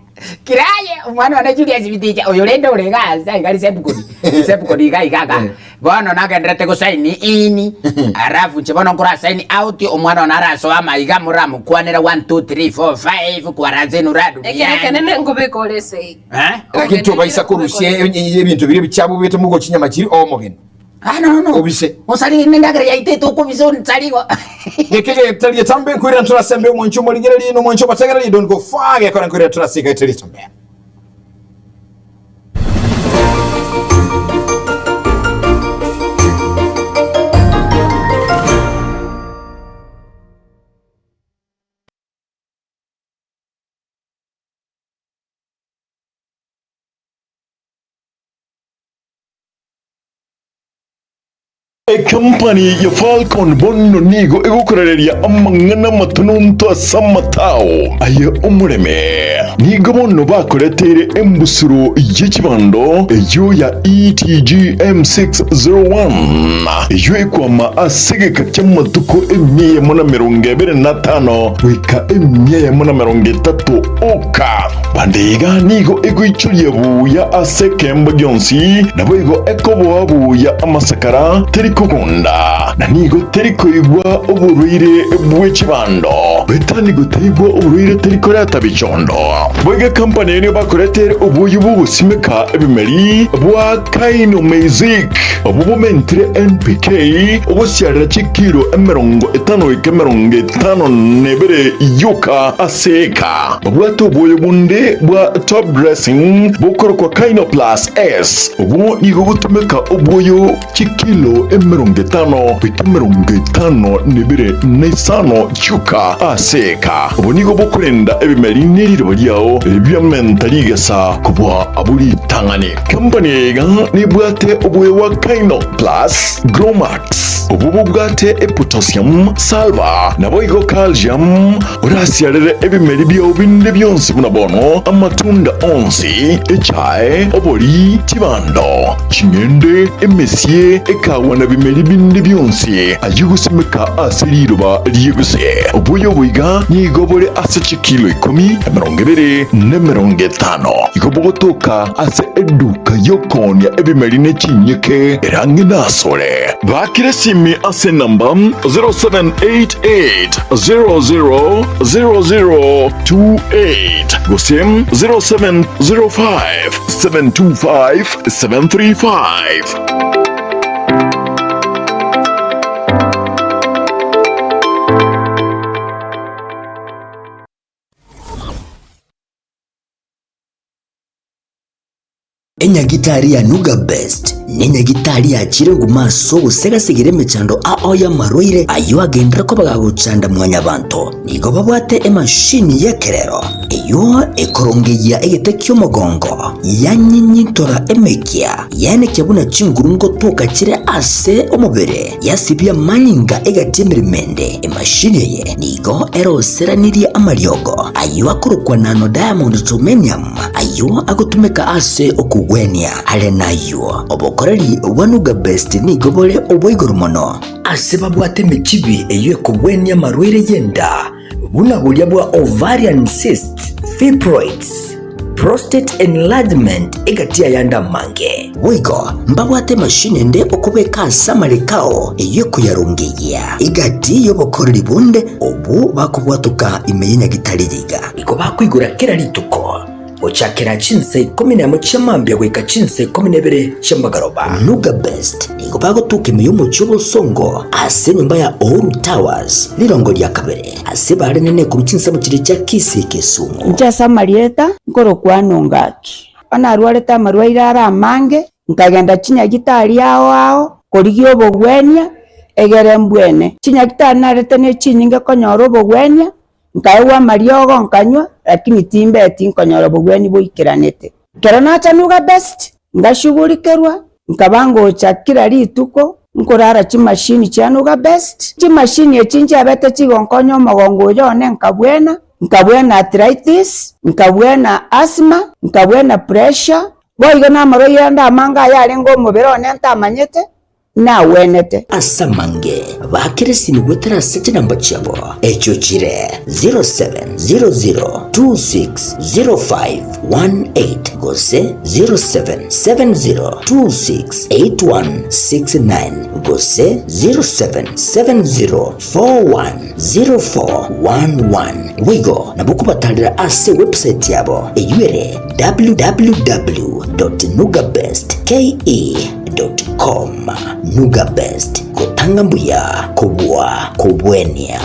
kiraye omwana wane Julius Biticha oyo rende ore gaza igari sepukoni sepukoni iga igaga bono nagenderete gusaini ini arafu nche bono nkora sign out omwana one arasoa maiga muramukwanera 1 2 3 4 5 kwaranzenura Ekere duniani kenene ngobeka orese. Eh? lakini tubaisa kurusia ebintu biri bichabu bite mugo chinyama chiri omogeni Ah, no, no, no. Obise. Osari nendagera yaito etokobisa onsari igo. Geke getari etambe nkoira turasembe omwancho omorigereri na omwancho obategereri don't go far gekora nkoira turasika etari etambe. Ekampani ya Falcon bono nigo egokorareria amang'ana amatononto ase amatao aye omoreme. Nigo bono bakoreteire embusuro ye chibando eyio ya ETG M601 eyio ekwama ase egeka ki'amatuko emia eyemo na emerongo ebere na atano goika emia eyemo na emerongo etato oka. Bande iga nigo egoichoria buya ase ekeemba gionsi, naboigo ekoboa buya amasakara, teri kogunda, na nigo teri koigwa oborwaire bwe chibando. Goetania nigo teigwa oborwaire teri koreta bichondo. Boigo ekampani eye nigo bakoretere oboyio bw'ogosimeka ebimeri bwa Kainomeizic, obwo bomentire NPK ogosiarera chikiro 50 goika 52 yoka ase eka. Babwate obwoyo bonde bwa top dressing bokorokwa Kynoplus S. Obwo nigo gotumeka obwoyo chikilo 50 goika 52 chioka ase eka. Obo nigo bokorenda ebimeri ne riroba riao biamenta rigesa kobua abwo ritang'ani. Company eye iga nebwate obwoyo bwa Kynoplus Gromax. Obwo bobwate epotassium, sulphur, naboigo calcium, Orasiarere ebimeri biao binde bionsi buna bono, amatunda onsi, echae, obori, chibando, ching'ende, emesie, ekawa na bimeri binde bionsi, ayio gosimeka ase riroba ri'eguse. Obuya obo iga nigo bore ase chikilo ikomi, 20, na 50. Igo bogotoka ase eduka y'okoonia ebimeri ne chinyeke ere ang'e nasore. Bakire esimi ase enamba 0788 000028 gose 0705 725 735. Enyagitari ya Nuga Best nenyagitari yachire nguma ase ogosegasegera emechando ao y'amarwaire ayio agenderere koba gagochanda mwanyabanto. Nigo babwate emashini y'ekerero eyio ekorongeyia egete ki'omogongo, yanyinyintora emekia, yaenekia buna chinguru ngotoka chire ase omobere, yasibia amanyinga egati emeremo ende. Emashini eye nigo eroseranirie amariogo ayio akorokwa nano diamond germanium, Ayio agotumeka ase okogwenia. Are nayio, obokoreri bwa Nuga Best nigo bore obwa igoro mono. Ase babwate emechibi eyio ekogwenia amarwaire y'enda, buna boria bwa ovarian cysts, fibroids, prostate enlargement egati y'ayande amange. Boigo mbabwate emashini ende okobeka ase amareko ao eyio ekoyarongeyia egati y'obokoreri bonde obwo bakobwatoka ime y'enyagitari yiga. Igo bakoigora kera rituko, gochakera chinsa ikomi nemo chia mambia goika chinsa ikomi na ibere chia magoroba. Nuga Best nigo bagotoka ime y'omochie obosongo ase enyomba ya Uhuru Towers, rirongo ria kabere, ase bare nene korwa chinsemo chiria chia Kisii Kisumu. Inche ase amarieta nkorokwa Nongaki. Bono narwarete amarwaire are amange, nkagenda chinyagitari ao ao korigia obogwenia, egere mbwene. Chinyagitari narete ne chinyinge konyora obogwenia, Nkaegwa amariogo nkanywa, lakini timbeti nkonyora obogwenia boikeranete. Ekero nacha Nuga Best, ngashugurikerwa, nkaba ngocha kera rituko nkorara chimashini chia Nuga Best. Chimashini echi nchiabete chigonkonya omogongo oyo one nkabwena, nkabwena arthritis, nkabwena asthma, nkabwena pressure, boigo namarwaire ande amange ayarenge omobere one ntamanyete. nagwenete. Ase amange baakere esimi goetera ase chinamba chiabo, echio chire 0700260518 gose 0770268169 gose 0770410411. Boigo nabo kobatarera ase ewebsite yabo eyio ere www.nugabestke. gmail.com Nuga Best, gotanga mbuya kobua kobwenia.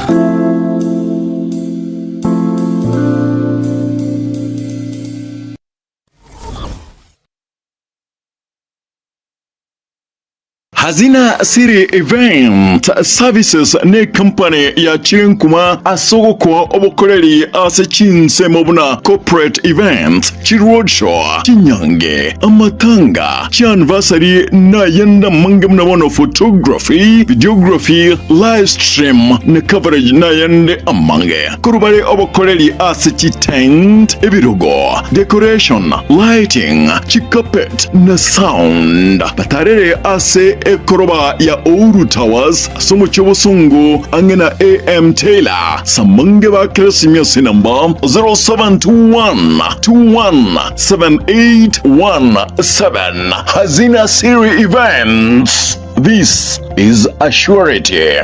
Hazina City Event Services ne company ya chinkuma ase ogokoa obokoreri ase chinsemo buna corporate events, chiroadshow, chinyange, amatanga, chianniversary na ayande amange buna bono photography, videography, live stream na coverage na ayande amange. Korwa bare obokoreri ase chitent, ebirogo, decoration, lighting, chicarpet na sound. Batarere ase ekoroba ya Ouru Towers ase omochie obosongo ang'e na AM Taylor. Samange ba Keresimia ase enamba 0721 21 7817. Hazina Siri Events. This is a surety.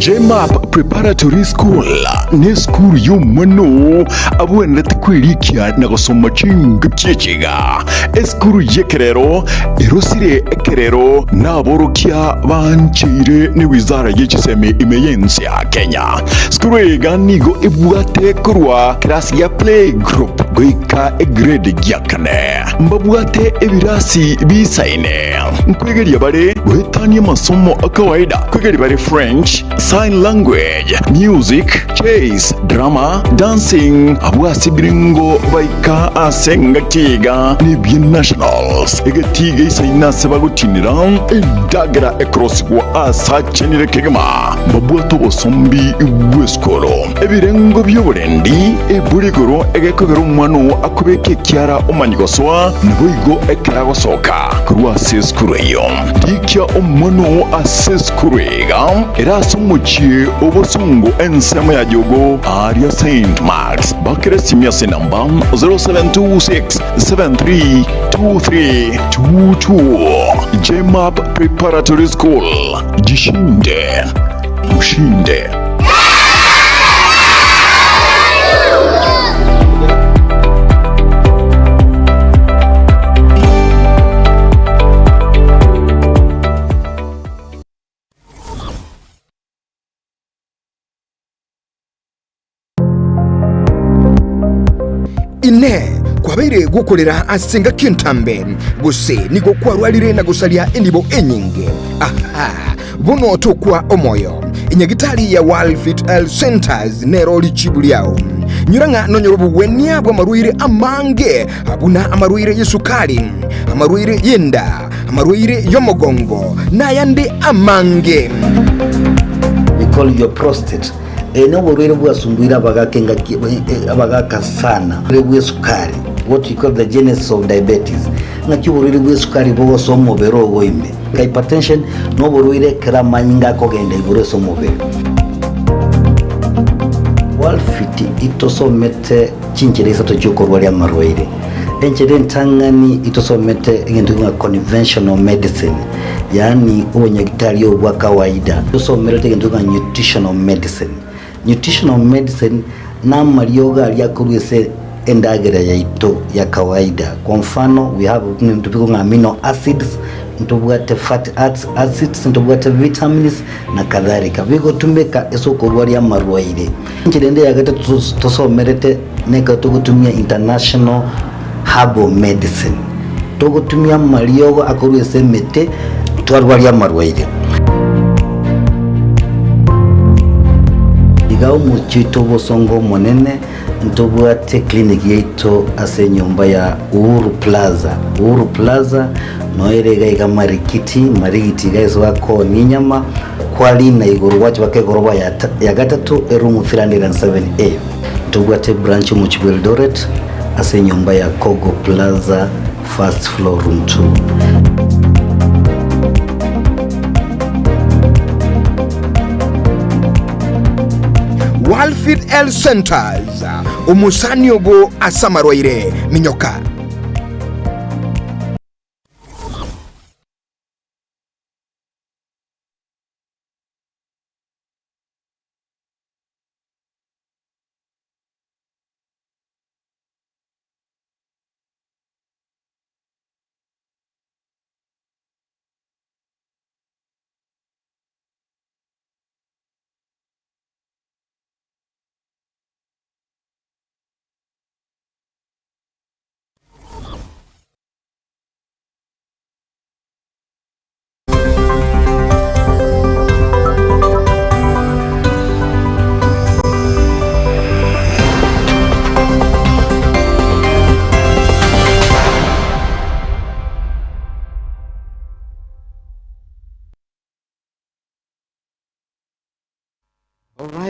JMAP Preparatory School nesukuru y'omwana abwenerete kwerikia na gosoma chingaki echiga. Esukuru y'ekerero erosire ekerero naborokia bancheire ne wizara ye chisemi ime y'ense ya Kenya. Sukuru eye iga nigo ebwate korwa kerasi gia play group goika egrade gia kane. Mbabwate ebirasi bisaine. Nkwegeria bare goetania amasomo a kawaida. Nkwegeria bare French, sign language, music, chess, drama, dancing. Abwo ase ebirengo baika ase engaki iga nebie nationals. Egetii geisaine ase bagotinera endagera ekorosigwa ase achenire kegima. Mbabwate obosombi bw'esukuru, ebirengo bi'oborendi, eburi igoro egekogera omwana oo akobeka ekiara omanye gosoa, naboigo ekero agosoka korwa ase esukuru eyio. Rikia omwana oo ase esukuru iga ere ase omochie obosongo ensemo ya Jogoo aaria Saint Marks. Bakera esimi ase enamba 0726 7323 22. JMAP Preparatory School. Jishinde, ushinde. Inee! Kwabeire gokorera ase engaki entambe, gose nigo kwarwarire na gosaria enibo enyinge? Aha! Bono tokwa omoyo. Enyagitari ya World Fit Health Centers nero richibu riao. Nyora ng'a nonyore obogwenia bw'amarwaire amange, buna amarwaire y'esukari, amarwaire y'enda, amarwaire y'omogongo, na ayande amange. We call your prostate. Eye noborwaire bwasumbuire abagaka engaki abagaka sana. Oborwaire bw'esukari, what we call the genesis of diabetes. Ng'aki oborwaire bw'esukari bogosoa omobere ogo ime. Hypertension noborwaire ekero amanyinga akogenda igoro ase omobere. Worldfit itosomete chinchera isato chiokorwaria amarwaire. Enchera entang'ani itosomete egento ng'a conventional medicine. Yaani obonyagitari obo bwa kawaida. Tosomerete egento ng'a nutritional medicine. Nutritional medicine namariogo aria akorwa ase endagera yaito ya kawaida. Kwa mfano we have ebinto bikong'a ng'a amino acids, ntobwate fatty acids, ntobwate vitamins na kadhalika. Bigotumeka ase okorwaria amarwaire. Enchera ende ya gatato tosomerete nekero togotumia international herbal medicine. Togotumia amariogo akorwa ase emete twarwaria amarwaire. Iga omochie oito obosongo omonene ntobwate clinic yaito ase enyomba ya Uhuru Plaza. Uhuru Plaza noyo ere iga iga Marikiti, Marigiti iga ase bakoonia enyama, kwarina igoro gwacha mpaka egoroba ya ya gatato eroom 307A. Ntobwate branch omochie bwa Eldoret ase enyomba ya Kogo Plaza first floor room 2. Walfit Health Centers, omosani ogo ase amarwaire, minyoka.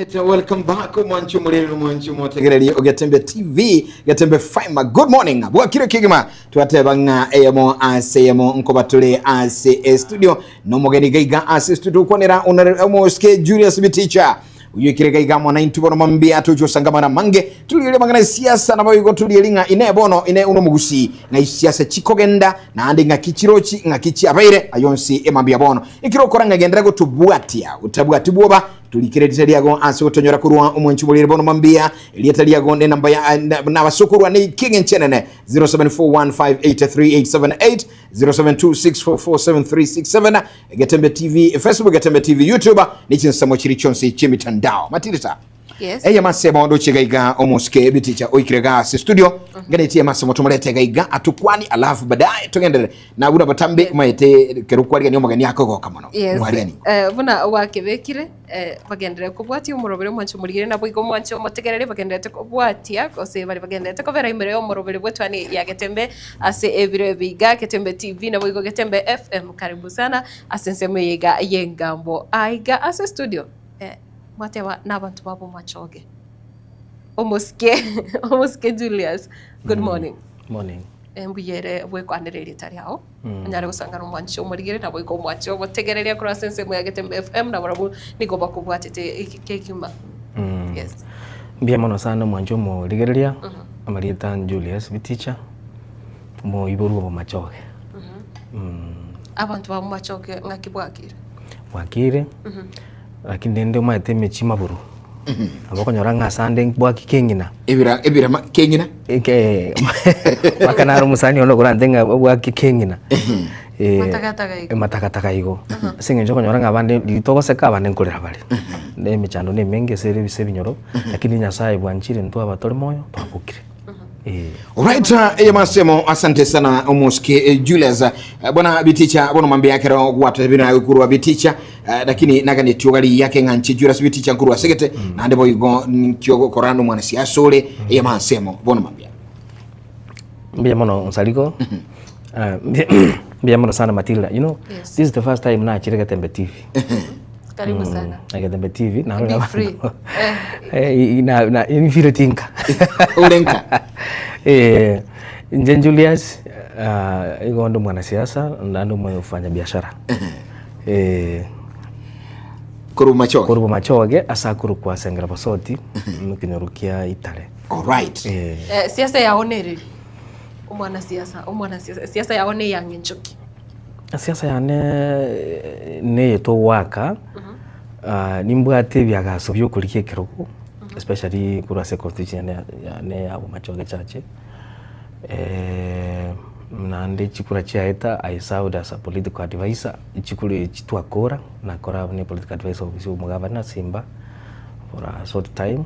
Alright, welcome back omwanchi omorero omwanchi omotegereri ogetembe TV getembe Fima good morning bwakire kigima twateba ng'a eyemo ase eyemo nkoba tore ase estudio nomogeni gaiga ase estudio okwanera onore omosike Julius Biticha oyuekire gaiga mwana intu bono mambia tochi osangamana mange turiere mang'ana siasa nabo igo turieri ng'a ine bono ine uno mugusi ng'a isiasa chikogenda naende ng'aki chirochi ng'aki chiabaire ayonsi emambia bono ekero okora ng'a gendera gotobwatia otabwati bwoba Turikire erieta riago ase gotonyora korwa omwanchi oborere bono mambia. Erieta riago ne namba ya nabasokorwa ne keng'encho enene 0741583878 0726447367 Getembe TV Facebook Getembe TV YouTube ne chinsemo chiri chionsi chiemitandao matirita Yes. eye masemo ndoche gaiga omosike biticha oikire ga ase studio nganetie masemo tumurete gaiga atukwani alafu baadaye tugenderere Na buna botambe omanyete kero okwarigania omogeni akogoka mono. Yes. Mwarigani. Eh, buna gwakebekire eh, bagenderere kobwatia omorobere omwanche omorigere naboigo omwanche omotegerere bagendererete kobwatia gose baria bagendererete kobera imere y'omorobere bw'etwani ya Getembe ase ebiro ebi iga Getembe TV naboigo Getembe FM karibu sana ase ensemo eye iga y'engambo aiga ase studio eh, mwateba nabanto babo mwachoge omosike omosike Julius good morning. Morning. Mbuya ere bwekwanere erieta riao, onyare gosangana omwanchi omorigere, naboigo omwanchi ogotegereria korwa ase ensemo ya Getembe FM, nabarabwo nigo bakobwatete kegima. Yes. Mbuya mono sana omwanchi omorigereria, amarieta Julius Biticha, omoiborwa o Bomachoge. Abanto ba Bomachoge ng'aki bwakire? Bwakire, lakini rende omanyete emechie maburu, nabo okonyora ng'a ase ande bwaki keng'ina. Ebira ebira ma keng'ina? Eke mpaka naro omosani one okorante ng'a bwaki keng'ina. Eh, Matakataka igo. Matakataka igo. Ase eng'encho okonyora ng'a abande riria togoseka abande nkorera bare. Na emechando na emenge ase ere ebise ebinyoro, lakini Nyasaye bwanchire intwe aba tore moyo, twabokire. Eh. Alright, eye masemo asante sana omoske eh, Julius Eh, bwana biticha bono mambe yakero gwata bina kurwa biticha eh, lakini nagane tiogari yake ng'anche Julius biticha nkurwa segete nande boigo nkio gokora no mwana siasa ore eye masemo bono mambia Mbuya mono Nsariko. Ah, mbuya- mbuya mono sana Matilda. You know, Yes. this is the first time nachire Getembe TV. Karibu sana. Na Getembe TV na Be free. Eh, i- na na infire tinka. Urenka. Eh, nje Julius uh, igo ndo mwanasiasa na ndo mfanya biashara. Eh, Korwa Machoge. Korwa Machoge ase akorokwa Sengera Bosoti ekenyoro kia Itare. Alright. Eh, Eh, siasa yao nereri omwana siasa omwana siasa siasa yao neyang'encho ki Siasa yane neye togoaka nimbwate ebiagaso biokorigia ekerogo especially korwa ase econstituency yane yane ya Bomachoge Church naende chikura chiaeta I served as a political adviser chikura echi twakora nakora buna political adviser ofisi ya omogavana Simba for a short time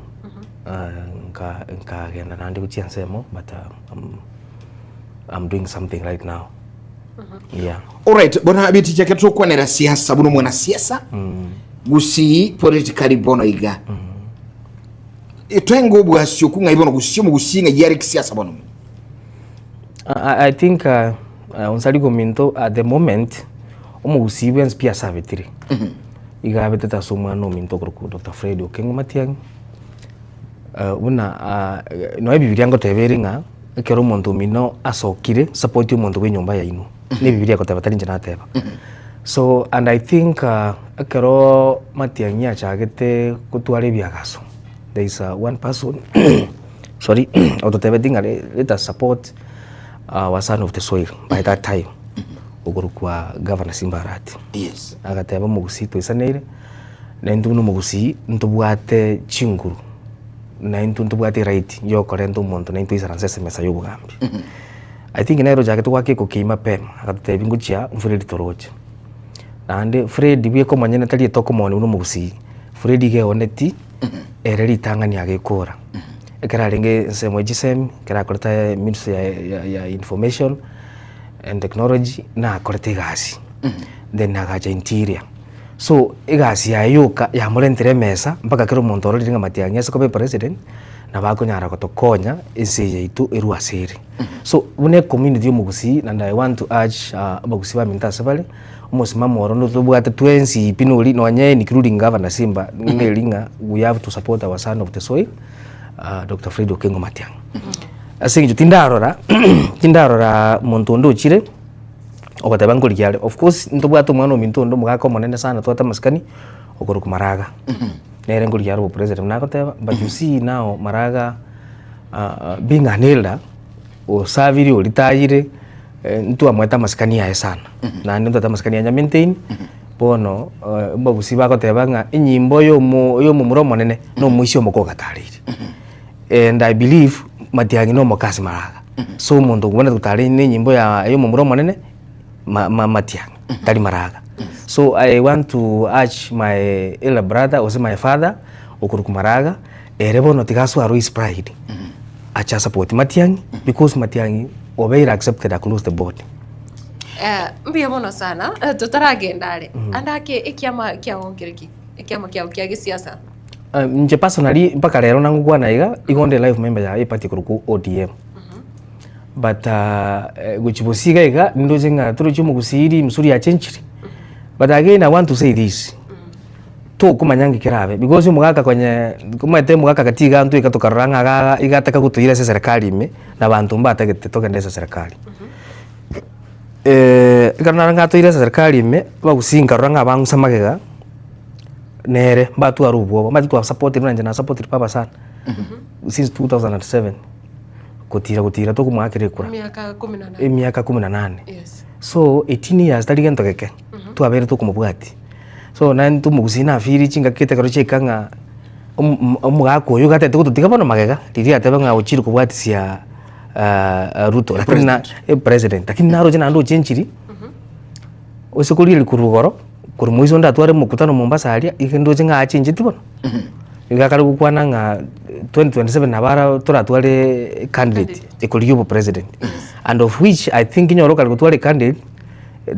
nka nkagenda naende gochia ensemo but I'm doing something right now. Yeah. Alright, bona biticha ke tokwanera siasa buno mwana siasa gusii politically bono iga etwenga obwasi oku ng'ai bono gusii omogusii ng'ai are kisiasa bono I, I think uh, uh, onsari gominto at the moment omogusii bwensi pi asabetire iga abetete ase omwana ominto okorokwa Dr. Fred Okengo Matiang'i uh, buna uh, noe ebibiria ngoteba ere ng'a Ekero omonto omino asokire, support omonto bw'enyomba yaino. Ne Bibilia egoteba tari inche nateba. So and I think ekero Matiang'i achagete gotwara ebiagaso, there is one person sorry ototebeti ng'a let us support our son of the soil by that time, okorokwa Governor Simba Arati. Yes. Agateba omogusii toisaneire, na intwe buna omogusii ntobwate chinguru. Na intwe ntobwate eright ya okorenta omonto na intwe toisaranse ase emesa ya obogambi. I think nere ochagete goaka ekokei mapema, agatotebia ngochia Fred toroche. Naende Fred bweka omonyene tari etokomoni buna omogusii, Fred iga eoneti ere ritang'ani agekora. Ekero arenge ensemo ya chisemi, ekero akorete ministry ya ya ya information and technology, nakorete egasi, then agacha interior. So egasi yaye yoka yamorentire emesa mpaka kera omonto ororire ng'a Matiang'i ase koba epresident, nabo akonyara gotokonya ense eye yaito erwe ase ere. So buna ecommunity ya omogusii naende I want to urge abagusii baminto ase bare, Omosimamo oro ntobwate twensi pi nori nonye including Governor Simba neri ng'a we have to support our son of the soil Doctor Fred Okengo Matiang'i. Ase eng'encho tindarora tindarora monto onde ochire ogoteba nkorigia are, of course ntobwate omwana ominto onde omogaka omonene sana twate amasikani okorokwa Maraga, nere nkorigia are obopresident buna agoteba but you see now Maraga being an elder osabire oritayire. Ntwamoete amasikani aye sana, naende ntwaete amasikani aye Nyamentaini, bono abagusii bagoteba ng'a enyimbo ya omo ya omomura omonene na omoisia omoke ogatareire. And I believe Matiang'i na omoke ase Maraga, so omonto okobwaneti gotara na enyimbo ya ya omomura omonene ma ma Matiang'i tari Maraga. So I want to urge my elder brother gose my father okorokwa Maraga, ere bono tiga aswarwe his pride. Ache asupport Matiang'i because Matiang'i obeire accepted across the board. Eh, mbuya mono sana Eh, totaragenda are ande ake ekiama kiao nkere ki ekiama kiao kia gesiasa Uh, inche personally mpaka rero nangokwana iga igo nde life member ya eparty ekorokwa ODM but uh, gochia bosio iga iga nindoche ng'a torochi omogusii rimsuri yachenchire but again I want to say this Tokomanya ng'aki kerabe because omogaka konye omanyete omogaka gati iga ntwe iga tokarora ng'a iga iga ataka gotoira ase eserekari ime, na abanto mbatagete togende ase eserekari. Ekero naro natoire ase eserekari ime, abagusii nkarora ng'a bang'usa magega, nere mbatware obwoba, omanyete twasapotire buna inche nasapotire baba sana, since 2007, gotira gotira tokomoakera ekura, Emiaka kumi na nane. emiaka kumi na nane. Yes. So 18 years tari gento geke, twabeire tokomobwatia. So naende omogusii nafeeli chingaki ekero chiaika ng'a omogaka oyo iga atagete gototiga bono magega, riria ateba ng'a ochire kobwatisia Ruto lakini na president lakini naroche naende ochenchiri, ase korigereria korwa igoro, korwa moiso onde atware omokutano Mombasa aria, iga ndoche ng'a achencheti bono. Iga akare gokwana ng'a 2027 nabo ara toratware candidate ekorigia obopresident and of which I think nyore okare gotwara ecandidate.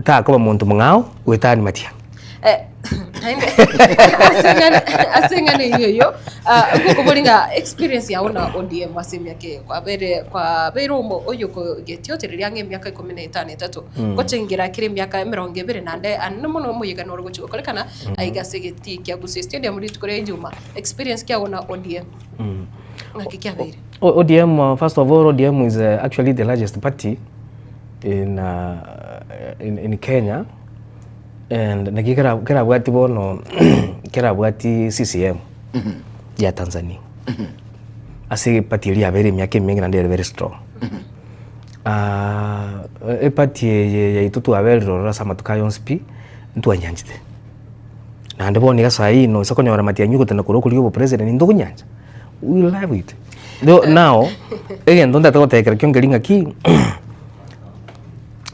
Takoba monto mong'ao goetania Matiang'i. Eh, naende ase eng'ana ase eng'ana eyio eyio ah, ngokobori ng'a experience yao na ODM ase emiaka eye kwabere kwabeire omo oyokogetiotereria ang'e emiaka ikomi na etano etato Mm. gochengera kera emiaka emerongo ebere naende anene mono omoyegano ore gochi gokorekana aiga ase egetii kia Gusii Stadium rituko ria Ijumaa. Experience kiago na ODM Mm. ng'aki kiabeire? O- ODM, first of all, ODM is actually the largest party in, in, in Kenya and naki kera kerabwati bono kerabwati CCM ya Tanzania ase eparty eria yabeire emiaka emenge naende ere very strong. Eparty eye yaito twaberire ororo ase amatuko aya onsi pi, ntwanyanchete. Naende bono iga saa hii noisa konyora matiang'i ogotenda korwa okorigia obopresident ntokonyancha, we love it. Though now, egento ntagete goteba ekero kio nkeri ng'aki,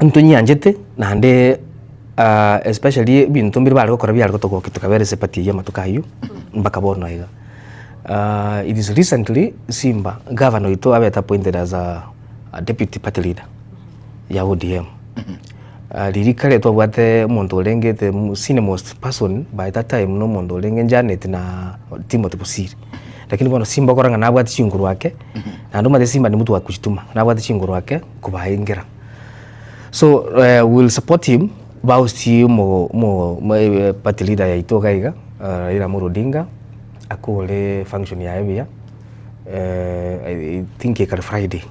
ntonyianchete naende especially ebinto mbire bare gokora biare gotogokia tokabera ase eparty eywo amatuko aywo, mpaka bono iga. It is recently Simba, gavana oito abete appointed as a deputy party leader ya ODM. Riria kare twabwate omonto orenge the senior most person by that time na omonto orenge Janet na Timothy Bosire. Lakini bono Simba okora ng'a nabwate chinguru ake, naende omanyete Simba ni mtu wa kujituma, nabwate chinguru ake kobaengera. So we will support him baosie omo omo party leader yaito iga iga Raila Amolo Odinga akore function yaye buya I think ekare Friday.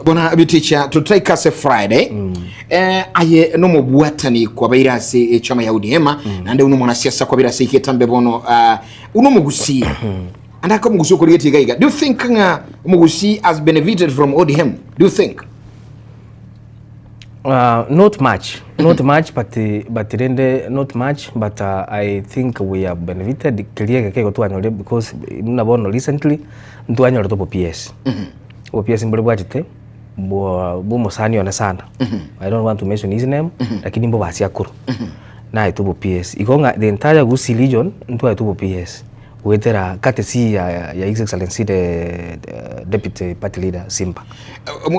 Bona biticha totaika ase Friday eh, aye nomobwatani kwabeire ase echama ya ODM naende uno mwanasiasa kwabeire ase egetambe bono uh, uno omogusii ande ake omogusii okorigetie iga iga do you think ng'a omogusii has benefited from ODM do you think Not much, not much but but rende not much but I think we have benefited keria egeke igo twanyorire because buna bono recently ntwanyorete obo PS. Obo PS mbore bwachete bwa bwa omosani one sana, I don't want to mention his name lakini mbobasia korwa, naetwe obo PS. Igo ng'a the entire Gusii region ntwaetwe obo PS. Goetera courtesy ya ya His Excellency the Deputy Party Leader Simba.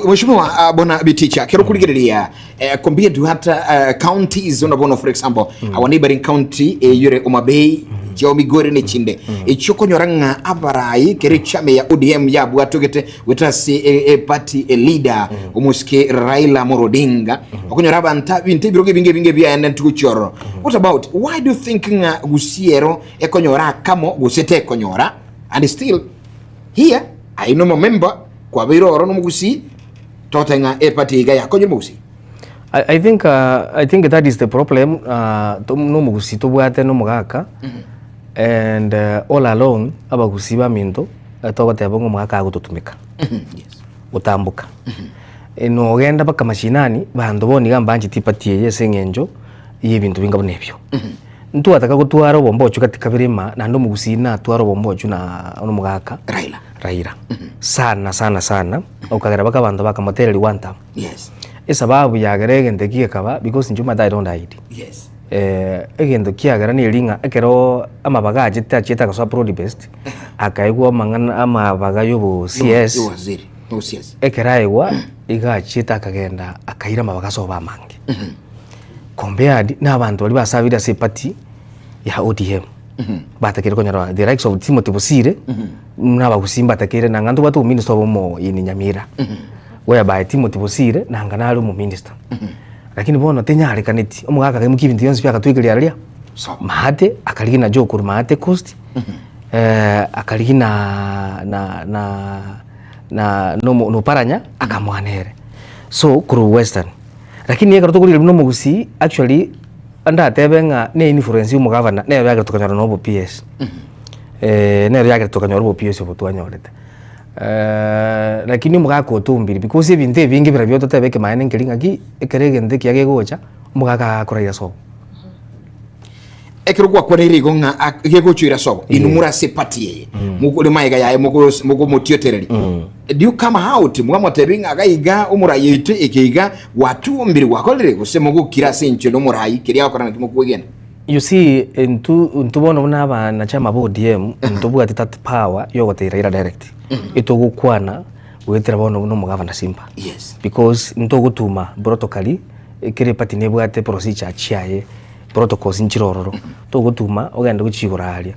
Mheshimiwa uh, Bwana Biticha kero kurigereria eh, compared to hat uh, counties ona bono for example our neighboring county eh, yure Homa Bay chio Migori ne chinde echio konyora ng'a abarai kere chame ya ODM yabwatogete goetera ase eh, eh, party eh, leader omosike Raila Amolo Odinga okonyora abanta binto ebirogo ebinge ebinge biaende ntugochiororo what about why do you think ng'a gusiero ekonyora akamo gose tekonyora and still here aye nomomember kwabeire oro nomogusii tote ng'a eparty iga yakonyire omogusii. I, I think uh, I think that is the problem uh, nomogusii tobwate nomogaka and uh, all along abagusii baminto eh, togoteba ng'a omogaka agototumeka gotamboka Eh, nogenda mpaka mashinani banto bono iga mbancheti eparty eye ase eng'encho ya ebinto binga buna ebio. Ntwataka gotwara obombochu gati kabere ima naende omogusii natware obombochu na nomogaka Raila. Raila sana sana sana okagera mpaka abanto bakamotereria one term. Yes. Esababu yagera egento eki gekaba because inche omanyete I don't hide. Yes. Egento kiagera neri ng'a ekero amabaga achete achiete agasoa broad based akaegwa amang'ana amabaga ya obo CS Waziri. O CS. ekero aegwa iga achiete akagenda akaira amabaga ase obo amange. Compared na abanto baria basabire ase eparty ya ODM batakeire konyora the likes of Timothy Bosire na abagusii mbatakeire nanga ntobwate omominister obo in Nyamira whereby Timothy Bosire nanga nare omominister lakini bono tenyarekaneti omogaka akaimokia ebinto bionsi pi agatwekeria aria maate akarigia na Joe korwa maate coast akarigia na na na na na Oparanya akamoa nere so korwa western. Lakini ekero tokorigereria buna omogusii actually ndatebe ng'a ne influence ya omogavana nero yagera tokanyora na obo PS nero yagera tokanyora obo PS obo twanyorete. Lakini omogaka otombire because ebinto ebinge birabio totebe ekemanyererio nkeri ng'aki ekero egento ekiya gegocha omogaka akoraire ase obo. Ekero gwakwaneire igo ng'a ak- gegochwa ira sobo inwe more ase eparty eye mokore maega yaye moko- mokomotiotereria do you come out mwamotebi ng'a iga iga omorai oito eke iga gwatuombire gwakorire gose mogokira ase inche nomorai keria agokora naki mokwegena You see intwe intwe bono buna abanachama ba ODM ntobwati that power ya ogotebi Raila direct etogokwana goetera bono buna omogavana Simba Yes. because ntogotuma protocol ekere eparty nebwate procedure chiaye protocols nchire ororo, togotuma ogende gochia igoro aria.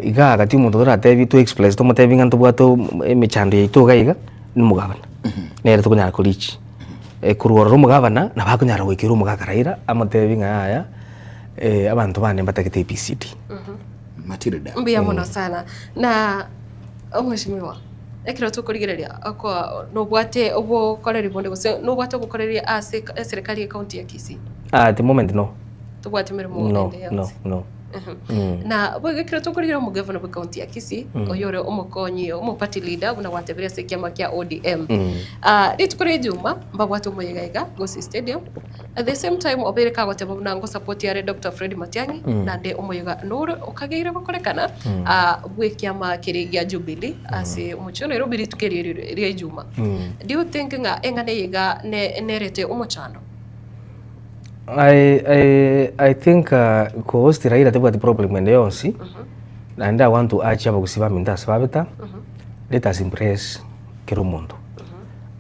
Igaa gati omonto toratebi to express tomotebi ng'a ntobwate emechando yaito iga iga, na omogabana, nere tokonyara ko reach. Korwa ororo omogabana, nabo akonyara goikera omogaka Raila, amotebi ng'a yaya, abanto bane mbatagete ABCD. Matilda. Mbuya mono sana. Na omweshimiwa, ekero tokorigereria oko nobwate obokoreri bonde gose nobwate obokoreri ase eserekari ye county ya Kisii? At the moment no. Tobwati emeremo No, ende no, yonsi? no. Na boigo ekero tokorigereria omogavana bwe county ya Kisii, oyo ore omokonyi omo party leader buna gwatebirie ase ekiama kia ODM. Rituko ria ejuma mbabwate omoyega iga Gusii Stadium, At the same time obeire kagoteba buna ngo support are Doctor Fred Matiang'i naende omoyega nore okageire gokorekana bw'ekiama keria gia Jubilee ase omochie o Nairobi rituko erio ria ejuma. Do you think ng'a eng'ana eye iga nerete omochando? I, I, I think uh, co-host Raila tebwati problem ende yonsi naende I want to urge abagusii baminto ase babeta let us embrace kera omonto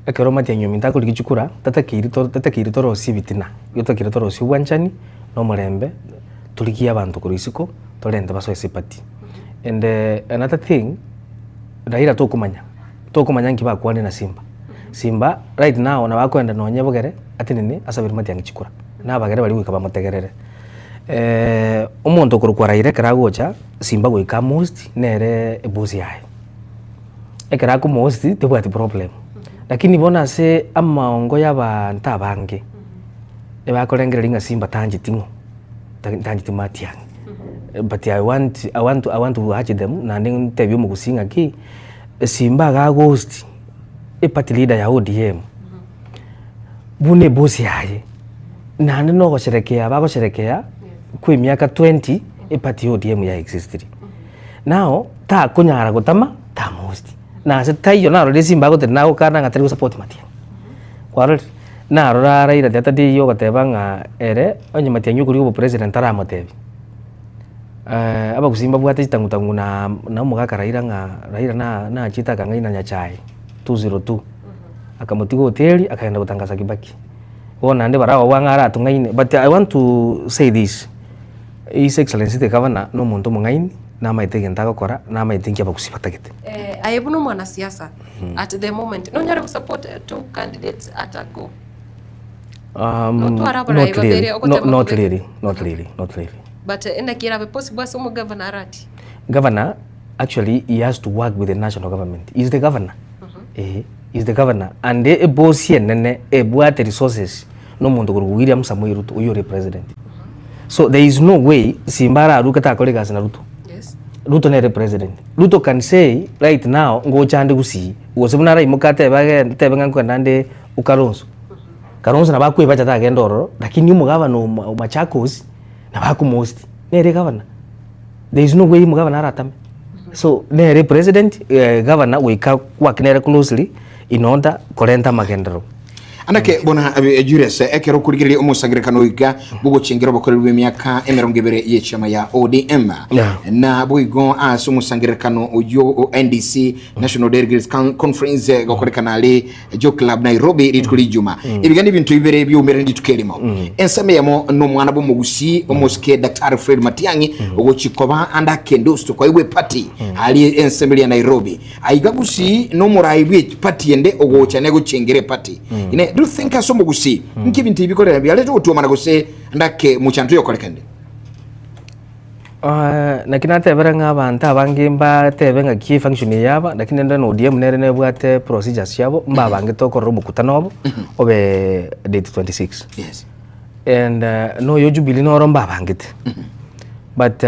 Ekero omatiang'i ominto akorigia chikura, tatakeiri to tatakeiri torosie ebitina, igo totakeire torosie obwanchani, na omorembe, torigie abanto korwa isiko, torente basoe ase eparty. And another thing, Raila tokomanya, tokomanya nki bakwane na Simba. Simba right now nabo akoenda nonye bogere, atenene asabere matiang'i chikura, na abagere baria goika bamotegerere. Omonto okorokwa Raila ekero agocha, Simba goika amohost, nere eboss yaye. Ekero akomohost tebwati problem, lakini bono ase amaongo ya abanto abange, ebakorengereria ng'a Simba tancheti ng'o, tancheti Matiang'i. But I want, I want, I want to urge them naende ntebie omogusii ng'aki, Simba iga agohost eparty leader ya ODM, buna eboss yaye, naende na ogosherekea bagosherekea kwa emiaka 20 eparty ya ODM ya existiri. Now, takonyara gotama tamosti. Na ase taiyo narorire esimba agoteba nagokana ng'a tari gosupport Matiang'i. Kwarorire? Narora Raila the other day ogoteba ng'a ere onye Matiang'i okorigia obopresident taramotebi. Abagusii mbabwate chitang'utang'u na na omogaka Raila ng'a Raila na nachiete akang'aina Nyachae 202, akamotiga hoteli akagenda gotangasa Kibaki. Bono naende barabwo ang'e aratong'aine but I want to say this, His Excellency the Governor na omonto omong'aini, namaete egento agokora, namaete inki abagusii batagete. Aye buna omwanasiasa at the moment nonyare gosupport two candidates at a go? Notware abarai Not really, babere ogotema not kobeka. really, not really, not really. But naki erabe possible ase omogavana arati? Governor actually he has to work with the national government, he is the governor eh, he is the governor and ebosi enene ebwate resources na omonto okorokwa William Samoei Ruto oyio ore president. So there is no way Simba araruke takore egasi na Ruto. Yes. Ruto nere president. Ruto can say right now ngocha ande Gusii gose buna araimoke atebe agende atebe ng'a nkogenda ande Kalonzo. Kalonzo nabo akwebacha tagenda ororo lakini omogavana o o Machakos nabo akomohost nere egavana. There is no way omogavana aratame. So nere president governor goika work nere closely in order korenta amagenderero. Anake bona Julius ekero okorigereria omosangererekano oiga bogochengera obokoreri bw'emiaka emerongo ebere y'echiama ya ODM Yeah. na boigo ase omosangererekano oyio o NDC National Delegates Con- Conference gokorekana are Joe Club Nairobi rituko rijuma ebiga n'ebinto bibere biumerane rituko erimo ensemo eyemo n'omwana bw'omogusii omosike Daktari Fred Matiang'i ogochi koba ande akendosto koegwa eparty aria ensemo eria Nairobi aiga gusii n'omorai bwe party ende ogocha negochengera eparty ine do you think ase omogusii nki ebinto ebi bikorera biarete gotwomana gose ande ake mochanto yokorekande Naki natebire ng'a abanto abange mbatebe ng'aki efunction eye yaba, lakini rende na ODM nere nebwate procedures chiabo, mbabangete okorora omokutano obo, obe date 26. Yes. And na oyo Jubilee noro mbabangete. But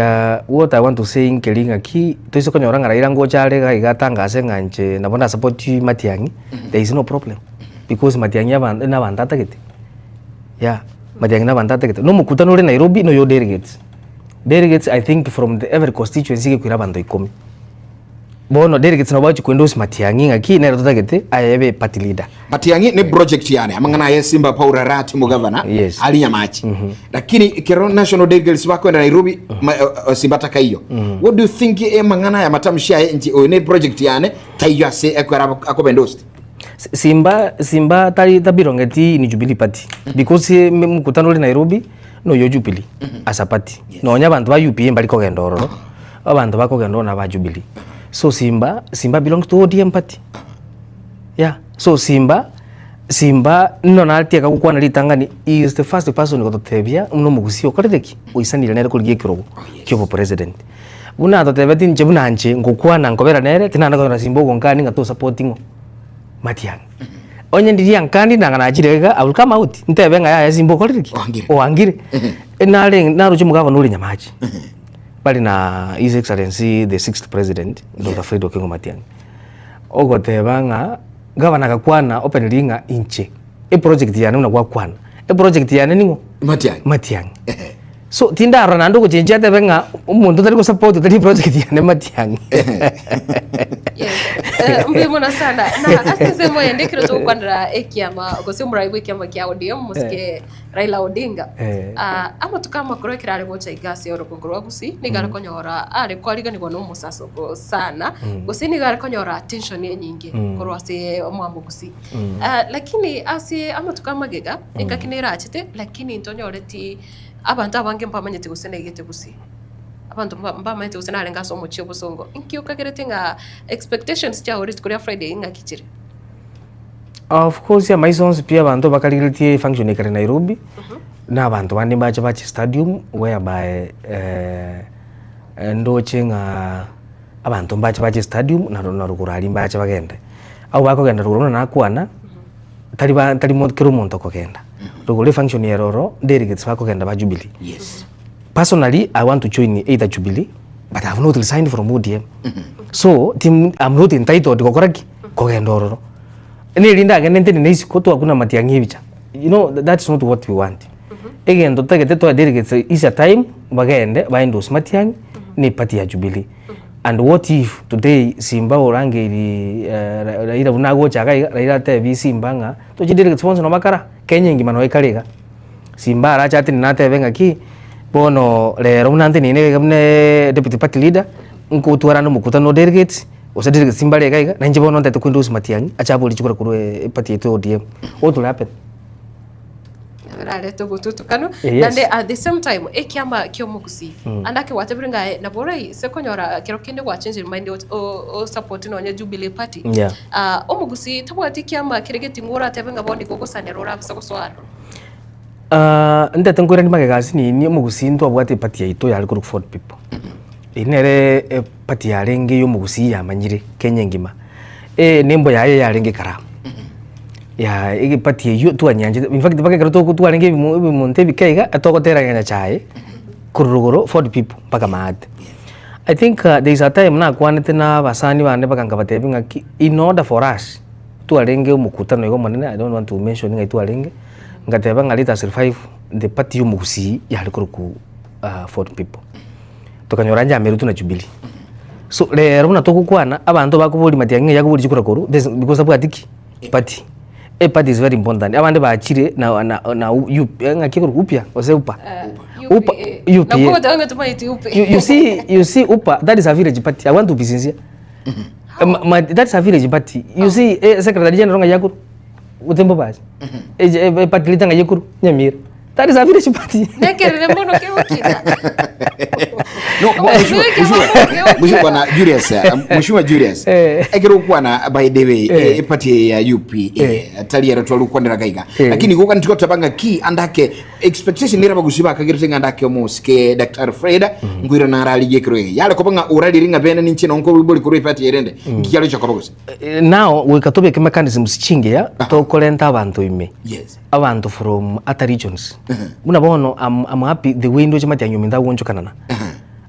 what I want to say nkeri ng'aki, toise konyora ng'a Raila ngocha are iga iga atangase ng'a inche nabo na support Matiang'i, there is no problem, because Matiang'i aban na abanto atagete, yeah, Matiang'i na abanto atagete. Na omokutano ore Nairobi na oyo delegates. Delegates I think from the every constituency gekoira abanto ikomi. Bono delegates nabo bagochi koendorse Matiang'i ng'aki nere totagete aye ebe party leader. Matiang'i ne project yane amang'ana aye Simba Paul Arati omogavana Yes. ari Nyamache lakini ekero national delegates bakoenda Nairobi ma- Simba takaiyo what do you think amang'ana aya matamshi aye inche oyo ne project yane taiyo ase ekero akoba endorsed Simba Simba tari tabirongeti in Jubilee party because mkutano ore Nairobi noyo Jubilee as a party. Nonya abanto ba UPA mbari kogenda ororo, abanto bakogenda ororo naba Jubilee. So Simba, Simba belongs to ODM party. Yeah, so Simba, Simba nno natieka gokwana ritang'ani, he is the first person gototebia buna omogusii okorire ki? Oisanire nere korigia ekerogo kia obopresident. Buna atotebeti inche buna inche ngokwana nkobera nere, tinande konyora Simba ogonkani ng'a tosapoti ng'o? Matiang'i. Onye ndiria nkandi nanga nachire iga, I will come out ntebe ng'a yaya Simba okorire ki? Oangire. Nare naroche omogavana ore Nyamache, bare na His Excellency the sixth president Doctor Fred Okengo Matiang'i, ogoteba ng'a gavana agakwana openly ng'a inche eproject yane buna gwakwana, eproject yane ning'o? Matiang'i. Matiang'i. So tindarora naende ogochenchia atebe ng'a omonto otari gosupport otari project yane Matiang'i. Eh, mbuya mono sana na ase ensemo ende ekero togokwanera ekiama gose omorai bwa ekiama kia ODM mosike Raila Odinga Eh. Ah, amatuko amakoro ekero are gocha iga ase orogongo rwa Gusii nigo are konyora are kwariganigwa na omosasoko sana Mm. gose nigo are konyora attention enyinge Mm. korwa ase omwamo Gusii Mm. Ah, lakini ase amatuko amagega engaki nerachete lakini ntonyoreti Abanto abange mbamanyeti gose naigete gusii, abanto mbamanyeti gose narenge ase omochie obosongo. Inki okagerete ng'a expectations chiao rituko ria Friday ng'aki chire? Of course amaiso onsi pi abanto bakarigeretie efunction ekare Nairobi, na abanto bande mbache bache stadium whereby ndoche ng'a abanto mbache bache stadium na na rogoro aria mbache bagende. Abwo bakogenda rogoro buna nakwana. Tari ba tari mo kera omonto okogenda. Rogoro efunction ere oro, delegates bakogenda ba Jubilee. Yes. Personally, I want to join either Jubilee, but I have not resigned from ODM. So, tim, I'm not entitled gokora ki? Kogenda ororo. Neri ndagende ntenene isiko twakuna matiang'i ebicha. You know, that's not what we want. Egento totagete toe delegates is a time, bagende, ba endorse matiang'i, ne party ya Jubilee. And what if today Simba orangeiri Raila buna agocha iga iga, Raila atebi Simba ng'a tochi delegates bonsi nabo bakara, Kenya engima noo ekare iga. Simba arache atenene atebe ng'aki, Bono rero buna nteneine iga buna deputy party leader, nkotwara ande omokutano o delegates, gose delegates mbare iga iga, nainche bono ntagete koendorse Matiang'i ache abore chikura korwa eparty yaito ya ODM. What will happen? Birarete obotutukanu Eh, yes. naende at the same time ekiama kia omogusii ande ake gwatebire ng'a aye nabo oraise konyora kero kende gwachenjire mind o support nonye Jubilee party Yeah. Ah, omogusii tabwati ekiama kere geting'u oratebe ng'a bono igo ogosanera orabase gosoa aroro. Ah, ntete nkoiranie magega ase nini omogusii ntwabwate eparty yaito yare korokwa Ford People. Eyio nere eparty yarenge ya omogusii yamanyire Kenya engima. Enembo yaye yarenge ekaramu. Ya eparty eyio twanyanchete in fact mpaka ekero toko twarenge ebimo ebimonto ebike iga etogotera ng'a Nyachae korwa rogoro Ford People mpaka maate. I think there is a time nakwanete na abasani bande mpaka nkabatebia ng'aki in order for us twarenge omokutano iga omonene I don't want to mention ng'ai twarenge, ngateba ng'a let us revive the party ya omogusii yare korokwa Ford People. Tokanyora njamerutwe na Jubilee. So rero buna togokwana abanto bakoboria matiang'i ng'ai akoboria chikura korwa this because tabwati ki? Party. Eparty is very important. Abande bachire na na na u ng'aki ekorokwa upya gose upa? Upa UPA. Nakwo ogoteba ng'a tomaeti UPA. You you see you see upa that is a village party. I want to be sincere. Ma ma that is a village party. You see eh secretary general ng'ai akorwa? Gose mbobache? Eparty leader ng'ai ekorwa? Nyamira. That is a village party. Nekerire mono kegokina. No, mheshimiwa, mheshimiwa, mheshimiwa bwana Julius, eh, mheshimiwa Julius. Ekero okwana by the way, eh, eparty ya UPA tari ero twari gokwanera gaiga. Lakini goka ntigo taba ng'a ki andake expectation nere abagusi bakagerete ng'a andake omosike Dr. Fred nkoira nararigie ekero eye. Yare koba ng'a orarire ng'a bene ninche nonko bori korwa eparty erende. Nki kiarochia koba gose? Now goika tobeke mechanisms chingiya tokorenta abanto ime. Yes. Abanto from other regions buna bono am am happy the way ndoche Matiang'i ominto agonchokanana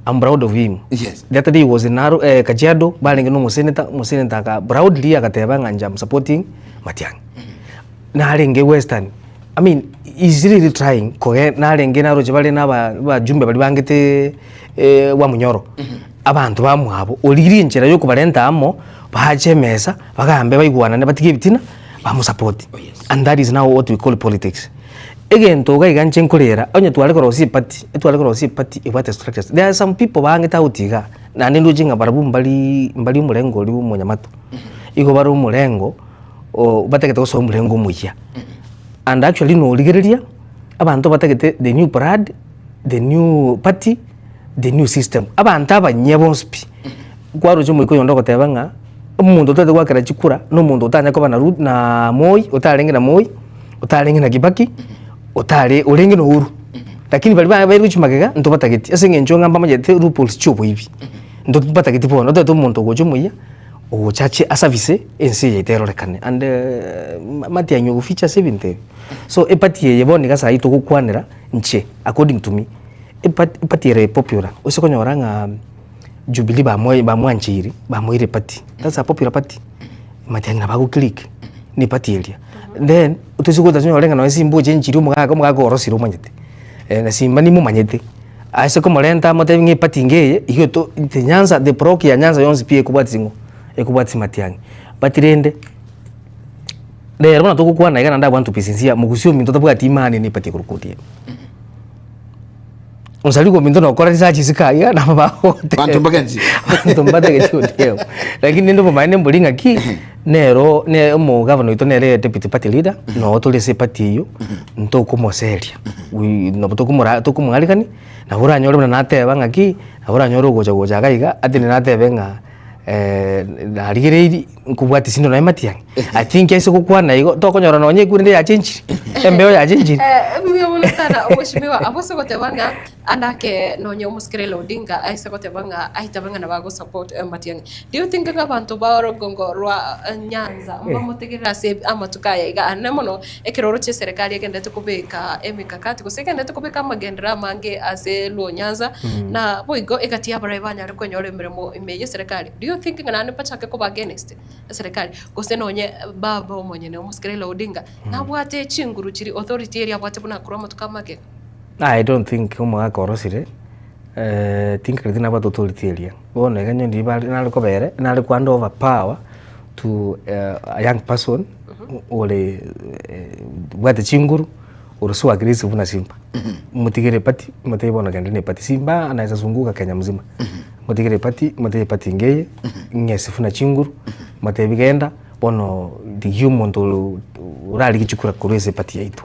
am proud of him Yes. the other day he was in Naro eh, Kajiado barenge na omosenator omosenator aka proudly agateba ng'a inche am supporting Matiang'i narenge Western I mean he's really trying koge narenge naroche bare na aba abajumbe baria bangete Wamunyoro abanto bamwabo origirie enchera ya okobarenta amo bache emesa bagambe baigwanane batige ebitina. Bamosupport and that is now what we call politics. Egento iga iga inche nkorera onye tware korosia eparty, etware korosia eparty ebwate structures. There are some people baangete out igaa, naende ndoche ng'a barabwo mbari mbari omorengo oria bwa omonyamato. Igo bare omorengo o batagete gosoa omorengo omoyia. And actually norigereria, abanto batagete the new blood, the new party, the new system. Abanto abanyia bonsi pi, kwaroche omoika oyonde ogoteba ng'a. Omonto otagete goakera chikura na omonto otanya koba na Ruto na Moi, otarenge na Moi, otarenge na Kibaki, otare orenge na Uhuru. Lakini baria ba bairwe chimagega ntobatageti ase eng'encho ng'a mbamanyete loopholes chia oboibi. Ntobatageti bono, otagete omonto ogocha omuya, ogocha ache asafise ense eye yaito erorekane and matiang'i ogoficha ase ebinto ebi. So eparty eye bono iga saii togokwanera inche according to me, eparty eparty ere popular, ase okonyora ng'a. Jubilee bamoe bamwancheire bamoire eparty, that's a popular party, matiang'i nabo ago click na eparty eria. Then toise gocha tonyore ng'a nonye simba ochenchirie omogaka omogaka orosire omanyete, na simba nimomanyete, ase komorenta amotebi ng'a eparty inga eye, igo to the nyanza the block ya nyanza yonsi pi ekobwatia ng'o, ekobwatia matiang'i. But rende, rero buna togokwana iga naende i want to be sincere, mogusia ominto tabwati imani na eparty ekorokwa ODM. Onsarigo ominto nokora research isiko aiga nabo bagoteba. Banto mbagenchi. Banto mbatageti ODM. Lakini ninde obomaene mbori ng'aki nero ne omogavana oito nere deputy party leader noo tore ase eparty eyio ntokomoseria. We nabo tokomora tokomoarigania nabo oranyore buna nateba ng'aki nabo oranyore ogocha gocha iga iga atinde natebe ng'a narigereiri nkobwatia sinde nonya matiang'i. I think ase gokwana igo tokonyora nonya ekura ende yachenchire, embeo yachenchire. Mbuya mono sana mheshimiwa abwo ase goteba ng'a anake nonya omosike Raila Odinga aise goteba ng'a aitabe ng'a nabo ago support Matiang'i. Do you think ng'a abanto ba orogongo rwa Nyanza mbamotegerere ase amatuko aya iga ane mono ekero oroche eserekari egenderete kobeka emikakati gose egenderete kobeka amagenderero amange ase Luo Nyanza na boigo egati y'abarai banyare kwenyora emeremo ime y'eserekari. Do you think ng'a naende mbachake koba against eserekari gose nonye baba omonyene omosike Raila Odinga nabwate chinguru chiria authority eria abwate buna akorwa amatuko amake? I don't think omogaka orosire tinkagereti nabwate authority eria. Bono iga onye ndiri bare nare kobere nare ko hand over power to a young person ore obwate chinguru. Ore so aggressive buna simba. Motigere eparty, motebie bono genda na eparty. Simba anaweza zunguka Kenya mzima. Motigere eparty, motebie eparty ngeye, ng'e Sifuna chinguru, motebie genda, bono rigia omonto oro orarigie chikura korwa ase eparty yaito.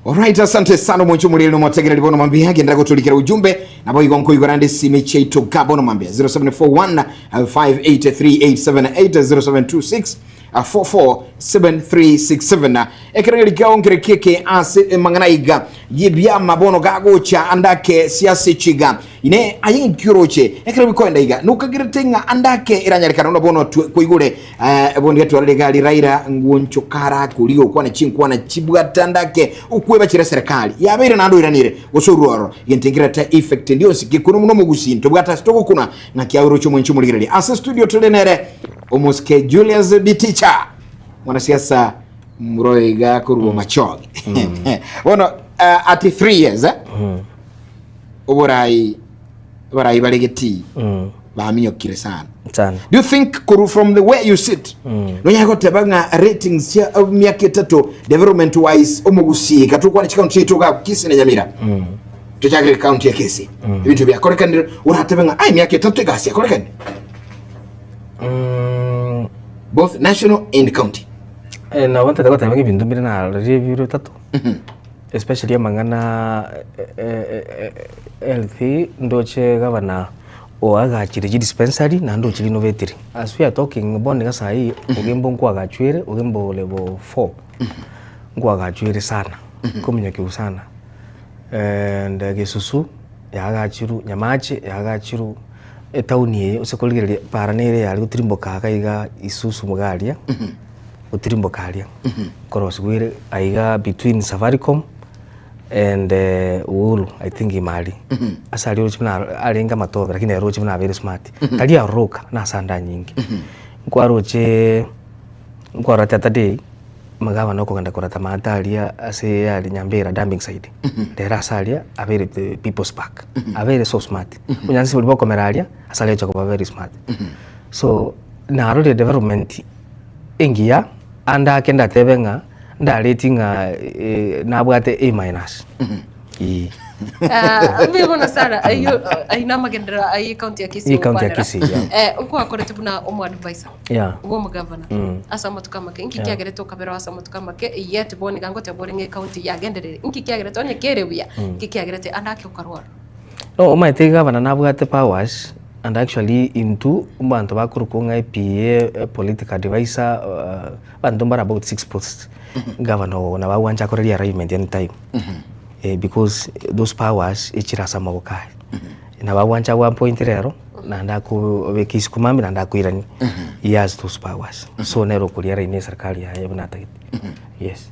Alright, asante sana omonche omoreri na omotegereri bono mambia genderera gotorikera ujumbe nabo igo nkoigora nde esimi chiaito ga bono mambia 0741 583878 0726 447367 ekerengerio kiao nkere keke ase emang'ana iga yebiama bono gagocha andake siase chiga ine aye nki oroche ekero bikoenda iga nokagerete ng'a andake eranyarekana buna bono twe- kwaigure eh, bono getwarire egari Raila ngwonchokara koriga gokwana chinkwana chibwate andake okwebachera serikali yabeire naende oiranire gose orwo ororo gento nkerete effect endi yonsi gekuna muno omogusii ntobwate ase togokuna ng'aki aoroche omwenchi omorigereria ase studio tore nere Omosike Julius Biticha mwanasiasa muroiga korwa Machoge bono at 3 years eh, oborai abarai bare getii baminyokire sana Sana. do you think koru from the way you sit nonyare goteba ng'a ratings chia miaka etato development wise omogusii gatokwana chikaunti chiaito iga Kisii na Nyamira tochakire county ya Kisii ebinto biakorekanire oratebe ng'a ai miaka etato egasi yakorekanire both national and county. Eh, nabo ntete goteba ng'a ebinto mbire narorire ebiro bitato especially amang'ana health ndoche gavana oagachire chidispensary naende ochirinovetire. As we are talking bono iga saii ogembo nkoagachwere ogembo level four nkoagachwere sana kominyokiwu sana and gesusu yaagachirwe nyamache yaagachirwe. Etaoni eye ase korigereria para nere yare gotirimboka iga iga isusu iga aria, gotirimboka aria, nkorosigwa ere aiga between Safaricom and Uhuru I think ime aria. Ase aria oroche buna arenge amatobe lakini ere oroche buna abeire smart, tari aroro oka, na ase ande anyinge. Nkwarocheee nkwarora the other day. Omogabana okogenda koreta amato aria ase aria Nyambera dumping site, rero ase aria abeire the people's park, abeire so smart. Obonyansi boria bokomera aria, ase aria agocha koba very smart. So, narorire development engiya, ande ake ndatebe ng'a ndareti ng'a nabwate A minus, eeh. Ah, mbuya mono sana ayio ayio namagenderero aye county ya Kisii Ye county ya ogokwanera. Kisii, yeah. Eh, nkwakorete buna omoadvisor Yeah. bw'omogavana Mm. ase amatuko amake inki Yeah. kiagerete okabera ase amatuko amake yet bono iga ngoteba ore ng'a ecounty yagenderire inki kiagerete onye kere buya inki kiagerete ande ake okarwara No, omanyete gavana nabwate powers and actually intwe abanto bakorokwa ng'a EPA, political advisor, abanto mbare about six posts, gavana ogo nabo agwancha akore realignment anytime because those powers echire ase amaboko aye. Nabo agwancha ago appoint rero, naende akobeka isiko mambia naende akoiranie. He has those powers. So nere okoria line eserikari yaye buna atagete. Yes.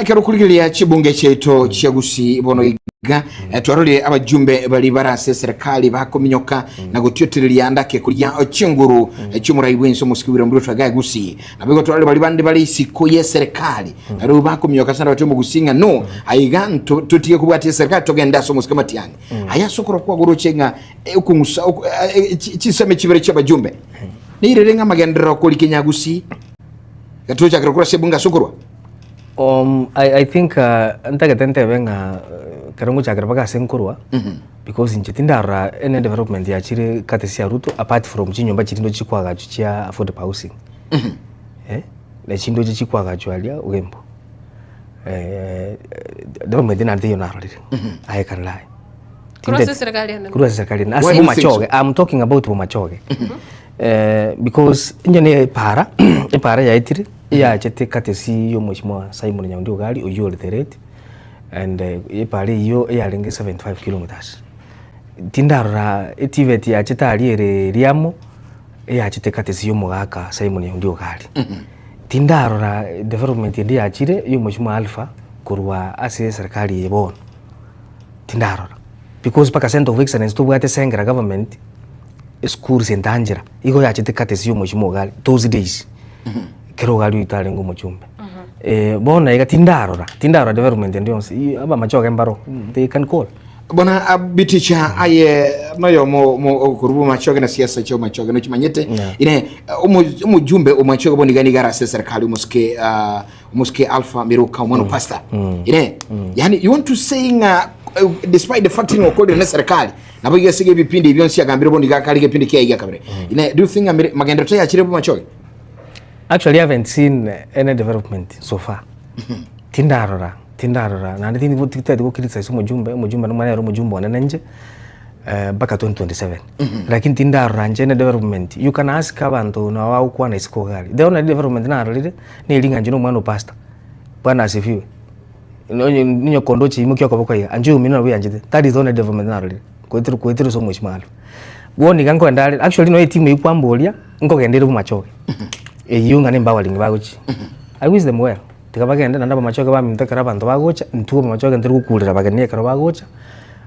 Ekero okorigereria chibunge chiaito chia Gusii bono iga, eh, twarorire abajumbe baria bare ase eserekari bakominyoka na gotiotereria ndake koria chinguru eh, chi'omorai bw'ense omosike William Ruto iga Gusii. Nabo igo twarorire baria bande bare isiko y'eserekari nario bakominyoka sana batebe omogusii ng'a no aiga nto totige kobwatia eserekari togende ase omosike Matiang'i. Aya ase okorora kwago oroche ng'a eh, okong'usa ok- eh, eh, chi- chinsemo chibere chi'abajumbe neirere ng'a amagenderero korikenya Gusii gatochakera korwa ase ebunge ase okorwa. I, I think ntagete ntebe ng'a ekero ngochakera mpaka ase nkorwa, because inche tindarora any development yachire courtesy ya Ruto apart from chinyomba chiria ndoche chikwagachwa chia affordable housing. Eh, na chindoche chikwagachwa aria Ogembo. Development naende teiyo narorire, I can lie. Korwa ase eserekari enene. Korwa ase eserekari enene. Why Ase do you think so? Bomachoge, I'm talking about Bomachoge. Because inche ne epara, epara yaetire. Eyachete courtesy y'omweshimiwa Simon Nyaundi Ogari oyio ore the late and epara eyio eyarenge 75 kilometres. Tindarora etivet yachete aria ere riamo eyachete courtesy y'omogaka Simon Nyaundi Ogari. Tindarora development ende yachire y'omweshimiwa Alpha korwa ase eserikari eye bono, tindarora because mpaka centre of excellence tobwate Sengera government eschools entanchera igo yachete courtesy y'omweshimiwa Ogari those days. Ekero ogari oito arenge omochumbe. Bono iga tindarora, tindarora development ende yonsi, abamachoge mbaro, they can call. Bwana Biticha aye Noyo mo mo okoruba machoge na siasa chio machoge nochimanyete ine omojumbe omachoge bono iga niga arase serikali omosike ah, omosike Alpha Miruka omwana mm. pastor mm. ine mm. Yani you want to say ng'a eh, despite the fact ng'a okorire na serikali nabo iga ase ebipindi ebio nsi agambire bono iga akare egepindi kiaye gia kabere mm. Ine do you think ng'a magenderero tayachire bo machoge? Actually I haven't seen any development so far. Tindarora, tindarora naende tindi titagete go criticize omojumbe, omojumbe nomanye nere omojumbe one nainche mpaka 2027. Lakini tindarora inche any development, you can ask abanto nabo bagokwana isiko iga aria. The only development narorire, neri ng'a inche na omwana o pastor, bwana asifiwe. Nonye onye kondoche imokia okoboko iga, anche oyomino nabo oyanchete, that is the only development narorire, goetera goetera ase omochie mwaro. Bono iga nkoenda are, actually nonye etimu eywo kwamboria, nkogenda ere bomachoge, eywo ng'a nembowering bagochia. I wish them well, tiga bagende naende abamachoge baminto ekero abanto bagocha, intwe abamachoge ntori gokurera abageni ekero bagocha,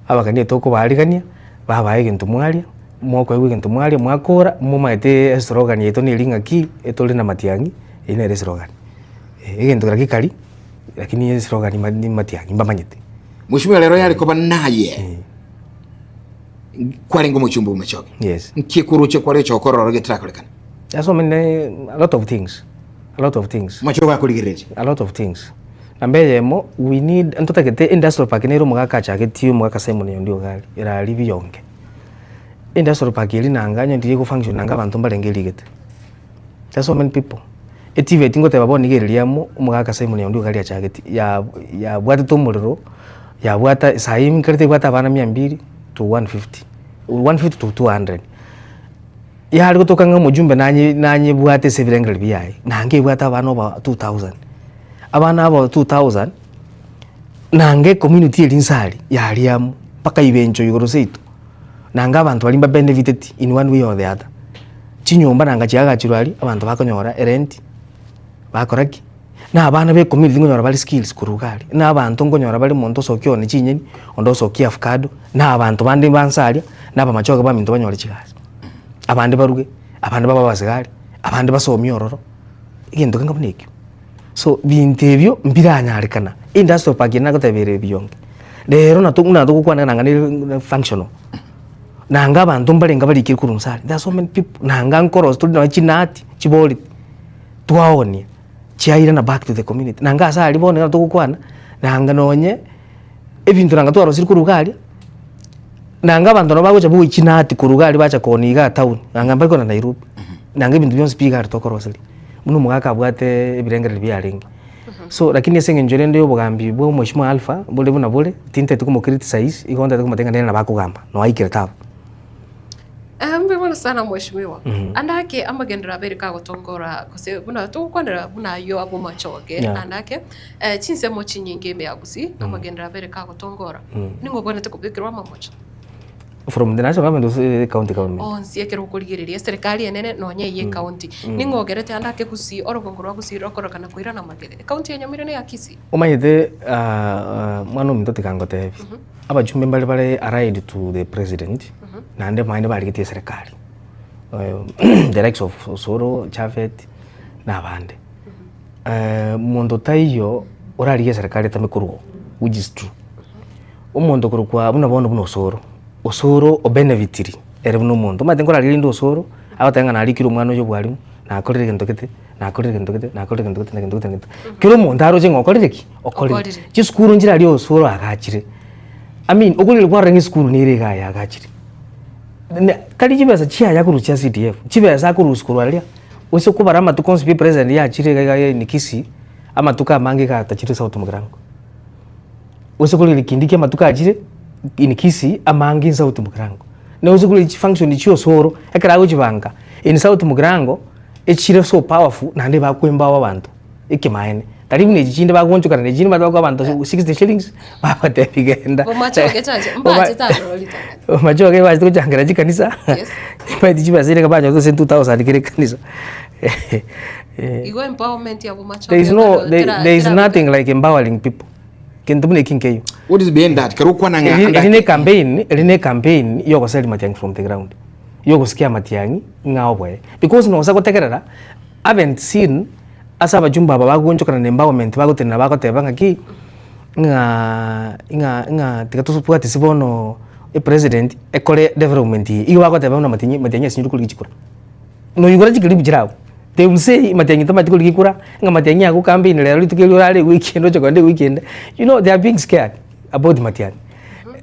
abageni etokobaarigania, babae egento mwaria, mokoegwa egento mwaria mwakora, momaete eslogan yaito neri ng'aki, etore na matiang'i, eywo nere eslogan. Egento kera gekari, lakini eslogan ma ni matiang'i mbamanyete. Mheshimiwa rero yare koba naye kwarenge omochumba bw'amachoge. Yes. Nki koroche kware ochokorora oro getarakorekana? There's so many, a lot of things, a lot of things. Amachoge akorigereretie. A lot of things. Namba eyemo, we need, ntotagete industrial park nere omogaka achagetie omogaka Simon Nyondi Ogari, erari biyonge. Industrial park eri nanga onye ndiri egofunction nanga abanto mbarenge erigete. There's so many people. Etibeti ngoteba bono iga eriria amo, omogaka Simon Nyondi Ogari achagetie, ya yabwatete omorero, yabwata saii nkerete ebwate abana mia mbiri to 150, 150 to 200. Yare gotoka ng'a omojumbe nanye nanyebwate ase ebirengererio biaye, nange ebwate abana oba 2000. Abana aba 2000, nange ecommunity eria inse aria, yaria amo, mpaka ibencho igoro seito, nange abanto baria mbabenefiteti in one way or the other. Chinyomba nanga chiagachirwe aria, abanto bakonyora erent, bakora ki? Na abana ba ecommunity nkonyora bare skills korwa iga aria, na abanto nkonyora bare omonto osokia one chinyeni, onde osokia avocado, na abanto bande banse aria, na abamachoge baminto banyore chigasi. Abande baruge, abande babe abasigari, abande basomie ororo, egento kenge buna ekio. So binto ebio mbiranyarekana, industrial park eye nagoteba ere ebionge, rero nato buna togokwana nanga nere functional, nanga abanto mbarenge barikire korwa inse aria, there are so many people, nanga nkorosia tori nonye chinati chiboreti, twaonia, chiairana back to the community, nanga ase aria bono ekero togokwana, nanga nonye ebinto nanga twarosirie korwa iga aria, nanga abanto nabo bagocha bogochia chinati korwa iga aria bacha koonia igaa town, nanga mbari kogenda Nairobi, nanga ebinto bionsi pi iga aria tokoroseria, buna omogaka abwate ebirengererio biarenge. So lakini ase eng'encho rende ya obogambi bwa omweshimiwa Alpha, bore buna bore, tintagete komo criticize, igo ntagete komotebia ng'a nere nabo akogamba, noo aikerete abwo. Mbuya mono sana mweshimiwa. Ande ake amagenderero abere kagotongora gose buna togokwanera buna ayio abwo machoge Yeah. ande ake chinsemo chinyinge ime ya Gusii amagenderero abere kagotongora ning'o obwenerete kobekerwa amamocho? From the national government gose county government? Onsi ekero okorigereria eserekari enene nonya eye ecounty ning'o ogerete ande ake Gusii orogongo rwa Gusii rokorokana koirana magega ecounty ya Nyamira na eya Kisii? Omanyete mwana ominto tiga ngotebi. Abachumbe mbare bare allied to the president, naende amaene barigetie eserekari, the likes of Osoro, Japhet, na abande. Monto taiyo orarigie eserekari etame korwa oo, which is true. Omonto okorokwa buna bono buna Osoro, Osoro obenefitiri ere buna omonto, omanyete nkorarigia rinde Osoro, agoteba ng'a narikire omwana oyo obwarimu, nakorire egento gete, nakorire egento gete, nakorire egento gete, na egento gete, na egento gete. Kera omonto aroche ng'a okorire ki? Okorire. Okorire. Chisukuru nchire aria osoro agachire, I mean okorire kwarora ng'a esukuru nere iga aye agachire. Na tari chibesa chiaye akorusia chia CDF, chibesa akorusia korwa aria, ase okobara amatuko onsi pi president yachire iga iga in Kisii, amatuko amange iga atachire South Mugirango. Ase okorire kindi kia amatuko achire in Kisii, amange in South Mugirango. Na ase okorire chifunction chia osoro, ekero agochibanga, in South Mugirango, echire so powerful naende bakoempower abanto ekemaene. Tari buna echi chinde bagoonchokana na echi chinde bakoa abanto 60 shillings babatebia genda. Bomachoge chache mbachete aroro ritang'ani. Bomachoge bachete gochangera chikanisa chimaeti chibesa ere banyorete gose 2000 kera ekanisa. Igo empowerment ya bomachoge There is no there, there is nothing like empowering people. Kento buna eki nkeiyo. What is behind that? Kero okwana ng'a Eri eri ne campaign, eri ne campaign yogoseria matiang'i from the ground. Yogosikia amatiang'i ng'a oboe. Because nosa gotegerera, haven't seen ase abachumba aba bagoonchokana na empowerment bagotenena bagoteba ng'aki, ng'a ng'a ng'a tiga tobwatisi bono. Epresident ekore development eye, igo bagoteba buna Matiang'i Matiang'i asinyire korigia chikura. Noigora chikiribu chire abwo, they will say Matiang'i tamanyeti korigia ekura, ng'a Matiang'i ago campaign rero rituko erio orare eweekend oche kogenda eweekend, you know they are being scared about Matiang'i.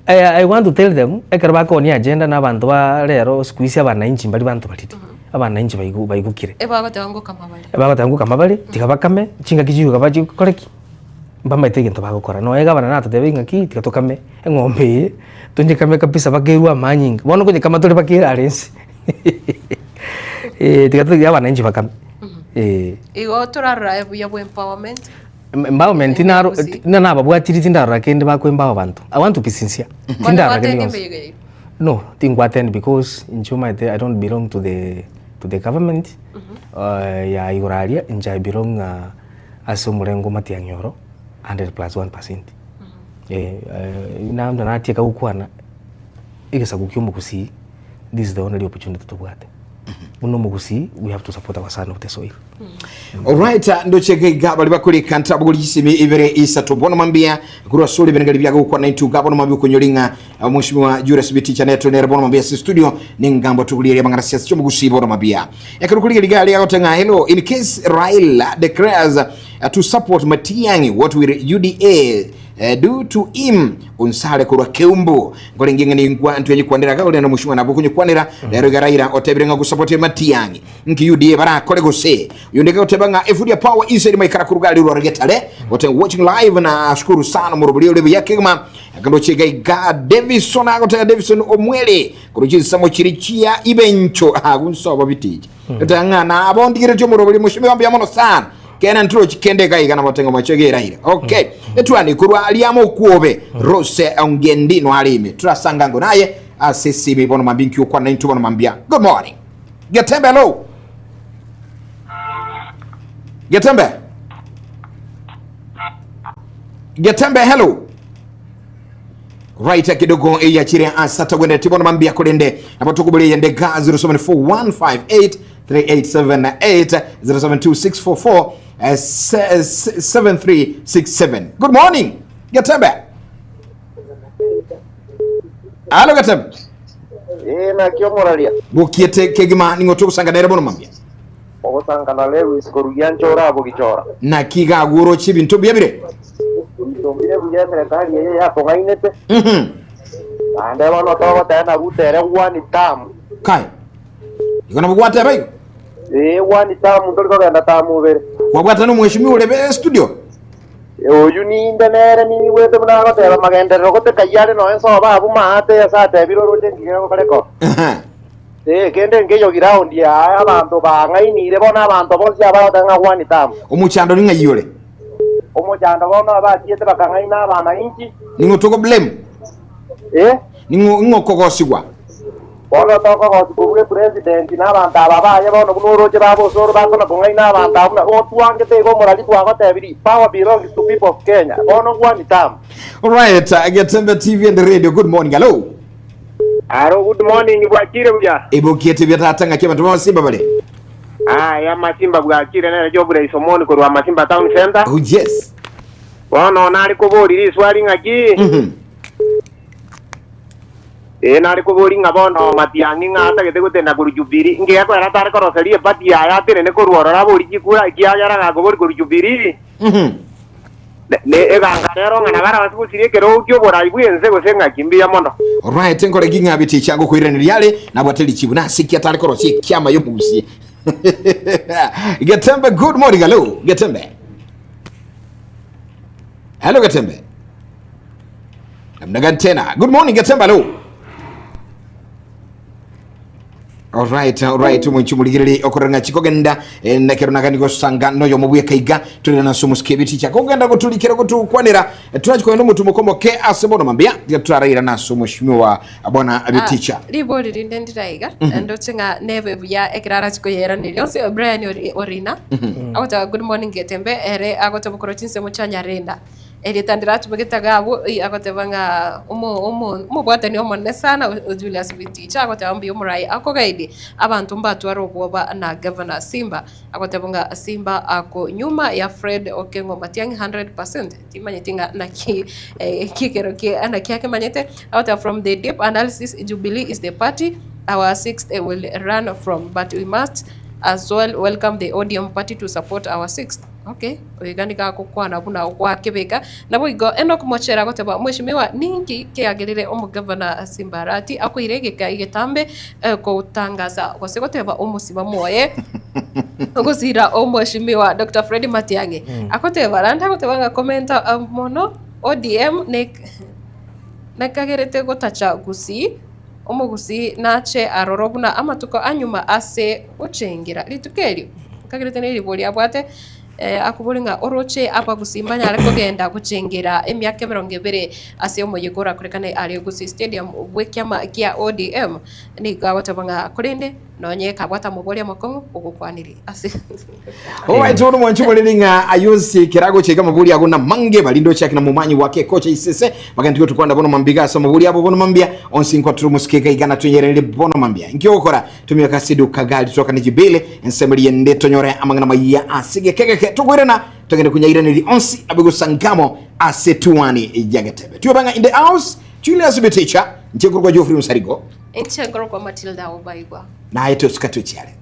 I want to tell them, ekero bakoonia agenda na abanto ba rero siku hizi abananchi mbari banto bariri, abananchi baigu baigukire. Ebagoteba ngokama bare. Ebagoteba ngokama bare, tiga bakame, chingaki chigoika bachi gokora ki? Mbamaete egento bagokora. Nonya gavana natotebia ng'aki tiga tokame eng'ombe eye, tonyekame kabisa bakerwe amanyinga. Bono konyekama tore bakere are inse eh, tiga totige abananchi bakame eh. Igo torarora buya bwa empowerment. Empowerment naro na nababwatiri tindarora kende bako empower abanto. I want to be sincere. Tindarora kende gionsi. No, tingwatend because inche omanyete I don't belong to the to the government ya igoro aria, inche I belong ase omorengo omatiang'i oro 100 plus 1%. Naende natieka gokwana egesaku kia omogusii, this is the only opportunity tobwate. Buna omogusii we have to support our son of the soil. Alright, ndoche gaiga bari bakoreka ntabogori chisemi ibere isato bono mambia korwa ase ebirengererio bia gokwana intwe bono mambia okonyora ng'a Mheshimiwa Julius Biticha neto nere bono mambia ase studio nengambo togorieria amang'ana siasa chi'omogusii bono mambia ekero korigereria iga aria agote ng'a hello in case Raila declares to support Matiang'i what will UDA do to him onsare korwa Keumbu nkorenge ng'a ningwa ntwenye kwanera iga orende Mheshimiwa nabo okonyekwanera rero iga Raila otebire ng'a gosupport Matiang'i Nki UDA barakore gose? Oyonde goteba ng'a efudi ya power inside maikara koruga ari rwaro getare gote watching live na shukuru sana morobori ore buya kegima akandoche gaiga Davison agoteba Davison omwere koruchi nsamo chiri chia ibencho agunsobo bitije goteba ng'a na abondigeretie omorobori moshimi mbuya mono sana kena nturochi kende gaiga na botengo mache geraire okay etwani korwa aria mokwobe Rose ongendi no arime turasanga ngo naye ase simi bono mambi nki okwana intwe bono mambia good morning Getembe hello. Getembe. Getembe hello. Right kidogo eyachire asata gwende tibono mambia kulende nabo tukubuli yende ga 074158 3878 072644 7367. Good morning. Getembe. Hello Getembe. Ee, naki omoraria. Gokiete kegima ning'o togosanga nere bono mambia. Ogosangana Lewis korugia nchora abwo gichora. Naki iga agwo oroche ebinto mbuya bire. Ebinto mbire buya eserekari eye yatong'ainete. Naende bono togoteba na Ruto ere one term. Kai. Igo nabo gwateba igo? Ee, one term ntori kogenda term ibere. Kwabwatana na omweshimiwa ore be studio? Oyio ninde nere niigwete buna agoteba magenderero gote kayio are nonya nsobo abwo maate ase atebire oroche ngige gokora ekobi. Ee, kende nkeiyo ground aa abanto bang'ainire bono abanto bonsi abagoteba ng'a one term. Omochando ning'ai ore? Omochando bono abachiete bakang'aina abanainchi. Ning'o togo blame? Eh? Ning'o ing'o okogosigwa? Bono tokogosi kobua epresident na abanto aba baye bono buna oroche ba bosoro bakona kong'aina abanto aba buna otwangete iga omorari twagotebiri power belongs to people of Kenya bono one term. Alright, Getembe TV and Radio. Good morning. Hello. Aro good morning bwakire buya. Ebokiete bia tata ng'aki abanto b'amasimba bare. Aya amasimba bwakire nere Geoffrey Isomoni korwa Amasimba Town Center. Oh yes. Bono nare kobori riswali ng'aki. Ee, nare koboria ng'a bono Matiang'i ng'a atagete gotenda korwa Jubilii, ngiya kwera atare koroseria eparty yaye atenene korwa ororo aborie chikura, ekiagera gakoboria korwa Jubilii, ne ne eganga rero ng'a nabo arabase gosiria ekerogo ki'oborai bw'ense gose ng'aki. Mbuya mono. Alright, nkore ki ng'a biticha ngokoiraneria are nabwate richibu nase ki atare korosia ekiama y'omogusie. Getembe, good morning, hello, Getembe. Hello Getembe. Namna gani tena? Good morning Getembe, hello. Alright, alright, omonchi omorigereri okorora ng'a chikogenda eh, nekero nagani gosanga noyo mobweka iga tore na somo skebiti cha kogenda goturikera gotukwanera eh, turachi kogenda omotumo komoke ase bono mambia tiga turaraira na somo mheshimiwa bwana biticha Ribori rinde ndiraiga ndoche ng'a nebe buya ekero arachi koyeraneria onsi Brian Ori- Orina agoteba good morning Getembe ere agoteba korwa chinsemo chia Nyarenda. Erieta ndiratumegete iga abwo, agoteba ng'a omo omo omobwatani omonene sana o Julius Biticha agoteba mbuya omorai akogaidie abanto mbatware obwoba na Gavana Simba. Agoteba ng'a Simba ako nyuma ya Fred Okengo Matiang'i 100%, timanyeti ng'a naki ekero naki akemanyete. Agoteba from the deep analysis Jubilee is the party our sixth will run from but we must as well welcome the ODM party to support our sixth. Okay, oyo iga nigo agokwana buna gwakebeka. Naboigo Enock Mochera agoteba, Mweshimiwa, ninki kiagerire omogavana Simbarati akoire egeka egetambe gotangasa gose goteba omosimamo oye ogosira omweshimiwa Doctor Fred Matiang'i? Agoteba naende agoteba ng'a komenta mono ODM nekagerete gotacha Gusii, Omogusii nache aroro buna amatuko a nyuma ase gochengera rituko erio. Nkagerete neribori abwate akobori ng'a oroche abagusii mbanyare kogenda gochengera emiaka emerongo ebere ase omoyega orakorekane aria Gusii Stadium bw'ekiama kia ODM. Nigo agoteba ng'a korende nonye kabwate amabori amakong'u ogokwanirie ase. Alright, bono mwanchi moriri ng'a ayonsi kera agochika amabori ago na mange barinde ochake na momanyi wake kocha isese bagende gotukwanda bono mambiga ase amabori abo bono mambia onsi nkwatura omosike iga iga na twenyerereri bono mambia inki ogokora tumia kasidu kagari twakane jibele ensemo riende tonyore amang'ana maiya ase geke geke tokoirana togende kunyairaneri onsi abe gosangamo ase tuani ya getebe tuyobe ng'a in the house Julius Biticha nche nkorokwa Geoffrey Musarigo Inche nkorokwa Matilda Obaigwa. Naye tosuka tochiare.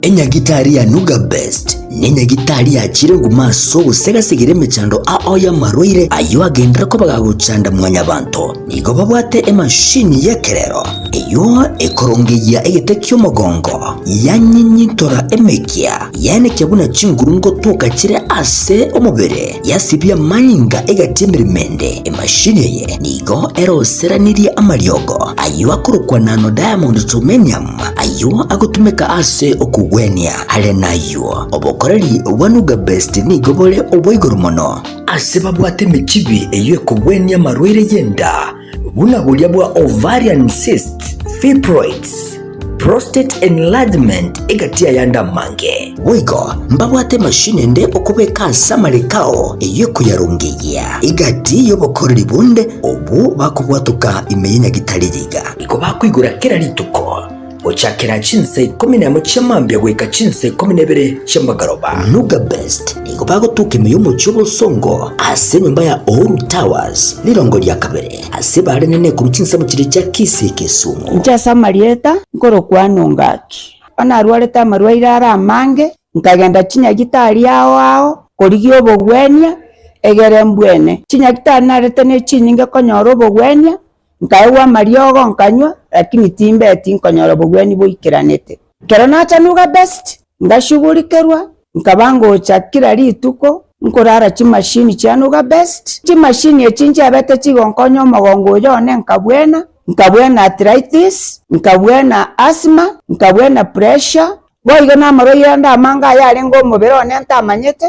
Enyagitari ya Nuga Best nenyagitari yachire nguma ase ogosegasegera emechando ao y'amarwaire ayio agenderere koba gagochanda mwanyabanto. Nigo babwate emashini y'ekerero eyio ekorongeyia egete ki'omogongo, yanyinyintora emekia, yaenekia buna chinguru ngotoka chire ase omobere, yasibia amanyinga egati emeremo ende. Emashini eye nigo eroseranirie amariogo ayio akorokwa nano diamond germanium ayio agotumeka ase okogwenia. Are nayio, obokoreri bwa Nuga Best nigo bore obwa igoro mono. Ase babwate emechibi eyio ekogwenia amarwaire y'enda, buna boria bwa ovarian cysts, fibroids, prostate enlargement egati y'ayande amange. Boigo mbabwate emashini ende okobeka ase amareko ao eyio ekoyarongeyia egati y'obokoreri bonde obwo bakobwatoka ime y'enyagitari yiga. Igo bakoigora kera rituko Gochakera chinsa ikomi nemo chia mambia goika chinsa ikomi na ibere chi'amagoroba. Nuga Best nigo bagotuka ime y'omochie obosongo ase enyomba ya Uhuru Towers rirongo ria kabere ase barenene korwa chinsemo chiria chia Kisii Kisumu. Inche ase amarieta nkorokwa Nongaki. Onye narwarete amarwaire are amange, nkagenda chinyagitari ao ao korigia obogwenia, egere mbwene. Chinyagitari narete ne chinyinge konyora obogwenia, Nkaegwa amariogo nkanywa, lakini timbeti nkonyora obogwenia boikeranete. Ekero nacha Nuga Best, ngashugurikerwa, nkaba ngocha kera rituko nkorara chimashini chia Nuga Best. Chimashini echi nchiabete chigonkonya omogongo oyo one nkabwena, nkabwena arthritis, nkabwena asthma, nkabwena pressure, boigo namarwaire ande amange ayarenge omobere one ntamanyete.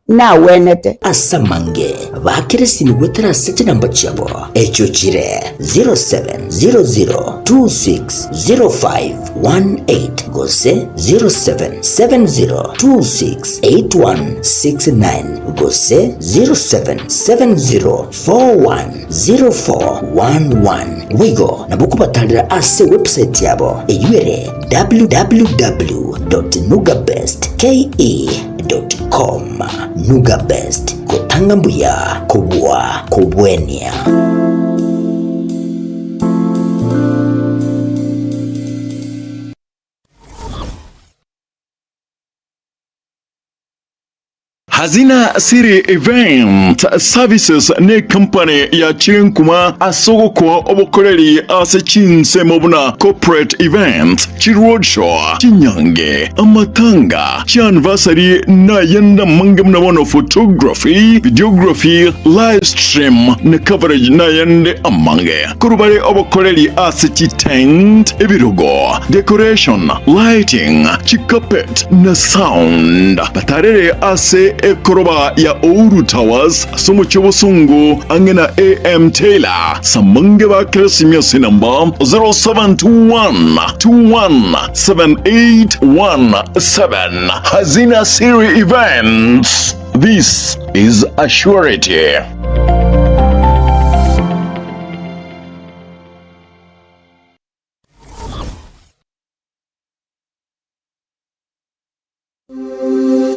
nagwenete. Ase amange bakire esimi goetera ase chinamba chiabo, echio chire 0700260518 gose 0770268169 gose 0770410411. Boigo nabo okobatarera ase ewebsite yabo eyio ere www.nugabestke. Com. Nuga Best, gotanga mbuya kobua kobwenia. Hazina City Event Services ne company ya chinkuma ase ogokoa obokoreri ase chinsemo buna corporate events, chiroadshow, chinyange, amatanga, chianniversary na ayande amange buna bono photography, videography, live stream na coverage na ayande amange. Korwa bare obokoreri ase chitent, ebirogo, decoration, lighting, chicarpet na sound. Batarere ase ekoroba ya Ouru Towers ase omochie obosongo ang'e na AM Taylor. Samange ba Keresimi ase enamba 0721 21 7817. Hazina Siri Events. This is a surety.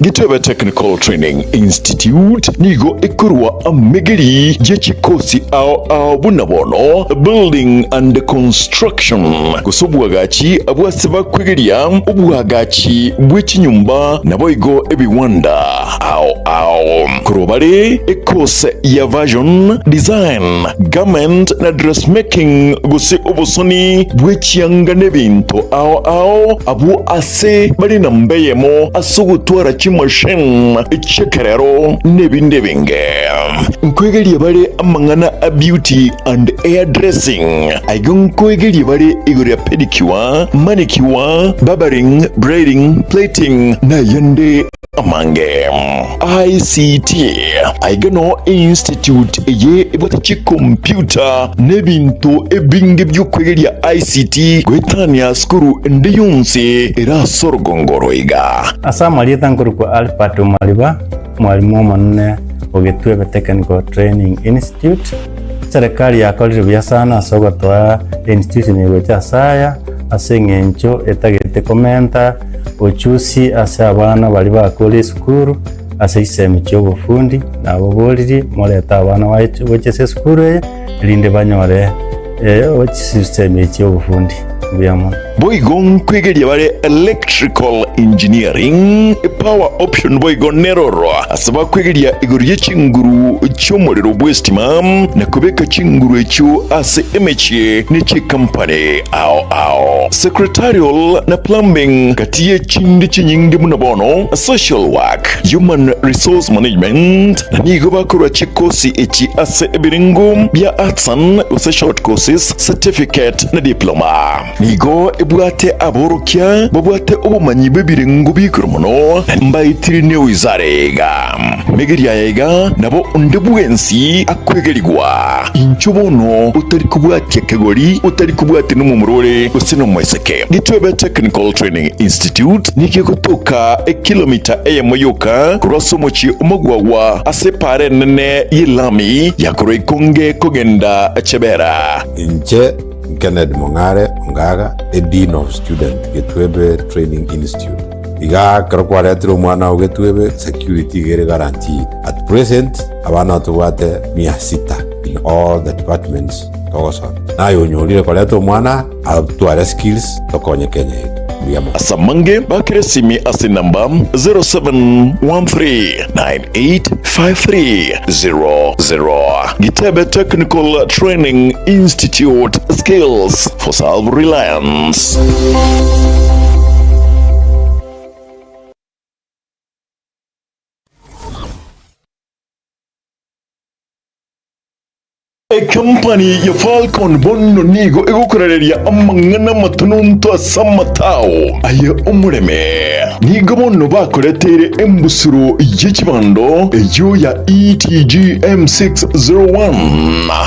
Gitebe Technical Training Institute nigo ekorwa amegeri ye chikosi ao ao buna bono Building and Construction gose obwagachi abwase bakwegeria obwagachi bwe chinyomba naboigo ebiwanda ao ao. Korwa bare ekose ya Fashion Design, Garment na Dressmaking gose obosoni bwe chianga nebinto ao ao abwo ase bare namba eyemo ase ogotwara chimachine chi'ekerero nebinde ebinge. Nkoegeria bare amang'ana a beauty and hair dressing. Aiga nkoegeria bare igoro ya pedicure, manicure, barbering, braiding, plating nayende amange. ICT aiga no institute eye ebwate chicomputer nebinto ebinge biokwegeria ICT goetania sukuru ende yonsi ere ase orogongo roiga. Ase amarieta nkorokwa Albert Omariba, omwalimu omonene o Gitwebe Technical Training Institute. Eserekari yakorire buya sana ase ogotoa einstitution eye gocha ase aya, ase eng'encho etagete komenta ochusi ase abana baria bakure esukuru ase chisemi chi'obofundi, naboboririe morete abana gocha ase esukuru eye, erinde banyore chisemi echi chi'obofundi. Mbuya mono. Boigo nkwegeria bare electrical engineering, power option boigo neroro ase bakwegeria igoro ye chinguru chi'omorero bw'estima na kobeka chinguru echio ase emechie ne chikampani ao ao. Secretarial na plumbing gati ye chinde chinyinge buna bono social work, human resource management na nigo bakorwa chikosi echi ase ebirengo bia artisan gose short courses, certificate na diploma. Nigo ebwate aborokia babwate obomanyi bw'ebirengo bi'igoro mono, na mbaetire newizara iga. Megeria aya iga nabo onde bwensi akwegerigwa. Inchuo bono otari kobwatia kegori, otari kobwatia nomomura ore gose nomoiseke. Gitwebe Technical Training Institute nigo egotoka ekilomita eyemo yoka korwa ase omochie omogwagwa ase epaara enene y'elami ya korwa Ikonge kogenda Chebera. Inche Kennedy Mong'are Ongaga, a Dean of Student Getwebe Training Institute. Iga ekero kwaretire omwana oo Getwebe, security iga ere guaranteed. At present, abana tobwate mia sita in all the departments togosomia. Naye onyorire koreta omwana atware skills tokonye Kenya yaito. Mbuya mono. Ase amange bakere esimi ase enamba 0713985300. Gitebe Technical Training Institute, Skills for Self-Reliance. Ekampani ya Falcon bono nigo egokorareria amang'ana amatononto ase amatao aye omoreme. Nigo bono bakoreteire embusuro ye chibando eyio ya ETG M601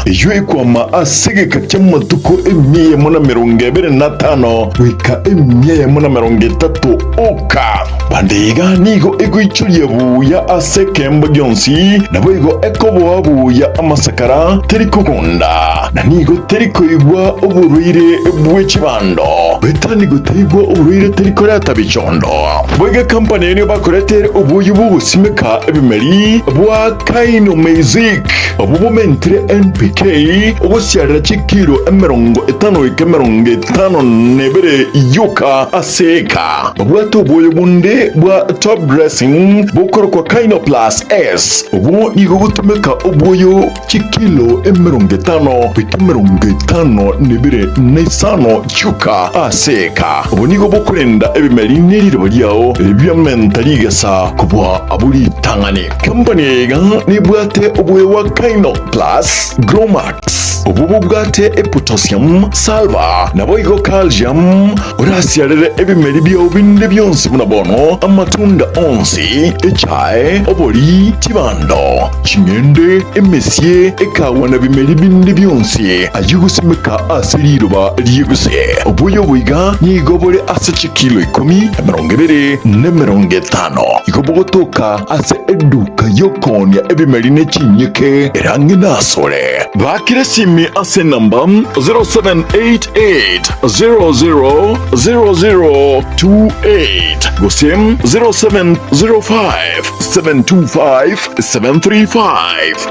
eyio ekwama ase egeka ki'amatuko emia eyemo na merongo ebere na atano goika emia eyemo na merongo etato oka. Bande iga nigo egoichoria buya ase ekeemba gionsi, naboigo ekoboa buya amasakara, teri kogonda, na nigo teri koigwa oborwaire bwe chibando. Goetania gotaigwa oborwaire teri koreta bichondo. Boigo ekampani eye nigo bakoretere oboyio bw'ogosimeka ebimeri bwa Kainomeizic, obwo bomentire NPK ogosiarera chikilo 50 goika 52 yoka ase eka. Babwate obwoyo bonde bwa top dressing bokorokwa Kainoplus S, obwo nigo gotumeka obwoyo chikilo 50 goika 52 chioka ase eka. Obo nigo bokorenda ebimeri ne riroba riao biamenta rigesa kobua abwo ritang'ani. Company eye iga nebwate oboyo bwa Kaino Plus, Gromax, obwo bobwate epotassium, sulphur, naboigo calcium, orasiarere ebimeri biao binde bionsi buna bono amatunda onsi, echae, obori, chibando, ching'ende, emesie, ekawa na bimeri binde bionsi ayio gosimeka ase riroba ri'eguse. Obuya obo iga nigo bore ase chikilo ikomi, 20, na 50. Igo bogotoka ase eduka y'okoonia ebimeri ne chinyeke ere ang'e nasore. Bakire esimi ase enamba 0788 00 0028 gose 0705 725 735.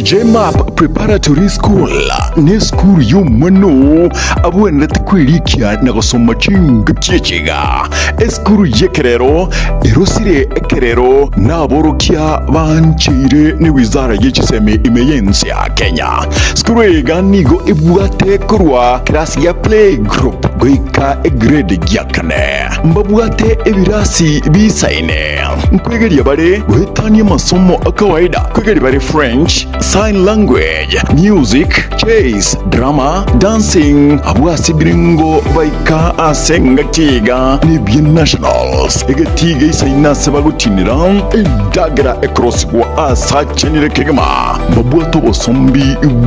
JMAP Preparatory School nesukuru y'omwana abwenerete kwerikia na gosoma chingaki echi iga. Esukuru y'ekerero erosire ekerero naborokia bancheire ne wizara ye chisemi ime y'ense ya Kenya. Sukuru eye iga nigo ebwate korwa class ya play group goika egrade ya kane. Mbabwate ebirasi bisaine. Nkwegeria bare goetania amasomo a kawaida, nkwegeria bare French, Sign Language, Music, Chess, Drama, Dancing, abwo ase ebirengo baika ase engaki iga nebie Nationals, egetii geisaine ase bagotinera endagera ekorosigwa ase achenire kegima, mbabwate obosombi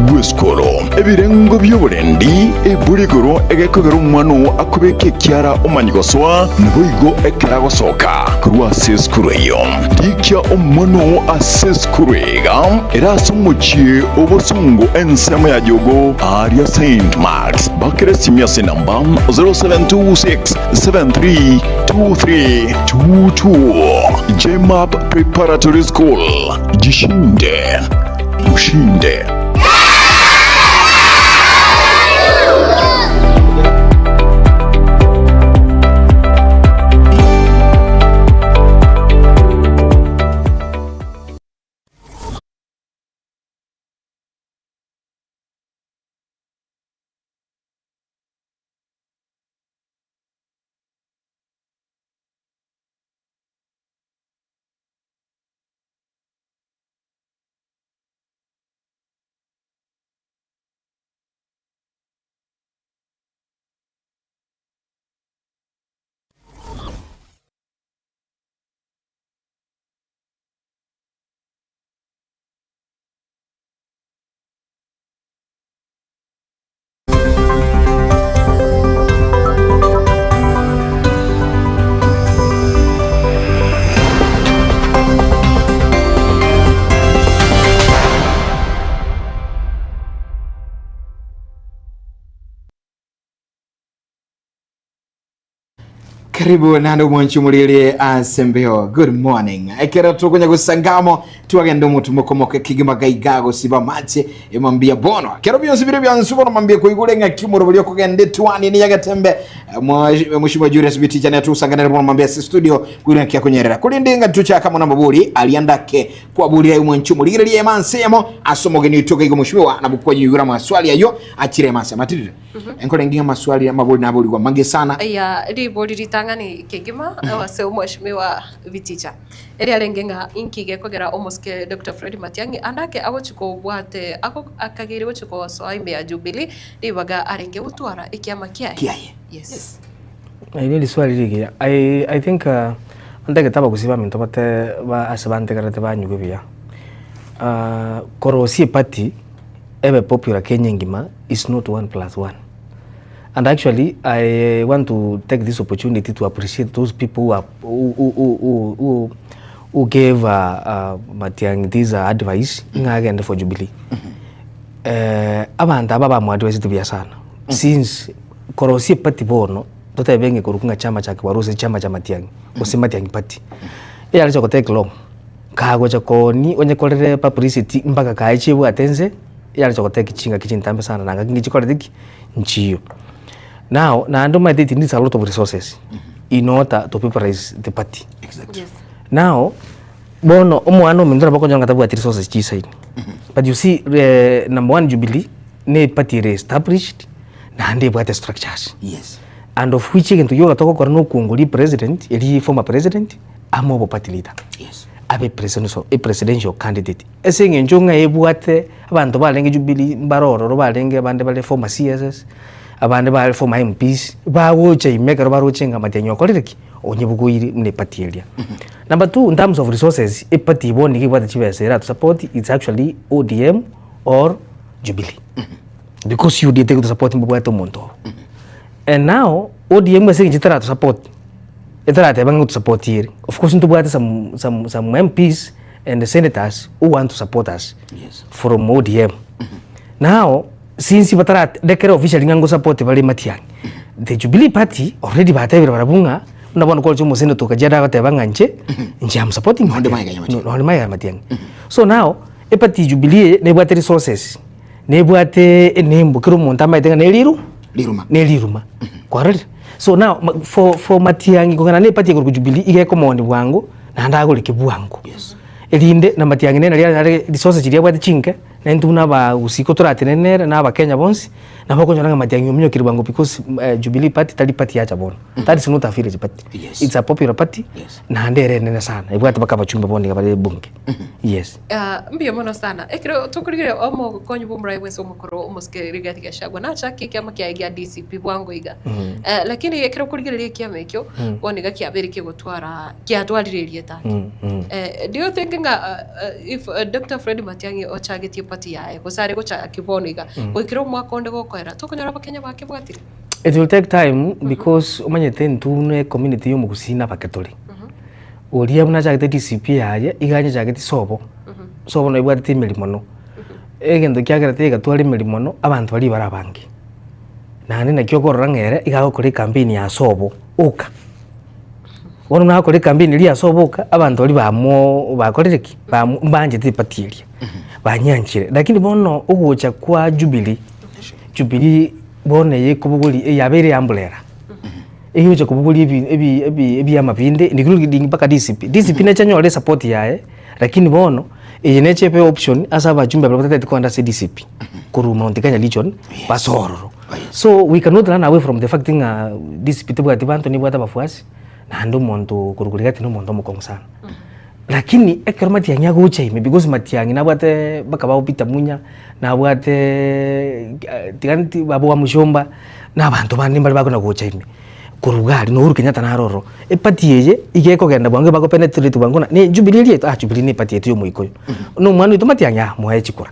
bw'esukuru, ebirengo bi'oborendi, eburi igoro egekogera omwana oo akobeka ekiara omanye gosoa, naboigo ekero agosoka korwa ase esukuru eyio. Rikia omwana oo ase esukuru iga ere ase omochie o bosongo ensemo ya Jogoo aaria Saint Marks. Bakera esimi ase enamba 0726732322. JMAP Preparatory School, jishinde ushinde. Karibu nande omwanchi omoriri ase mbeo good morning ekero tokonya gosangamo twagenda omotumo moke kigima gaiga gosiba amache emambia bono kero bionsi bire bionsi bono mambia koigure ng'aki omorobori okogenda etwani niya getembe Mheshimiwa Julius Biticha ne tusanganere bono mambia ase studio koigure ng'aki akonyerera korende ng'a tuchaka mono amabori aria ndake kwaburire omwanchi omorigereria emanse emo ase omogeni oito gaiga Mheshimiwa nabo kwanyuigure amaswali ayio achire emanse matirire Enkore nging'a amaswali amabori naborigwe amange sana. Ya ribori ritang'ani kegima ase omweshimiwa Biticha eriarenge ng'a inki gekogera omosike Doctor Fred Matiang'i ande ake agochi kobwate ago akageire gochi gosoa ime ya Jubilee ribaga arenge gotwara ekiama kiaye. Kiaye. Yes. Eri neriswali rigiya. I, I think uh, ntagete abagusii baminto bate ba ase bantegererete banyigwe buya. Uh, korosia eparty ebe popular Kenya engima is not one plus one. And actually I want to take this opportunity to appreciate those people who, are, who, who, who, who, who, who gave Matiang'i this advice ng'a agende for Jubilee. Eh, abanto aba bamoadvisete buya sana since korosia eparty bono totebe ng'a ekorokwa ng'a chama cha kibarua gose chama cha Matiang'i gose Matiang'i party eyare gocha go take long kagocha kooni onye korere publicity mpaka kaye chiebwate nse eyare gocha go take chingaki chintambe sana na ngaki nchikorete ki nchiyo. Now naende omanyete it needs a lot of resources in order to popularize the party. Now bono omwana ominto nabo okonyora ng'a tabwati resources chisaini but you see number one Jubilee na eparty ere established naende ebwate structures Yes. and of which egento gioka togokora na okongoria president eria former president amo obo party leader Yes. abe presidential a presidential candidate ase eng'encho ng'a ebwate abanto barenge Jubilee mbare ororo barenge abande bare former CSs abande bare former MPs bagocha ime ekero baroche ng'a Matiang'i okorire ki? Onyebugoire buna eparty eria. Number two in terms of resources eparty bono nigo ebwate chibesa erato support it's actually ODM or Jubilee because UDA tegoto support mbabwate omonto obo. And now ODM ase eng'encho etarato support etarateba ng'a gotusupport ere of course ntobwate some some some MPs and senators who want to support us Yes. from ODM. Now since batararekera officially ng'a ngosupport bare Matiang'i, the Jubilee party already batebire barabwo ng'a buna bono koroche omosenator o Kajiado agoteba ng'a inche, inche am supporting Nonde magega ya Matiang'i. Nonde magega ya Matiang'i. So now, eparty ya Jubilee eye nebwate resources, nebwate enembo kera omonto amaete ng'a neriru Riruma. neriruma kwarorire? So now ma for for Matiang'i kogenda na eparty ekorokwa Jubilee iga ekomooni bwango naende agoreke bwango. Yes. Erinde na Matiang'i nere naria are resources chiria abwate chinke. Na intwe buna abagusii ko toratenene nere na abakenya bonsi, nabo okonyora ng'a Matiang'i ominyokire bwango because Jubilee party tari party yacha bono. That is not a village party. Yes. It's a popular party Yes. naende ere enene sana ebwate mpaka abachumbe bono iga bare bunge. Yes. Ah, mbuya mono sana. Ekero tokorigereria omokonyi bw'omorai bwensi omokoro omosike Rigathi Gachagua nachakie ekiama kiaye gia DCP bwango iga. Eh, lakini ekero okorigereria ekiama ekio bono iga kiabeire kegotwara kiatwarire erieta ake. Eh, do you think ng'a if Doctor Fred Matiang'i ochagetie party yaye gose are gochaki bono iga goikera omwaka onde gokoera tokonyora abakenya bakebwatire? It will take time because omanyete intwe buna ecommunity ya omogusii nabake tore. Oria buna achagete DCP yaye iga anyechageti sobo, sobo nabo ebwatete emeri mono. Egento kiagerete egatwara emeri mono abanto baria bare abange. Naende naki okorora ng'a ere iga agokora ecampaign ya sobo oka. Bono buna agokora ecampaign eria ase oboka, abanto baria bamoo bakorire ki? Bamo mbanchete eparty eria, banyanchire. Lakini bono ogocha kwa Jubilee, Jubilee bono eye ekobogoria eyabeire eumbrella, egocha kobogoria ebi ebi ebi ebiama binde including mpaka DCP. DCP neche enyore esupport yaye, lakini bono eye neche ebe option ase abachumbe baria batatagete kogenda ase DCP, korwa Mount Kenya region, base ororo. So we cannot run away from the fact ng'a DCP tebwati banto nebwate abafuasi, naende omonto okorokwa Rigathi na omonto omokong'u sana. Lakini ekero Matiang'i agocha ime because Matiang'i nabwate mpaka ba Peter Munya, nabwate tiga nti baba wa Muchomba, na abanto bande mbare bakona gocha ime korwa iga aria na Uhuru Kenyatta naro ororo. Eparty eye iga ekogenda bwango ebagopenetrate bwango na ne Jubilee eria yaito ah Jubilee ne eparty yaito ya omoikoyo. Na omwana oito Matiang'i ah moe chikura.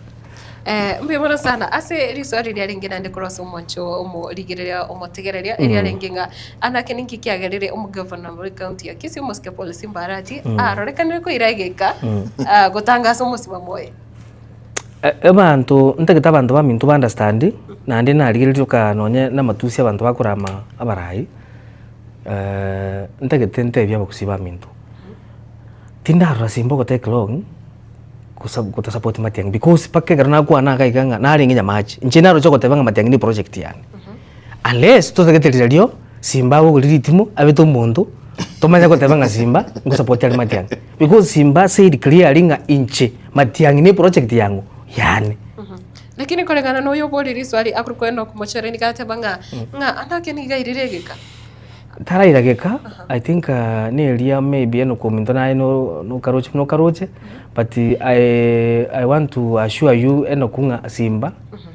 Mbuya mono sana ase riswali riarenge naende korwa ase omwancho omorigereria omotegereria eriarenge ng'a anake ninki kiagerire omogavana bwe county ya Kisii omosike Paul Simba Arati arorekanire koira egeka gotangasa omosimamo oye. Abanto ntagete abanto baminto ba understand naende narigereria oka nonye na amatusi abanto bakorama abarai ntagete ntebie abagusii baminto, tindarora Simba ogotake long. Gotasupport Matiang'i because mpaka ekero nakwana iga iga ng'a narenge Nyamache, inche naroche goteba ng'a Matiang'i ne project yane. Unless totagete rirorio Simba abogori ritimo abete omonto tomanye goteba ng'a Simba ngosupport are Matiang'i. Because Simba said clearly ng'a inche Matiang'i ne project yang'o yane. Lakini koreng'ana na oyo oborie riswali akorokwa Enock Mochere nigo ateba ng'a ng'a anake nigo airire egeka. Taraira geka, I think neria maybe Enock ominto naye no nokaroche buna okaroche, but I I want to assure you Enock ng'a Simba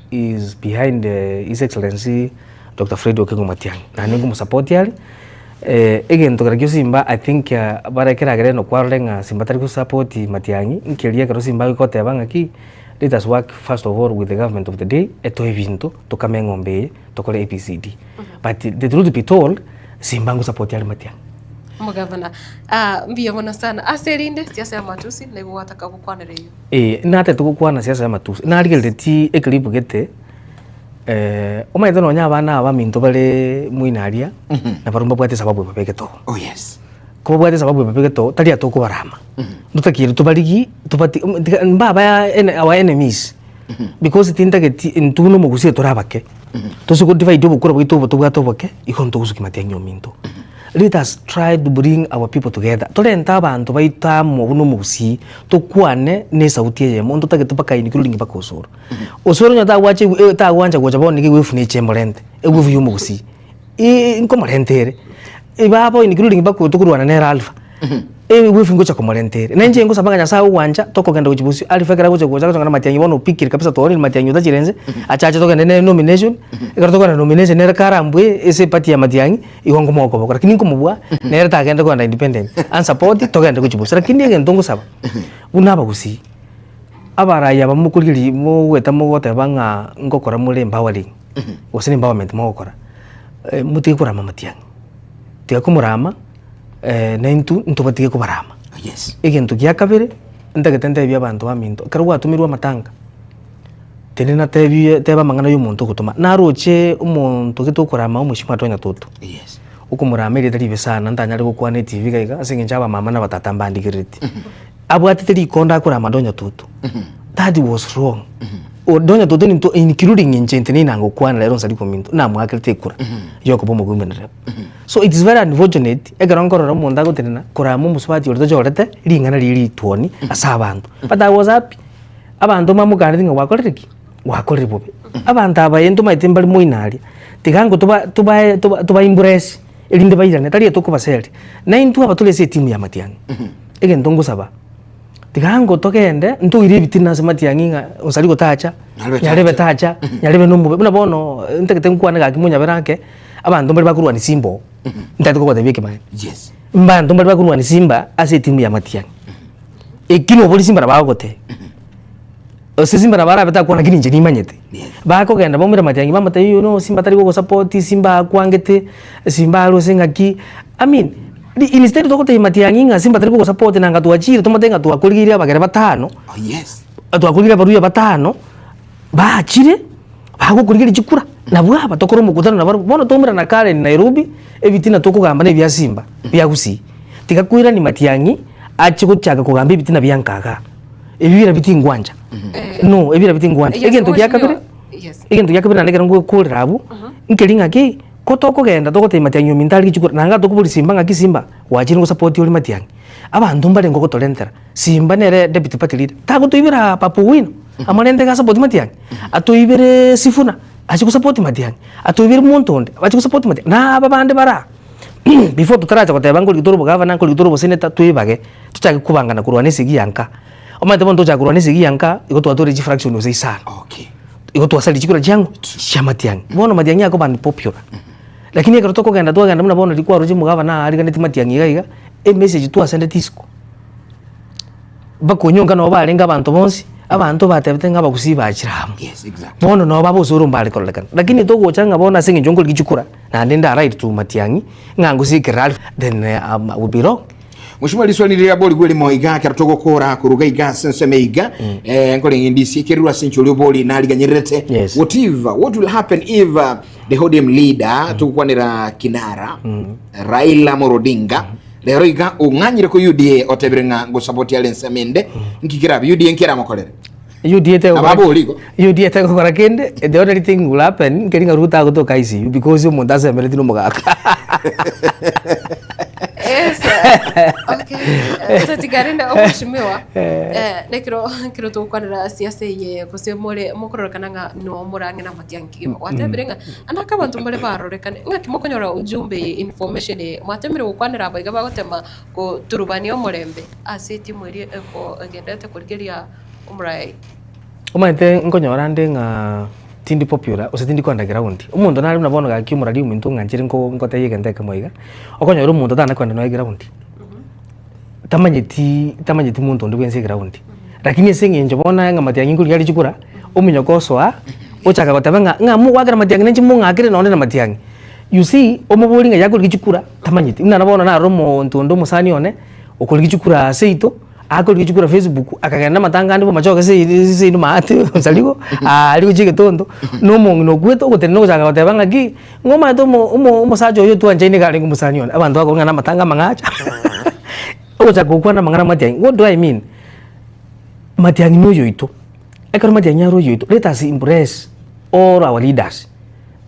is behind his excellency Doctor Fred Okengo Matiang'i, naende nkomosupport are, egento kerakio Simba I think bare keragere Enock arore ng'a Simba tari gosupport Matiang'i, nkeria ekero Simba agoteba ng'aki. Let us work first of all with the government of the day etoe ebinto tokame eng'ombe eye tokore ABCD. But the truth be told, Simba ngosupport are Matiang'i. Omogavana, ah, mbuya mono sana. Ase erinde, siasa ya matusi, naigo gwataka gokwanera eyio. Ee, natete gokwana siasa ya matusi, narigereretie eclip gete, omanyete nonya abana aba baminto bare moino aria, nabarobwo mbabwate esababu ebabegete oo. Oh yes. Ko babwate esababu ebabegete oo, tari atokobarama, ntotakeire tobarigie, tobati tiga mbaba our enemies, because tintageti intwe buna omogusii tore abake, tose go divide obokoro bwaito obo tobwate oboke, igo ntogosukia matiang'i ominto. Let us try to bring our people together, torente abanto baito amo buna omogusii, tokwane na esauti eyemo, ntotagete mpaka including mpaka osoro. Osoro onye tagwacha tagwancha gocha bono nigo egwefu neche emorente, egwefu ya omogusii, nkomorenta ere, baba including mpaka oyo tokorwana nere Alpha, egwefu ngocha komorenta ere. Na inche ngosaba ng'a Nyasaye ogwancha, tokogenda gochia bosio, Alpha ekero agocha gocha agocha ng'a matiang'i bono opikire kabisa twaorire matiang'i otachire nse, achache togende nere nomination, ekero tokogenda nomination nere karambue ase eparty ya matiang'i, igo nkomoa okoboko lakini nkomobua nere tagende kogenda independent, ansupport togende gochia bosio. Lakini egento ngosaba, buna abagusii, abarai aba mokorigereria mogoeta mogoteba ng'a ngokora more empowering, gose na empowerment mogokora, motige korama matiang'i, tiga komorama na intwe ntobatige kobarama. Egento gia kabere, ntagete ntebie abanto baminto, ekero gwatomirwe amatanga, tenena tebie teba amang'ana ya omonto ogotoma, naroche omonto gete okorama omochie mwa Tonya Toto, okomorama erieta ribe sana ntanyare gokwana etibi iga iga ase eng'encho abamama na abatata mbandigerereti. Abwatete rikondo akorama Donya Toto, that was wrong. O Donya Toto ninto including inche intwe nigo nangokwana rero nsari kominto, namoakerete ekura yokoba omogombia rep. So it is very unfortunate ekero nkorora omonto agotenena korama omosubati oria tochorete ring'ana riria rituoni ase abanto. But I was happy, abanto mbamokaneti ng'a gwakorire ki? Gwakorire bobe. Abanto aba intwe omanyete mbare moino aria, tiga ngo toba tobae toba toba embrace erinde bairane tari etokobaseria. Na intwe aba tore ase etimu ya matiang'i, egento ngosaba, tiga ngo togende ntoire ebitina ase matiang'i ng'a onsari gotacha, nyarebe tacha, nyarebe na omobe, buna bono ntagete nkwane gaki monyabere ake, abanto mbare bakorwania simba oo, ntagete kogotebia ekemanyererio. Yes. Mbanto mbare bakorwania simba ase etimu ya matiang'i, eki nobori simba nabo agogotebia. Gose simba nabo arabe takwana lakini inche nimanyete. Bakogenda baumere matiang'i bamotebie you know simba tari gogosupport, simba akwangete, simba arose ng'aki, I mean instead togotebia matiang'i ng'a simba tari gogosupport nanga twachire tomotebie ng'a twakorigeire abagere batano, twakorigeire abaruya batano, bachire bagokorigeria chikura, nabwo aba tokore omokutano nabarobwo. Bono twaumerana Karen Nairobi, ebitina tokogamba na ebia simba bia gusii, tiga koirania matiang'i ache gochaka kogamba ebitina bia nka igaa. Ebi bira bitingwancha no ebira bitingwancha. Yes, Egento gia kabere, Yes. egento gia kabere naende ekero ngokorera abwo, nkeri ng'aki, ko tokogenda togotebia matiang'i ominto arige chikura, naende tokoboria simba ng'aki simba, gwachire ngosapoti ore matiang'i. Abanto mbarenge ogotorentera, simba nere deputy party leader, tagotoibera Babu Owino, amorente iga asapoti matiang'i, atoibere Sifuna, ache gosapoti matiang'i, atoibere monto onde, ache gosapoti matiang'i, na aba bande bare aa. Before totaracha goteba nkorigi tore obogavana, nkorigi tore oboseneta, toebage. Tochake kobangana korwana esegi ya nka, omanyete bono tochaka korwana esegi ya nka, igo twatwarire chifraction gose isano. Igo twasaria chikura chiang'o? Chia matiang'i. Bono matiang'i akoba unpopular. Lakini ekero tokogenda twagenda buna bono riria kwaroche omogavana aariganeti matiang'i iga iga, emessage twasendete isiko, mpaka onyonka nabo barenge abanto bonsi, abanto batebete ng'a abagusii bachire amo. Bono nabo babosoro mbare kororekana. Lakini togocha ng'a bono ase eng'encho nkorigia chikura, naende nda right to matiang'i, ng'a ngosiekere alpha, then I will be wrong. Mheshimiwa riswali riria borigwe rimo iga ekero togokora koruga iga ase ensemo iga eh, nkorenge ndisi ekererwa ase enchori obori nariganyererete Yes. what if what will happen if uh, the ODM leader togokwanera kinara Raila Amolo Odinga rero iga ong'anyire ko UDA otebire ng'a ngosapoti are ensemo ende nki kerabe UDA nkeramokorere UDA tegokora Ababori igo. UDA tegokora kende the only thing will happen nkeri ng'a Ruto agotoka ICU because omonto asemereti na omogaka. Yes. Okay. Totiga rende omweshimiwa eh, nekero ekero togokwanera siasa eye gose more mokororekana ng'a no morang'e na amatiang'i kegima. Gwatebire ng'a anaka abanto mbare barorekane ng'aki mokonyora ujumbe eye information eye mwatemire gokwanera aba iga bagotema goturubania omorembe ase etimu eria eko egenderete korigeria omorai. Omanyete nkonyora nde ng'a tindi popular gose tindi kogenda ground, omonto nare buna bono gaki omorari ominto ng'anchire nko ngotebia egento ekemo iga, okonyora omonto tana kogenda nonya eground, tamanyeti tamanyeti monto onde bwensi eground. Lakini ase eng'encho bono aye ng'a matiang'i nkorigia are chikura, ominyoke osoa, ochaka goteba ng'a ng'a mogwakera matiang'i nainche mong'akere nonde na matiang'i. You see, omobori ng'a yakorigia chikura, tamanyeti. Buna bono narora omonto onde omosani one, okorigia chikura seito, akorigia chikura Facebook, akagenda amatanga ande bomachoge seino maate onsarigo, aria gochia egetondo, na omong'ina okwete ogotenena ogochaka goteba ng'aki, ng'a omanyete omo omo omosacha oyo twanchaine iga arenge omosani one, abanto bakobua ng'a na amatanga amang'acha ogochaka gokwana amang'ana amatiang'i, what do I mean? Matiang'i na oyoito, ekero matiang'i are oyoito, let us embrace all our leaders.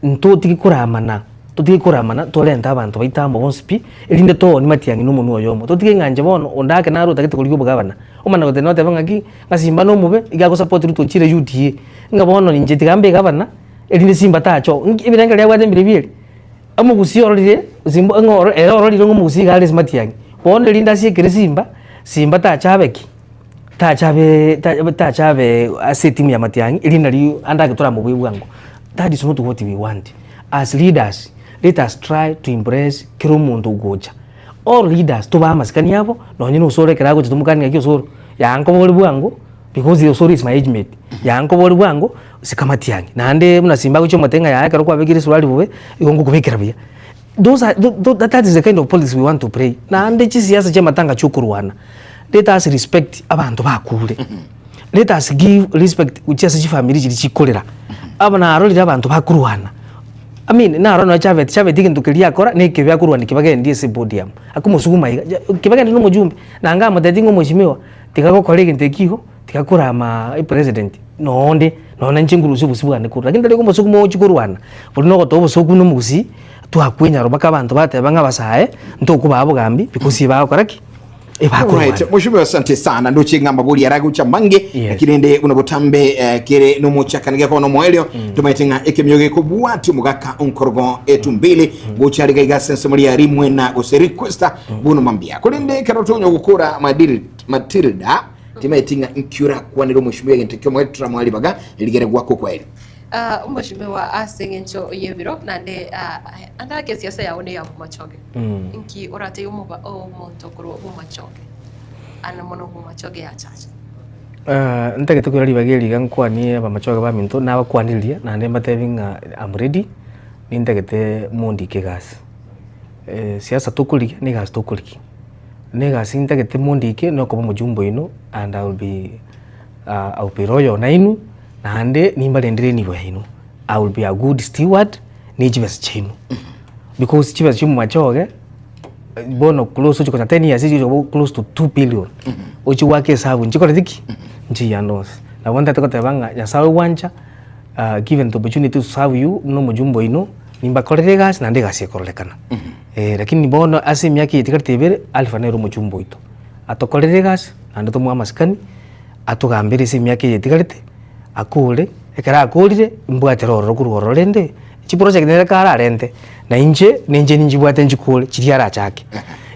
Ntotige koramana, totige koramana torente abanto baito amo bonsi pi, erinde tooni matiang'i na omonwa oyomo. Totige ng'a inche bono onde ake naro otagete korigia obogabana, omanye goteba notebe ng'aki, ng'a Simba nomobe, iga agosupport Ruto ochire UDA, ng'a bono inche tiga mbe egabana, erinde Simba tacha oo. Nki ebirengererio abwate mbirobio ebi? Omogusii ororire Simba ng'a oro ere ororire ng'a omogusii iga are ase matiang'i, bono erinde asiekere Simba, Simba tacha abe ki? Tacha abe tacha abe ase etimu ya matiang'i erinde nario ande ake toramobue bwango. That is not what we want. As leaders, let us try to embrace kera omonto ogocha. All leaders tobae amasikani abo, nonye na osoro ekero agocha tomokanie ng'aki osoro, yaani nkobore bwango because osoro is my age mate, yaani nkobore bwango sika matiang'i. Naende buna simba agochia omote ng'a yaya ekero kwabekire esuruari bobe, igo ngokobekera buya. Those are that is the kind of politics we want to play. Naende chisiasa chia amatanga chia okorwana, let us respect abanto bakure. Let us give respect gochia ase chifamiri chiria chikorera. Aba narorire abanto bakorwana, I mean narora nonya Chaveti, Chaveti egento keria akora na ekebe akorwania kibagendi ase podium, akomosuguma iga, ja kibagendi na omojumbe, naende amotebitie ng'a omweshimiwa, tiga gokora egento eki igo, tiga korama epresident nonde, nonya inche nkorusia obosio bwane korwa. Lakini tari komosuguma ogochia korwana, boria na ogotoa obosoku buna omogusii, twakwenyarwa mpaka abanto bateba ng'a abasae, ntokobaa bogambi because ebagokora ki? Ebakorwana. Alright, Mheshimiwa asante sana ndoche ng'a amabori aragocha mange lakini rende buna botambe eh, kere nomochakano gekoba nomoerio tomaete ng'a ekemio gekobwati omogaka onkorogo etumbili gocha riga iga ase ensemo ria rimwena gose requesta buno mambia korende ekero tonya gokora Madil- Matilda timaeti ng'a nki orakwanere omweshimiwa egento kiomoerio toramwaribaga rigere gwako kweri Ah, omweshimiwa ase eng'encho y'ebiro naende ah, ande ake esiasa yao neya bomachoge. Inki oratebie omoba omonto korwa bomachoge ande mono bomachoge ya chache? Ntagete koira ribaga eri iga nkwanie abamachoge baminto, nabakwanirie naende mbatebi ng'a am ready, nintagete mondike egasi. Siasa tokorigia na egasi tokorigia, na egasi ntagete mondike na okoba omojumbe oino and I will be I will be loyal nainwe, naende nimbarendere enibo yaino, I will be a good steward ne chibesa chiaino. Because chibesa chia omomachoge bono close ochi konya 10 years echi ogocha close to 2 billion ochi goaka esabu nchikoreti ki? Nchiyande onsi. Nabo ntagete koteba ng'a Nyasaye ogwancha given the opportunity to serve you buna omojumbe oino, nimbakorere egasi naende egasi ekororekana. Lakini bono ase emiaka eye etigarete ebere, Alpha nere omojumbe oito. Atokorere egasi naende tomoe amasikani. Atogambere ase emiaka eye etigarete, akore, ekero akorire, mbwatera ororo korwa ororo rende, chiproject nere kararente, na inche, ninche ninchibwate nchikore chiria arachake.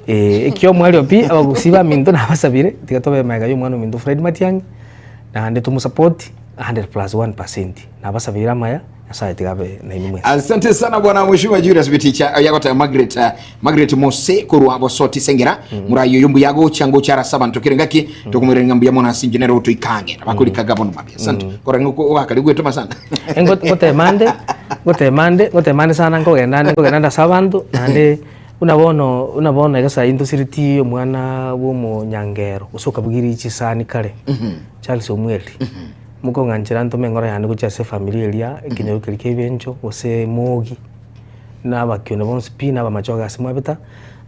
Ekio omwerio pi, abagusii baminto nabasabire, tiga tobe magega ya omwana ominto Fred Matiang'i, naende tomosupport 100 plus one percent. Nabasabeire amaya. Nyasaye tiga abe nainwe mwensi. Asante sana bwana Mheshimiwa Julius Biticha oyagoteba Margaret eh, Margaret Mose korwa Bosoti Sengera murayi oyo mbuya agocha ngocha arase abanto kere ngaki tokomwirera ng'a mbuya mono ase inche nere otoikange abakorikaga bono mambia asante kora ng'o ogakari gwetoma sana Engo- ngotema nde ngotema nde ngotema nde sana nkogenda nde nkogenda nde ase abanto naende buna bono buna bono iga saii ntosireti omwana bwa omonyangero gose okabugiri chisani kare Charles Omweri. Mokong'anchera ntome engoro yane gochia ase efamiri eria, ekenyoro keria kia ebencho, gose mogi, na abakione bonsi pi, na abamachoge ase mwabeta,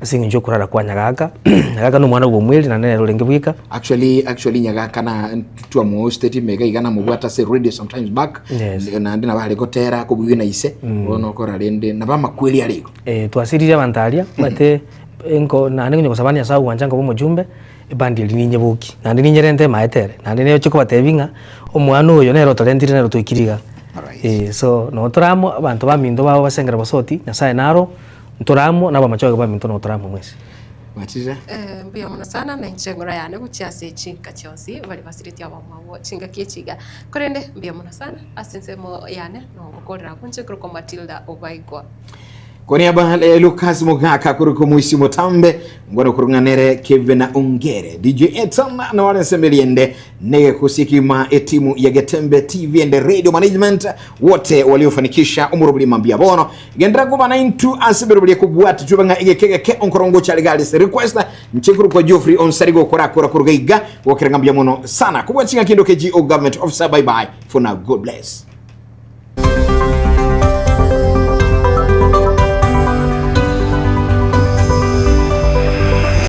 ase eng'encho yokorara kwa Nyagaka, Nyagaka na omwana bwa omweri naende nere orenge bweka. Actually, actually Nyagaka na twamuhosteti mega iga namobwate ase radio sometimes back Yes. naende nabo are gotera akobugigwa na ise bono okora rende nabo amakweri are igo. Twasirire abanto aria, omanyete enko naende onye gosaba Nyasaye ogwancha nkoba omojumbe. Ebandi eria ninyebokie, naende ninyerente emaete ere, naende neoche kobatebia ng'a omwana oyo nere otorentire nere otoikire igaa. Eh, so nabo tore amo, abanto baminto babo basengera bosoti, Nyasaye naro, ntore amo, na abamachoge baminto nabo tore amo mwensi. Matilda? Eh, mbuya mono sana na inche eng'ora yane gochia ase chinka chionsi baria basiretie abamwabo chingaki echi iga. Korende mbuya mono sana ase ensemo yane nongokorera abwo inche nkorokwa Matilda Obaigwa. Kwa niaba ya Lucas Mugaka kuruka Mwisi Mutambe ngwano kurung'anere Kevin Ongere DJ Eton na wale nsembeliende nege kusikima etimu ya Getembe TV and Radio Management wote waliofanikisha umurubuli mambia bono gendera kuba na intu asibirubuli kubwati tubanga igekegeke onkorongo chaligalis request nchikuru kwa Geoffrey Onsarigo korakora kurugaiga gokiranga mbia mono sana kubwatsinga kindo KGO government officer. Bye bye for now, God bless.